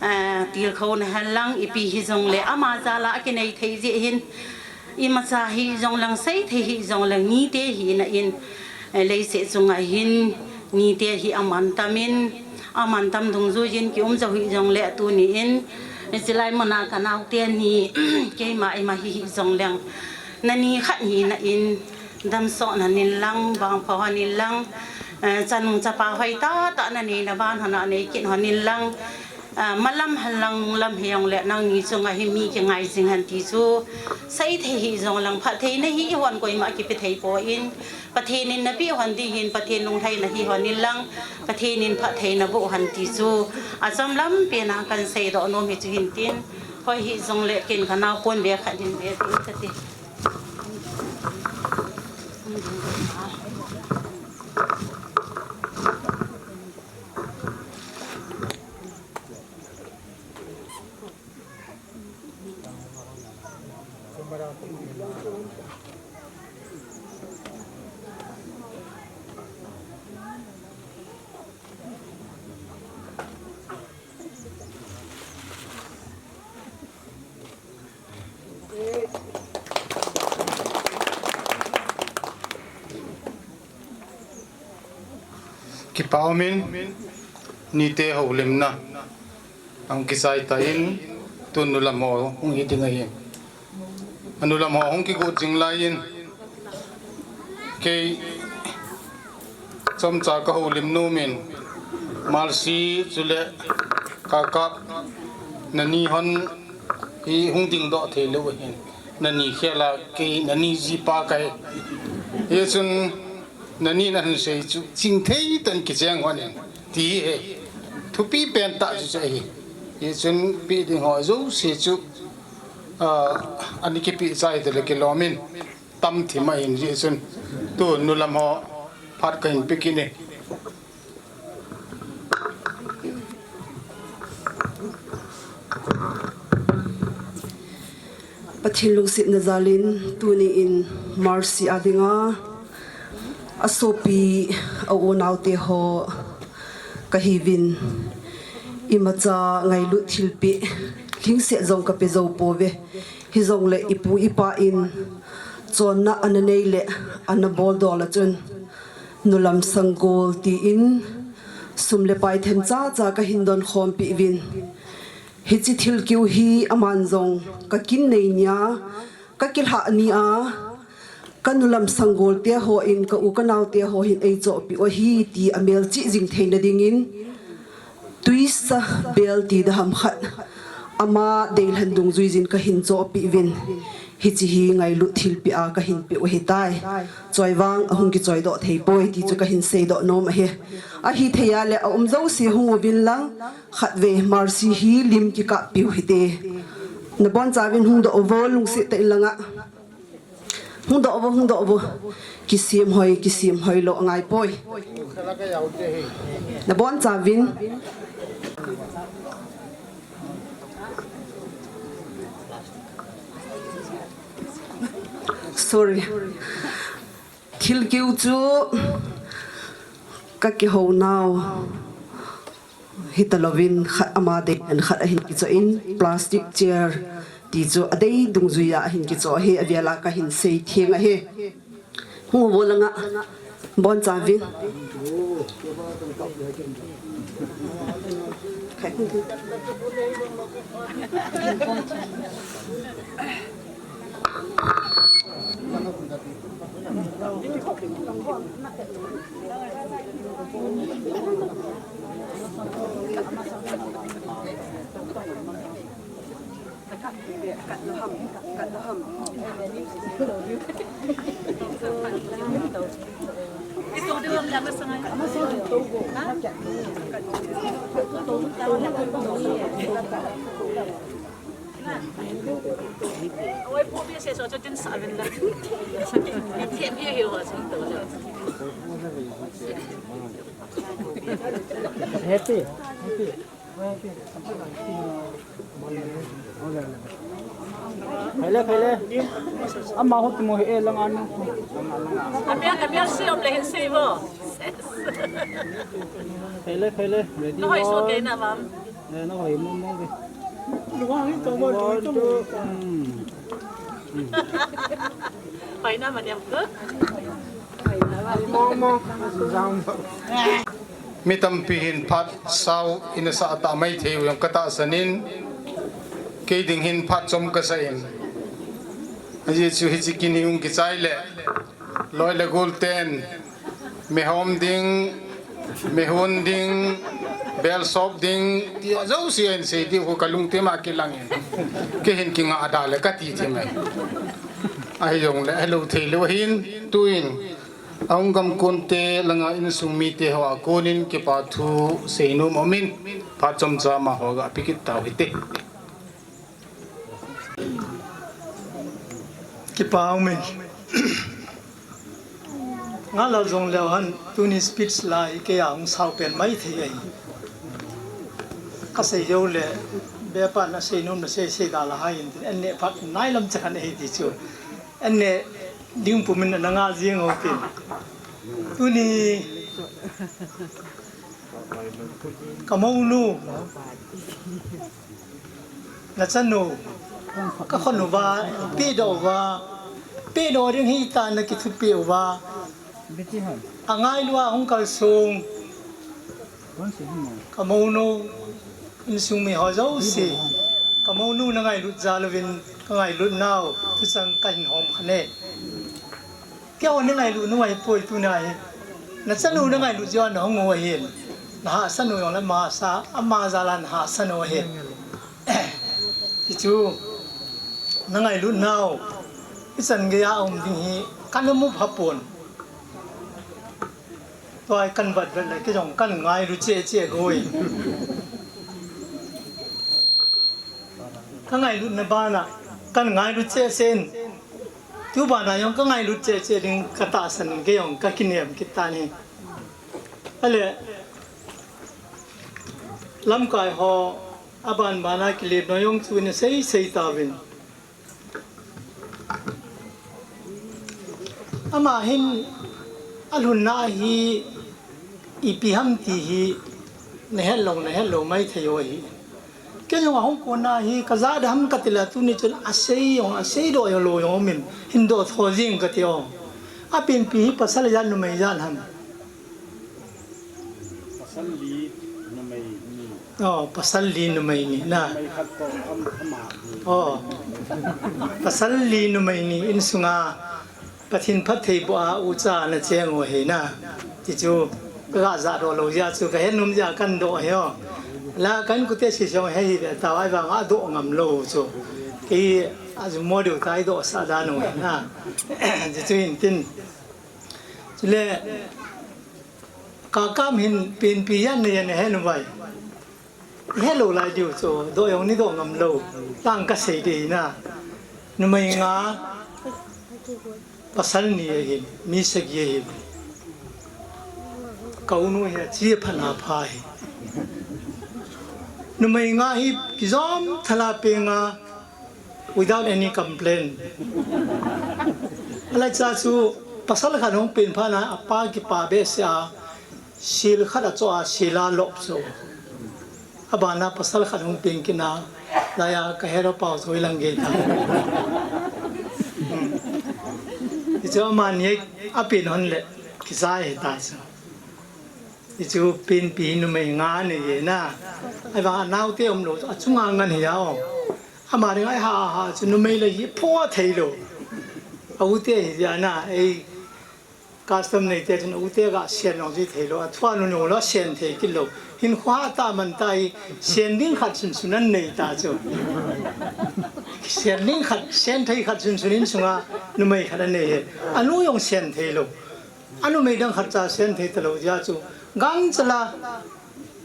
eh, tilkhouna hen lang ipi hi jong le ama jal a a kinei thei jeh hin Imacha hi jong lang, sei thei hi jong lang, nite hi na in, eh, leiset chunga hin nite hi aman tam in, aman tam dungjui in ki um jou hi jong le tuni in, eh, chilai muna ka naote ni, keima ima hi hi jong lang, nani khat hi na in, damsot na nin lang, vangpha hon in lang, eh, chanu chapa hoi tah tah na nei na van hon a nei kit hon in lang, Ah, malam hen lang, nunglam hi jong le nangni chunga hi mi kingai jing hen ti chu sei thei hi jong lang, phattheina hi i hon koima kipe thei poi, Pathen in na pe hon ding hin, Pathen lunglhaina hi hon in lang, Pathen in phattheina boh hen ti chu achom lam pen a kan seidoh nom hi chu hin tin, hoi hi jong le ken ka nao pon be khat hin be tin ka ti. Kipa um in, nite houlimna ahung kisai ta in, tun nulam ho hung hi ding ahi. Anulam ho hung kigot jing lai in, kei chomcha ka houlim nom in, Mercy chule Kakap, nani hon hi hung dingdoh thei lou ahin, nani khel a kei nani jipa kahi. Hichun nani na hin sei chu chingthei tah in kicheng hon in, ti hi thupi pen tah chu chu ahi. Hichun pe ding ho jouse chu, ah, ani kipe chai tile kilom in, tam thim ahin, hichun tun nulam ho phat ka hin pe kit e. Pathen lungsetna jal in tuni in Mercy a dinga asopi a unaote ho kahiuvin, imacha ngailut thilpeh lhingset jong kape jou pouve. Hijongle ipu ipa in chonna ana nei le ana bol dol a chun, nulam sanggol tin sum le pai themcha cha kahin donkhom peh uvin. Hiche thil kiu hi aman jong kakin nei nia, kakilhah nia, ka nulam sanggol te ho in ka u ka nao te ho hin eichoh peh u ahi ti amelchih jing theina dingin, tuisa bel ti da ham khat ama deilhen dungjui jin kahin choh peh uvin. Hiche hi ngailut thilpeh a kahin peh u ahitai. Choi vang ahung kichoi doh thei poi ti chu kahin seidoh nom ahi. Ahithei a le aum jouse hung uvin lang, khatvei Mercy hi lim kikap peh u hite. Nabonchauvin hung doh uvo, lungset tah in langa. Hung doh uvo, hung doh uvo. Kisem hoi, kisem hoilou angai poi. Nabonchauvin. Sorry. Thil keu chu kakihou nau. Hitalouvin khat ama dei in khat ahin kichoh in, plastic chair ti chu adei dungjuia ahin kichoh ahi, avel a kahin seitheng ahi. Hung uvo langa, bonchauvin. Happy, happy. Khaile, khaile. Ama ho tumo he lang anu. Amia, amia si om le hin si bo. Khaile, khaile. Ready. No hoi so ke na mam. Eh, no hoi mo mo ke. Luang ni to mo, to mo. Hoi na ma niam ko. Mo mo. Mi tampi hin phat sao in asah ta mai thei u jong ka tahsan in, kei ding hin phat chom ka sa in. Ajeh chu hiche kin hi hung kichai le, loi le gol ten, mi hom ding, mi hon ding, bel sop ding, ti jouse in sei diu ka lungthim a kilang in. Kei hin kinga da le ka ti thim e. Ahi jong le, helou thei lou hin, tuin. Ahung gam konte langa insung mite hoa konin kipa thu seinom umin, phat chomcha amaho ga pe kit tau hite. Kipa umin. Nga la jong leu han tuni speech lai kei a hung sao pen mai thei ahi. Ka sei jou le, bepa na seinom na sei sei da la hai in, en ne phat nai lam cha khan ahi ti chu. En ne ding pumin na nga jing ho tin. Tuni ka mounu, na chanu, ka khon uva, pe doh uva, pe doh ding hita na kithupi uva. Angailu a hung kalsong. Ka mounu, insung mi ho jouse. Ka mounu na ngailut jal uvin, ka ngailut nau, thuchang ka hin hom khan e. Keiho na ngailut nau ahi poi tuna hi. Na chanu na ngailut jeh a na hung u ahin. Na hahsa nau jong le ama sa, ama jal a na hahsa nau ahi. Hichu, na ngailut nau. Ichan gei a um ding hi, kana mu pha pon. Tua hi kan vat vat le, kei jong kan ngailu cheh cheh goi. Ka ngailut na bana, kan ngailu cheh cheh in. Tu bana jong ka ngailut cheh cheh ding ka tahsan in, kei jong ka kinem kit tan ahi. Ale, lamkai ho, aban bana kilet nau jong chu na sei sei tauvin. Ama hin alhunna hi ipi ham ti hi na het lou, na het lou mai thei u ahi. Kei jong ahung kona hi ka ja da ham ka ti la tuni chun asei jong, asei doh jong lou jong min hin doh tho jing ka ti o. Apenpi hi pasal ijat numei ijat ham. Pasal li numei ni. Oh, pasal li numei ni na. Numei khat toh am, ama ni. Oh. Pasal li numei ni insunga Pathen phattheiboh a ucha na cheng u ahi na. Ti chu ka ga ja doh lou jeh a chu ka het nom jeh a kan doh ahi o. La kan kute si jong he hi ve tau ahivang a doh ngam lou chu. Kei a ju mo deu ta i doh sah dan u ahi na. Ti chu hin tin. Chule, ka kam hin penpi jan na jan na hen vai. Hello lai diu chu, do jong ni do ngam lou. Tang ka sei ding na. Numei nga, pasal ni ahin, mi sagi ahin. Ka u nu hi a chi phan a pha hi. Numei nga hi kijom thala pe nga without any complaint. Alai cha chu pasal khat hung pen pha na a pa kipa be se a sil khat a cho a sil a lop so. A bana pasal khat hung pen kina, laya ka hero pau soi lang gei ta. Hmm. Hichu ama ni a pen hon le, kisai he ta chu. Hichu pen pi numei nga ni ye na. Ai ba nau te um lo, a chunga ngan hi ya o. Ama ni ngai ha ha, chu numei le hi pho thei lo. A u te hi ya na, ei, Custom nei te chun u te ga sian long ji thei lo, a thuan nu nu lo sian thei kit lo. Hin khua ta man ta hi sian ding khat sun sun an nei ta chu. Sian ding khat, sian thei khat sun sun in sunga numei khat an nei he. A nu jong sian thei lo. A numei dang khat cha sian thei ta lo ja chu. Gang chala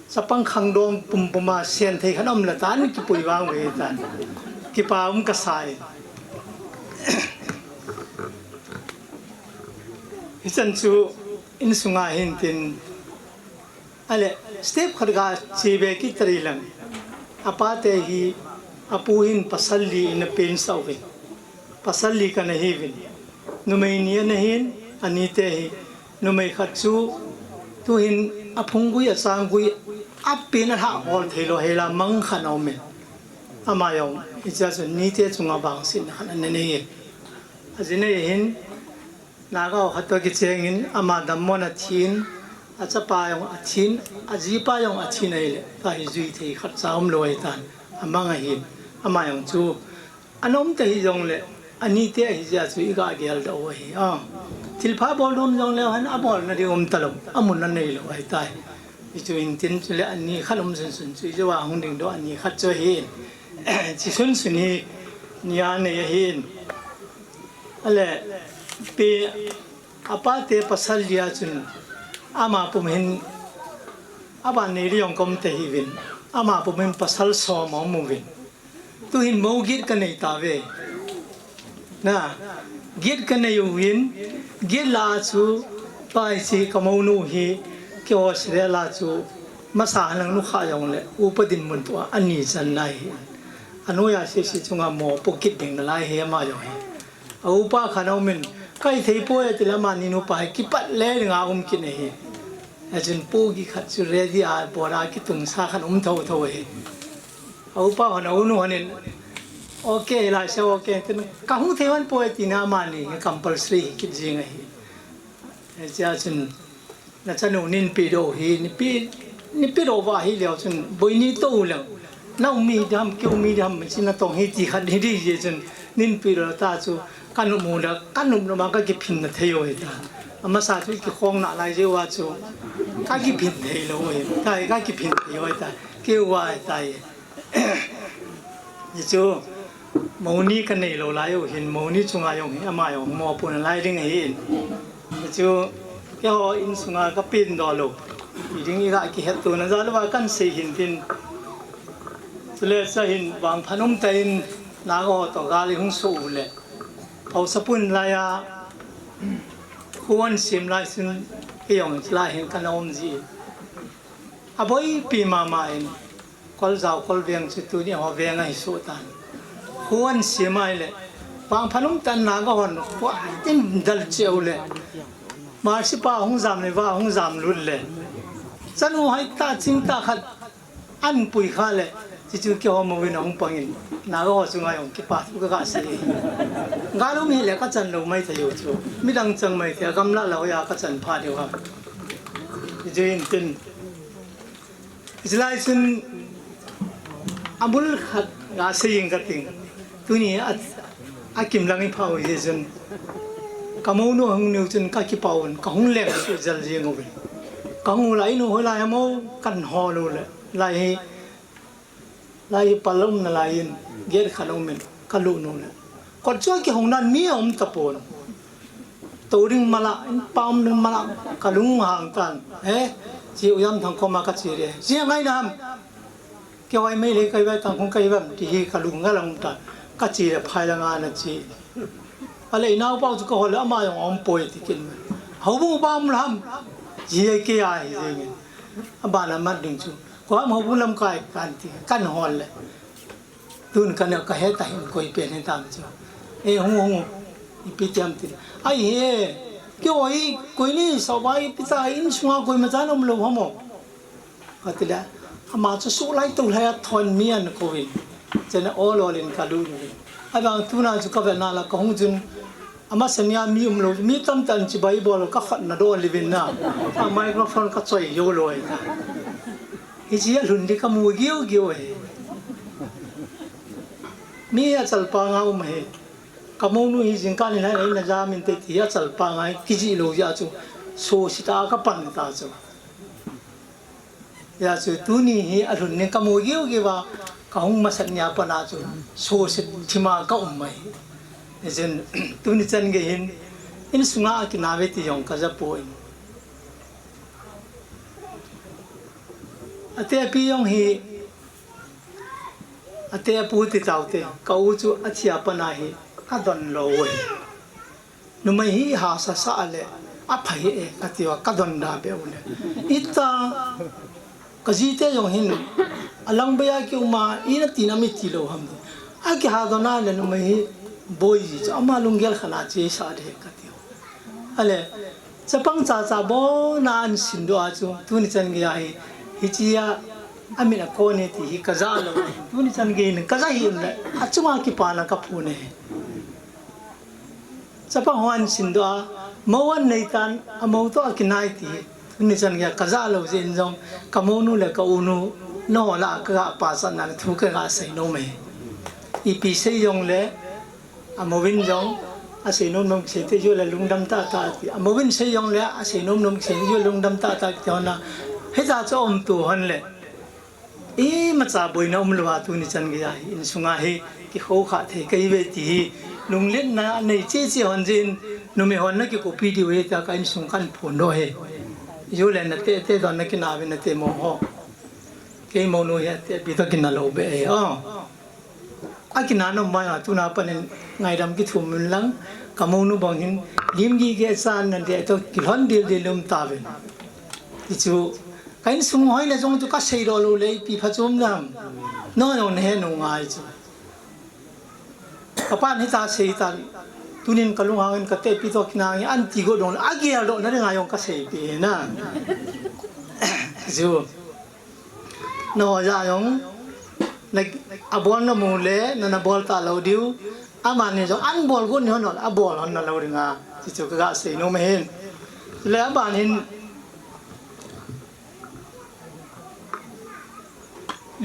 Chapang khangdong pumpuma sian thei khat um la tan kipui vang ve tan. Kipa um ka sai. Hichan chu insunga hin tin. Ale, step khat ga chi ve ki tari lang. A pa te hi, a pu hin pasal li in a pen sau ve. Pasal li kana hi vin. Numei ni ana hin, ani te hi. Numei khat chu, tu hin a phung gui, a chang gui, a pen a hah hol thei lo, hela mang khan a um in. Ama jong, hicha chu ni te chunga vang sin khan ana nei. A ji nei hin, Naga ho khat to kicheng in, ama dammon a thin, a chapa jong a thin, a jipa jong a thin ahile, ta hi jui thei khat cha um lo ai tan, a mang a hin, ama jong chu, An um te hi jong le, ani te ahi jeh a chu i ga gel doh u ahi, a. Thilpha bol nom jong le, han a bolna ding um ta lo, a mun a nei lo ahi tai. Hichu in tin chu le, ani khat um sun sun chu, i jo a hung ding doh ani khat chu ahi in. Chi sun sun hi, ni a nei ahi in. Ale, pi, a pa te pasal lia chun, ama pum hin, a ban nei li jong kom te hi vin, ama pum hin pasal som a um u vin. Tu hin mo git ka nei ta ve. Na, git ka nei u hin, git la chu, pai chi ka mo nu hi, ki ho si le la chu, masa hanang nu kha jong le, upa dinmun tu a, ani chan lai hi. A nu ya si si chunga mo pu kit ding na lai hi ama jong hi. A upa khan a um in, kai thei poi ti le ama ni nu pa hi, kipat le ding a um kit nei hi. A chun pu gi khat chu ready a, bora ki tung sa khan um tho tho hi. A upa hon, a u nu hon in, okay, lai se okay, tin, ka hung thei hon poi tina mani, compulsory hi kit jing ahi. Hichea chun, na chanu nin pi do hi, ni pi, ni pi do va hi leo chun, boi ni to leng. Na um mi dam, keu mi dam, chin na tong hi ti khat hi di je chun, nin pi do ta chu, ka nu mu da, ka nu nu ma ka ki phin na thei o hi ta. Ama sa chu ki khong na lai je wa chu, ka ki phin thei lo hi, ka, ka ki phin thei o hi ta, keu wa hi ta hi. Hichu, moni ka nei lo lai u hin, moni chunga jong hi, ama jong mo puna lai ding ahi in. Hichu, keiho insunga ka pin doh lou. Hi ding i ga kihet tuna ja lou va kan sei hin tin. Chule cha hin vangphat um tah in, Naga ho to gal i hung so u le. Haosa pun lai a, khuan sim lai sin, kei jong lai hin kan um ji. A boipi mama in, Kol jao kol veng chu tuni ho veng ahi suh tan. Khuan sim ai le. Vangphat um tah in Naga hon, khuan tin dal cheu le. Marsi pa hung jam le va hung jam lut le. Chanu hai ta ching ta khat an pui kha le. Chichu keiho mo vin hung pang in. Naga ho chunga jong kipa thu ka ka sei. Gal um hi le ka chan lou mai thei u chu. Midang chang mai thei, gamla la hoiya ka chan pha diu ham. Chichu in tin. Hichelai chun a bul khat ga sei ing ka ting. Tuni a, a kim lang i phah u hi chun. Ka monu hung niu chun ka kipah un, ka hung leng su jal jing uvin. Ka hung u lai nu hoilai a mo kan ho lo le. Lai hi, lai hi pal um na lai in, gate khat um in, ka lut nu le. Kot chu a kihong nan mi a um tapon. Tou ding mala, in pa um ding mala, ka lung hang tan. He, chi u jam thang koma ka chi re. Chi ngai na ham. Kei vai mei le kai vai tang khung kai vam ti hi ka lung nga lang ta. Ka chi le phai la nga na chi. A le inau pau chu ka hol le ama jong om poi ti kin. Hau bu ba mu lam. Ji ai ke ai ji. A ba na mat ding chu. Ko ham hau bu lam kai kan ti kan hol le. Tun kan ka he ta hin koi pen hin tam chu. E hung hung. Ipi tiam ti. Ai he. Kei oi koi ni sa vai pi ta in sunga koi ma cha nom lo hamo. Ka ti le, ama chu su lai to lai a thon mi an ko vin. Chena ol ol in ka lu ni. A bang tuna chu ka ve na la ka hung jun. Ama sania mi um lo, mi tam tan chi bai bol ka khat na do li vin na. A microphone ka choi yo lo ai. Hi chi a lhun di ka mu giu giu he. Mi a chal pa nga um he. Ka mo nu hi jing ka ni na na ja min te ti a chal pa nga ki ji lo ja chu. So si ta ka pan ta chu. Ya chu tuni hi a lhun ning ka mu giu giu va ka hung masat nia pa na chu so se thima ka um mai. Jen tuni chan ge hin in sunga a kina ve ti jong ka ja po in. A te pi jong hi a te pu ti tau te ka u chu a chia pa na hi a don lo we. Numei hi ha sa sa le a phai e ka ti va ka don da be u le. Ita ka ji te jong hin a lang be a ki uma i na ti na mi ti lo ham. A ki ha don a le numei hi boi ji cha ama lung gel khana chi sa de ka ti. A le chapang cha cha bo na an sin do a chu tuni chan ge a hi hi chi a a min a ko ne ti hi ka ja lo. Tuni chan ge in ka ja hi le a chunga ki pa na ka phu ne. Chapa huan sin do a, mo an nei tan, a mo to a kinai ti. Ni chan ge ka ja lo jin jong, ka mo nu le ka u nu, no la ka ga pa sa na thu ka ga sei no me. Ipi sei jong le, a mo vin jong, a sei nom nom sei te jo le lungdam ta ta ti. A mo vin sei jong le, a sei nom nom sei jo lungdam ta ta ti hon na. He ja cho om tu hon le. Imacha boina um lou a tuni chan geiya hi, insunga hi, kikho kha thei kahi ve ti hi, lungletna nei cheche hon jin, numei hon na kikopi diu hi tia ka insung kan phon doh hi. Ju le na tete don na kina ve na te mo ho. Kei mo nu hi ate pi to kina lou be e, o. A kina nom mai a tuna panin ngaidam kithum un lang, ka mo nu bang hin, lim gige chan na de to kilhon dildil um ta ve. Ti chu, Ka insung hoi le jong chu ka sei doh lou le, ipi pha chu um nam. No, no, ne he nung ngai chu. Ka pan hita sei tan. Tunin ka lunghang in ka tepi to kinang in an ti go dong le, a gel doh na ring a jong ka seipi na. Chu. No, ja jong. Na, a bol na mu le, na, na bol ta lou diu. Amani jong an bol go ni hon, a bol hon na lou ring a. Ti chu ka ga sei nom ahin. Le aban hin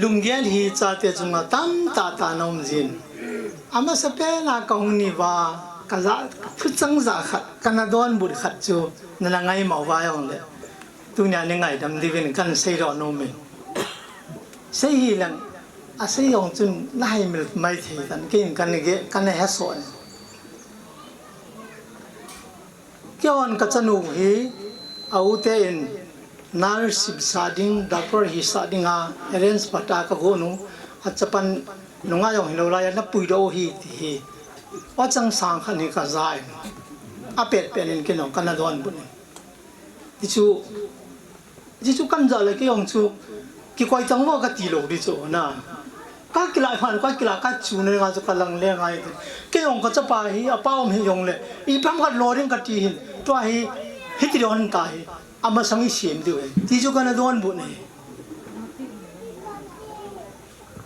Lunggel hi chate chunga tamtah tah ana um jin. Amasa pen a ka hung ni uva, ka ja, thuchang ja khat, kana donbut khat chu, nana ngaimo uva jong le. Tunia nei ngaidam diuvin kan seidoh nom in. Sei hi leng, asei jong chun na haimil mai thei tan, keiin kana ge, kana hesoh in. Keihon ka chanu hi, a u te in nurse sah ding, doctor hisah ding a, arrange phat a ka gon u, a chapan nunga jong hilou lai a na puidoh u hi ti hi. O chang sang khat hi ka ja in. A pet pet in keiin jong kana donbut in. Ti chu, Ti chu kan ja le kei jong chu, kikoi tang mo ka ti lou di chu na. Ka kila phan, ka kila ka chu ne nga chu ka lang le ngai. Kei jong ka chapa hi, apa um hi jong le. Ipi ham ka lo ding ka ti hin. Tua hi, hiti don ta hi. Amasang i sem diu hi. Ti chu kana donbut ne.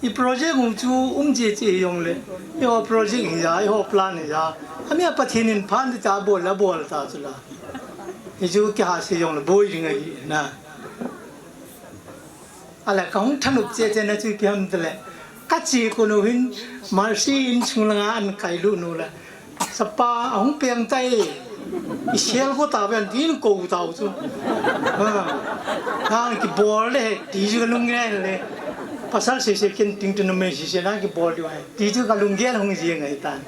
I project u chu um cheche hi jong le, eiho project hi ja, eiho plan hi ja. Ami a Pathen in phan ti ta bol la bol ta chu la. Hi chu kei ha sei jong le boi ding ahi na. Ala ka hung thanop cheche na chu ipi ham ti le. Ka che kon u hin Mercy insung langa an kai lut nu la. Sapa, ahung peng tai. I sel ko ta ven, tin ko ta u chu. Ha. Nang kibol le, ti chu ka lunggel le. Pasal sese ken ting tu numei sese nang kibol diu ahi. Ti chu ka lunggel hung jing ahi tan.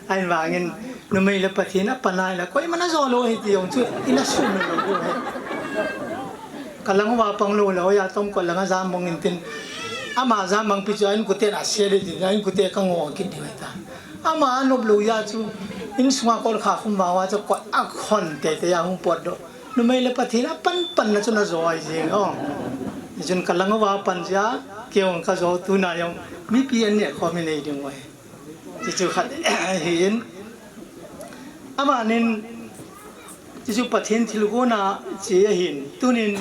Ahivangin numei le Pathen a panai le. Koima na jo lou ahi ti jong chu, ina sum lou diu ahi. Ka lang uva pang lou le, oya tom ko langa jam bang in tin. Ama ja mangpi chu a inkoten a se le din, a inkote ka ngo kit ding ahi ta. Ama a nop lou jeh chu, insunga kol kha khum vang uva chu kot a khon teitei a hung potdoh. Numei le Pathen a panpanna chu na jo ahi jeng o. Hichun ka lang uva pan jeh a, kei jong ka jo tuna jong, mipi an neh khom hi nei ding uve. Hichu khat ahin. Amanin, hichu Pathen thilgon a che ahin. Tunin,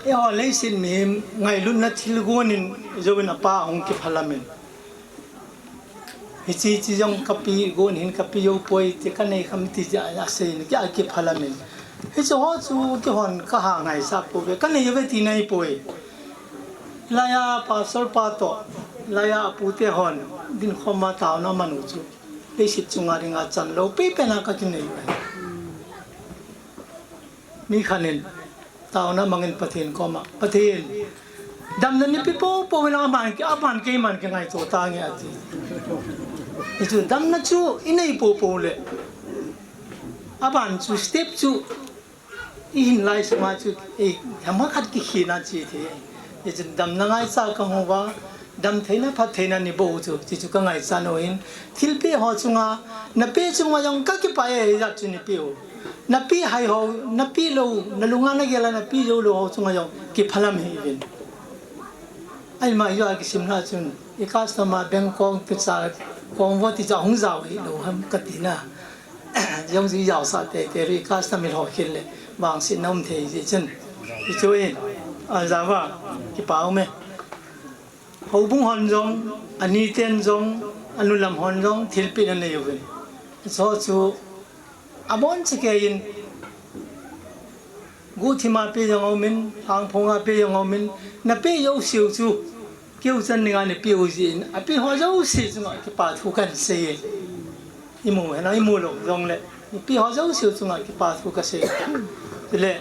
eiho leiset mihem ngailutna thilgon in jouvin apa hung kiphalam in. Hiche, hiche jong ka pi gon hin ka pi jou poi ti ka nei kham ti ja, ja sei in, kia kiphalam in. Hiche ho chu keihon ka ha ngaisah pouve, ka nei uve ti nei poi. Laiya pastor pa toh, laiya apute hon, din khom a taona man u chu. Leiset chunga dinga chan lou, pi pen a ka kinei uve. Mi khat in, taona mangin Pathen koma, Pathen, damna nei pe poupou in lang aban, aban keiman kingaito tange ati. Hichu damna chu inei poupou le, aban chu step chu ihin lai sunga chu, eh, hama khat kikhina chi thei. Hichun damna ngaichat ka hung uva, dam theina, phat theina nei bou chu, hichu ka ngaichat u ahin, thilpeh ho chunga, napeh chunga jong ka kipah e, hijat chu nei peh u. Napeh hai ho, napeh lou, na lunga na gel a napeh jou lou ho chunga jong kiphalam hih uvin. Ahima hiya kisim na chun, i customer beng kong kicha, kong vo ti cha hung jao hilou ham ka tina. Jong ji jao sah teitei ri customer ho khel le, vangsetna um thei ji chun. Hichu in, a jao va, kipah um e. Houbung hon jong, aniten jong, anu lam hon jong, thilpeh na nei uvin. Hichu chu, abon chakei in, guhthim a peh jong aumin, lhangphong a peh jong aumin, napeh jouseu chu, keu chan dinga nei peh u jeh in, apeh ho jouse chunga kipa thu kan sei e. Imu hena, imu lou jongle, napeh ho jouse chunga kipa thu ka sei. Chule,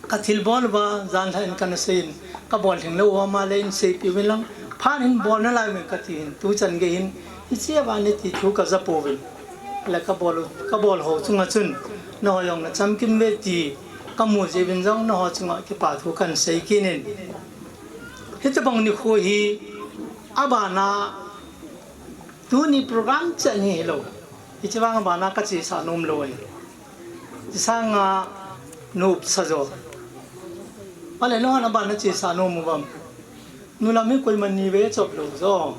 ka thil bol uva, jan lha in kana sei in, ka bol lhing lou uva, ama le in seipeh uvin lang, phat hin bol nalai uvin ka ti hin, tuchan gei hin, hiche a vang nei ti thu ka ja pouvin. Le ka bol u, ka bol ho chunga chun, nangho jong na chamkim uve ti, ka mu jeh uvin jong, nangho chunga kipa thu kan sei kit in. Hitobang nikho hi, abana, tuni program chan hi hilou. Hiche vang abana ka chesah nom lou ahi. Hiche sanga nopsa jo. Ale, nangho abana chesah nom uvem. Nulam hi koiman ni vei chop lou jo.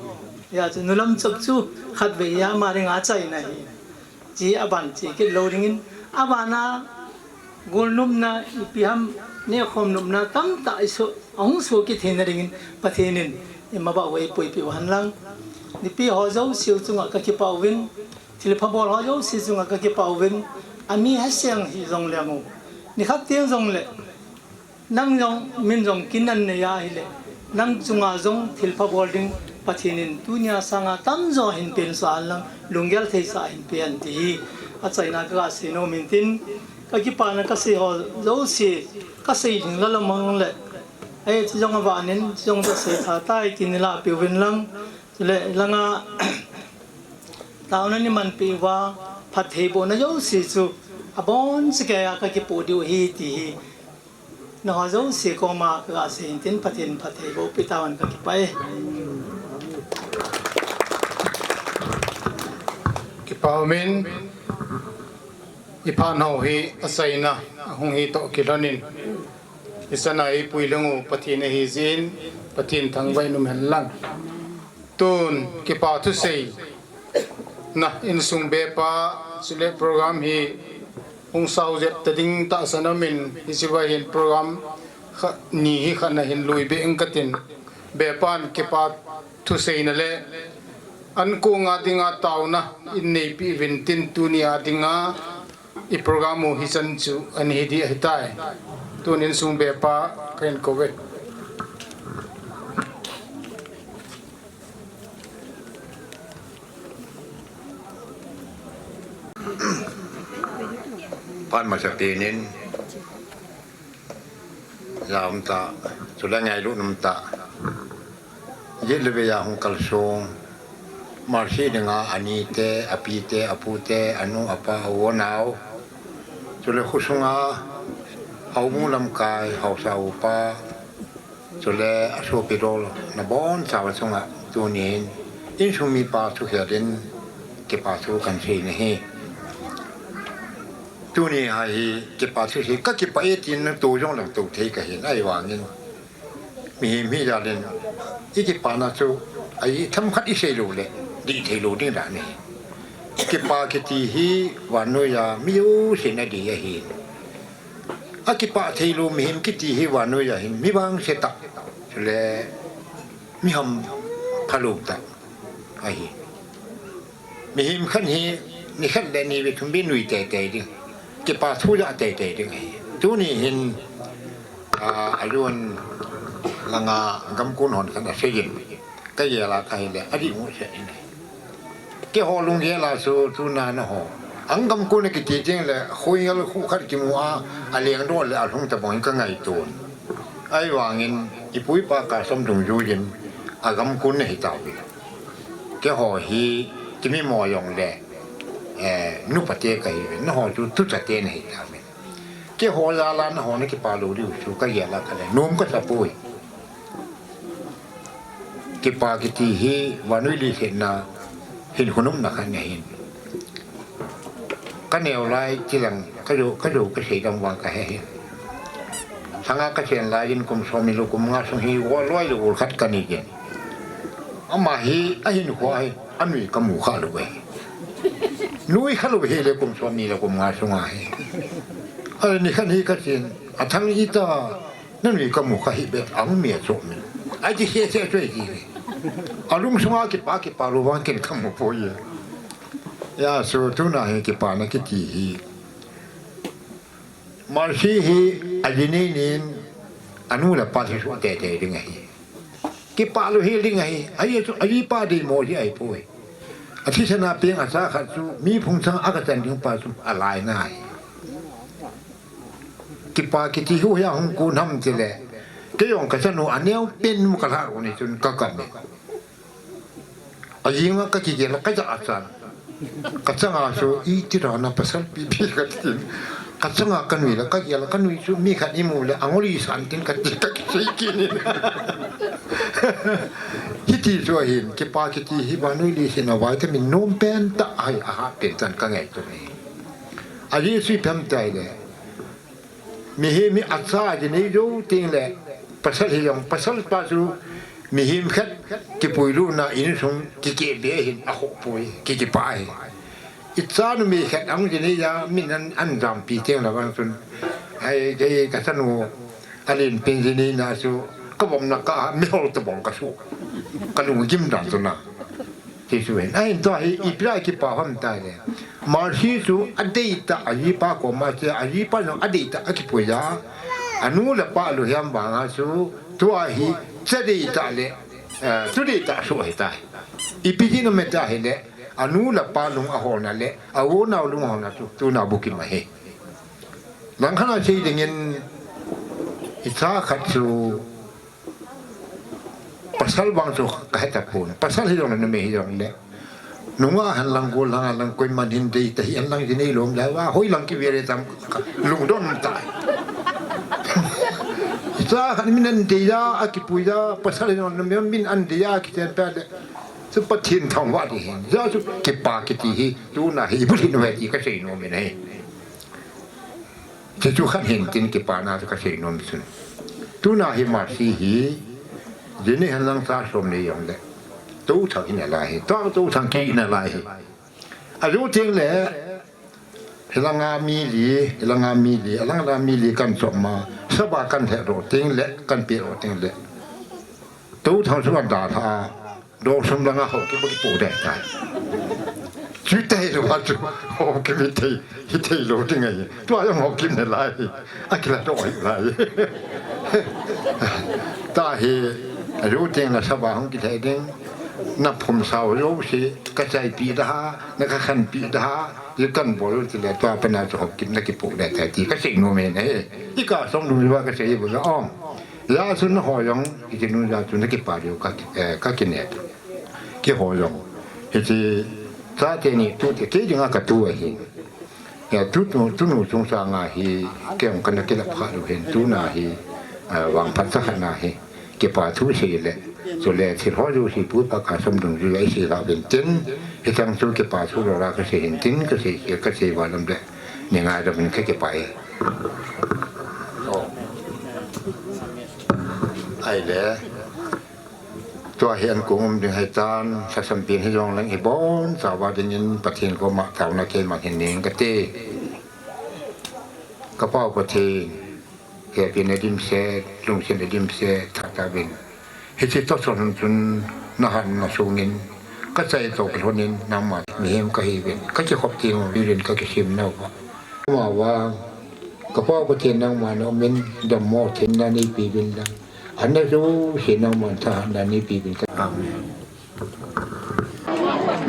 Hijeh chun nulam chop chu khatvei a ama dinga achaina ahi. Hiche aban che kit lou dingin, abana golnopna, ipi ham, nehkhom nopna tamtah iso, ahung so kit theina dingin Pathen in eima bou eipuipeh u hen lang. Napeh ho jouse chunga ka kipah uvin, thilpha bol ho jouse chunga ka kipah uvin, ami haseng hih jongle mo. Nikhat teng jongle, nang jong, min jong kin nanei ahile, nang chunga jong thilpha bol ding Pathen in tunia sanga tamjo ahin pensah hen lang, lunggel theisah ahin pe hen ti hi achaina ka ga sei nom in tin, ka kipana ka sei ho jouse, ka sei lhing lou lam mang le, eh, hiche jong avanin, hiche jong ka sei tha tai tin nei lahpeh uvin lang, chule langa taona nei manpeh uva, phattheibohna jouse chu, abon chakei a ka kipoh diu ahi ti hi, nangho jouse koma ka ga sei in tin, Pathen phattheiboh peh tahen, ka kipah e. Kipah umin, i phat ho hi achaina, ahung hi toh kilhonin, ichan a eipui lhung u Pathen ahi jeh in, Pathen thangvah in um hen lang. Tun kipa thuseina insung bepa, chule program hi hung sao jep ta ding tahsan aumin, hiche va hin program kha, ni hi khat na hin lui beh ing katin, bepan kipa thuseina le ankong a dinga taona in neipeh uvin tin, tunia dinga i program u hichan chu ana hi ding ahitai. Tun insung bepa kahin kou ve. Phat masapen in, ja umtah, chule ngailut umtah, jet le vei a hung kalsong, Mercy dinga anite, apite, apute, anu, apa, u, anao, chule khosunga houbung lamkai, haosa upa, Chule asopi dol nabonchauva chunga tunin insung mipa thu hialin kipa thu kahin sei nahi. Tuni a hi kipa thu sei, kakipah e tin nato jong lang to thei kahin, ahivangin mihem hi jalin ikipana chu ahi themkhat isei lou le dih thei lou ding dan ahi. Kipa kiti hi vannoiya mi jousen adih ahi. Akipah thei lou mihem kiti hi vannoiya hin mi vangse tah, chule mi hampha lou tah ahi. Mihem khat hi nikhat le ni vei thum vei nui teitei ding, kipa thu jah teitei ding ahi. Tuni hin, a, alun langa gamkon hon khat aseiyin, kagel a kahile adih muset in ahi. Keiho lunggel a chu tuna nangho ang gamkon kiti tengle khoingal khu khat kimu a, alengdoh le alhung tabang in kangaiton. Ahivangin ipu ipa kasom dungjuiyin agamkon nahitauve. Keiho hi kimimo jongle, eh, nupate kahiuve, nangho chu tuchate nahitauve. Keiho jal a nangho nakipa lou diu chu kagel a kale nom kasapoi. Kipa kiti hi vannoi leiset a hinkho nopna khat ahin. Kaneo lai chilang kajou, kajou kasei dang vang kahe hi. Lhanga kachen laiyin kum somni le kum nga sung hi goloi le gol khat kani jin. Ama hi ahinkho a hi anui kamu kha lou ahi. Nui kha lou hile kum somni le kum nga sunga hi. Ani khat hi kachen, athang ita, nanui kamu kha hih beh, ahung mi achoh min. Aji sese chu ahi. Alungsunga kipa, kipa lou vang ken kamu poi. Hijeh chun tuna hi kipana kiti hi, Mercy hi ajinei nin anu le apa thisuh teitei ding ahi. Kipa lou hel ding ahi. Ahi chu ajipa deimo hi ahipoi. Athisan a peng acha khat chu mi phung chang a kachan ding pa chu alainai. Kipa kiti hi hoiya hung kon ham tile, kei jong kachanu aneopen mu kalhah u ni chun kakam e. Ajing a kakigel a kajah achan. Kachanga chu iti dana pasal pipi katin. Kachanga kanui le kagel a kanui chu mi khat imu le angol isan tin kati kakisei kit in. Hiti chu ahin, kipa kiti hi vannoi leiset a vitamin nompen tah ahi, ahatpen chan kangaito ahi. Ajeh chu ipi ham tile, mihem hi acha ajinei jou tengle, pasal hijong, pasal pa chu mihem khat kipuilutna insung kikehbe hin akhohpoi, kikipah ahi. Icha numei khat ahung jinei a min an, an jampi tengle vang chun, ai, kei kachanu alenpen jineina chu kavomna kah a mihol tobang kasuh, kalunggim dan chu na. Ti chu hin. Ahin tua hi ipi a kipa ham tile, Mercy chu adeitah ajipa koma che, ajipa jong adeitah akipui a, anu le apa lunghem vanga chu tua hi cha deitah le, eh, tu deitah soh ahitai. Ipi jeh inem itile, anu le apa lung aholna le a-u anao lung aholna chu tuna bukim ahi. Langkhat a sei dingin, icha khat chu pasal vang chu kahetapon. Pasal hijongle numei hijongle, nungah henlang golhang henlang koiman hin deitah hihen lang jinei lom le, va hoilang kivele tam, lungdon tai. Icha khat min an dei a akipui a, pasal hijongle numei min an dei a kichen peh le, chu Pathen thangvah ding ahi. Hijeh chun kipa kiti hi tuna hi ibulhit uve ti kasei nom in ahi. Hichu khat hin tin kipana chu kasei nom chun, tuna hi Mercy hi, jini henlang cha som nei jongle, touthang inalai hi, tua touthang kei inalai hi. Ajou tengle, hilanga mi li, hilanga mi li, alanga mi li kan chom a, saba kan lhedoh tengle, kan pedoh tengle, touthang chu adalha a, doh sum langa Haokip akipoh deh tai. Chuti hilou a chu Haokip hithei, hithei lou ding ahi. Tua jong Haokip nalai hi, akiladoh hilai. Tahi, ajou tengle saba hung kilheh ding, naphumsao jouse kachaipeh da, nakakhanpeh da, jikan bol tile tua pana chu Haokip nakipoh deh tai ti kasei nom in ahi. Ika som nom uva kasei bou a ong. Hijeh chun nangho jong, hiche nunga chu nakipa diu ka, eh, kakinem. Keiho jong, hiche chate ni tute kei dinga katu ahin. Hijeh chun tu, tunu chungchanga hi, kei jong kana kilap kha lou hin, tuna hi, eh, vangphat cha khat na hi. Kipa thu sei le, chule thil ho jouse Pu Pakai sam dungjuiya isei uvin tin, hicheng chu kipa thu lou a kasei hin tin, kasei, kasei uva lam le, nei ngaidam in kakipah e. Ahile, tua hi ankong um ding ahitan, lhasam pen hijongleng ibonchauva dingin Pathen koma taona keiman hin neng kate. Ka Pau Pathen, hepina dimset, lungsetna dimset, tha tauvin. Hiche toh chun, chun nahatna sungin, kachai toh kilhonin, nangma mihem kahiuvin, kakikhop tengulin kakisem nauva. Amavang, ka Pau Pathen nangma naumin, dammo themna neipeuvin lang. Ana jouse nangman thahatna neipeuvin ka. Amen.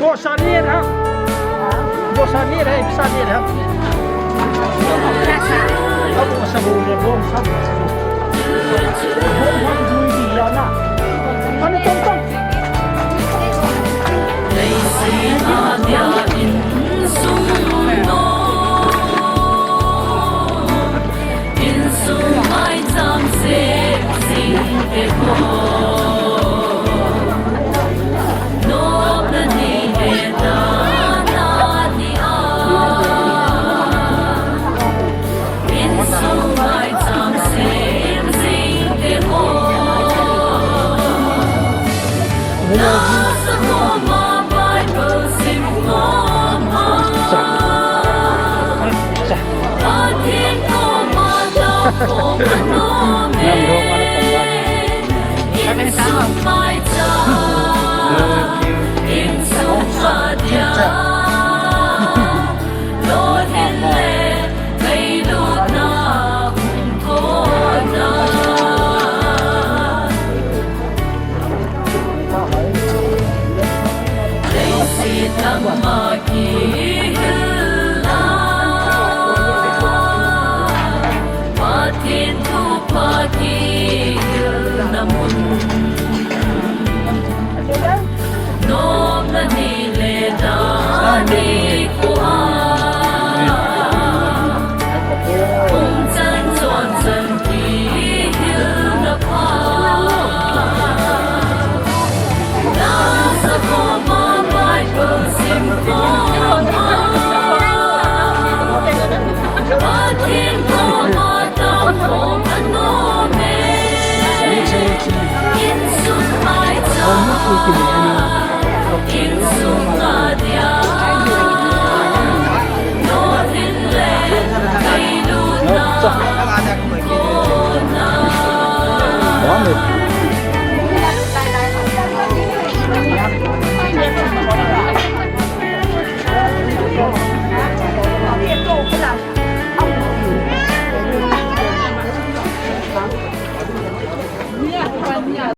Bosa ni ha. Bosa ni ha, bosa ni ha. Abu sa bu le bom sa. Bom sa bu ni ya na. Ani tong tong.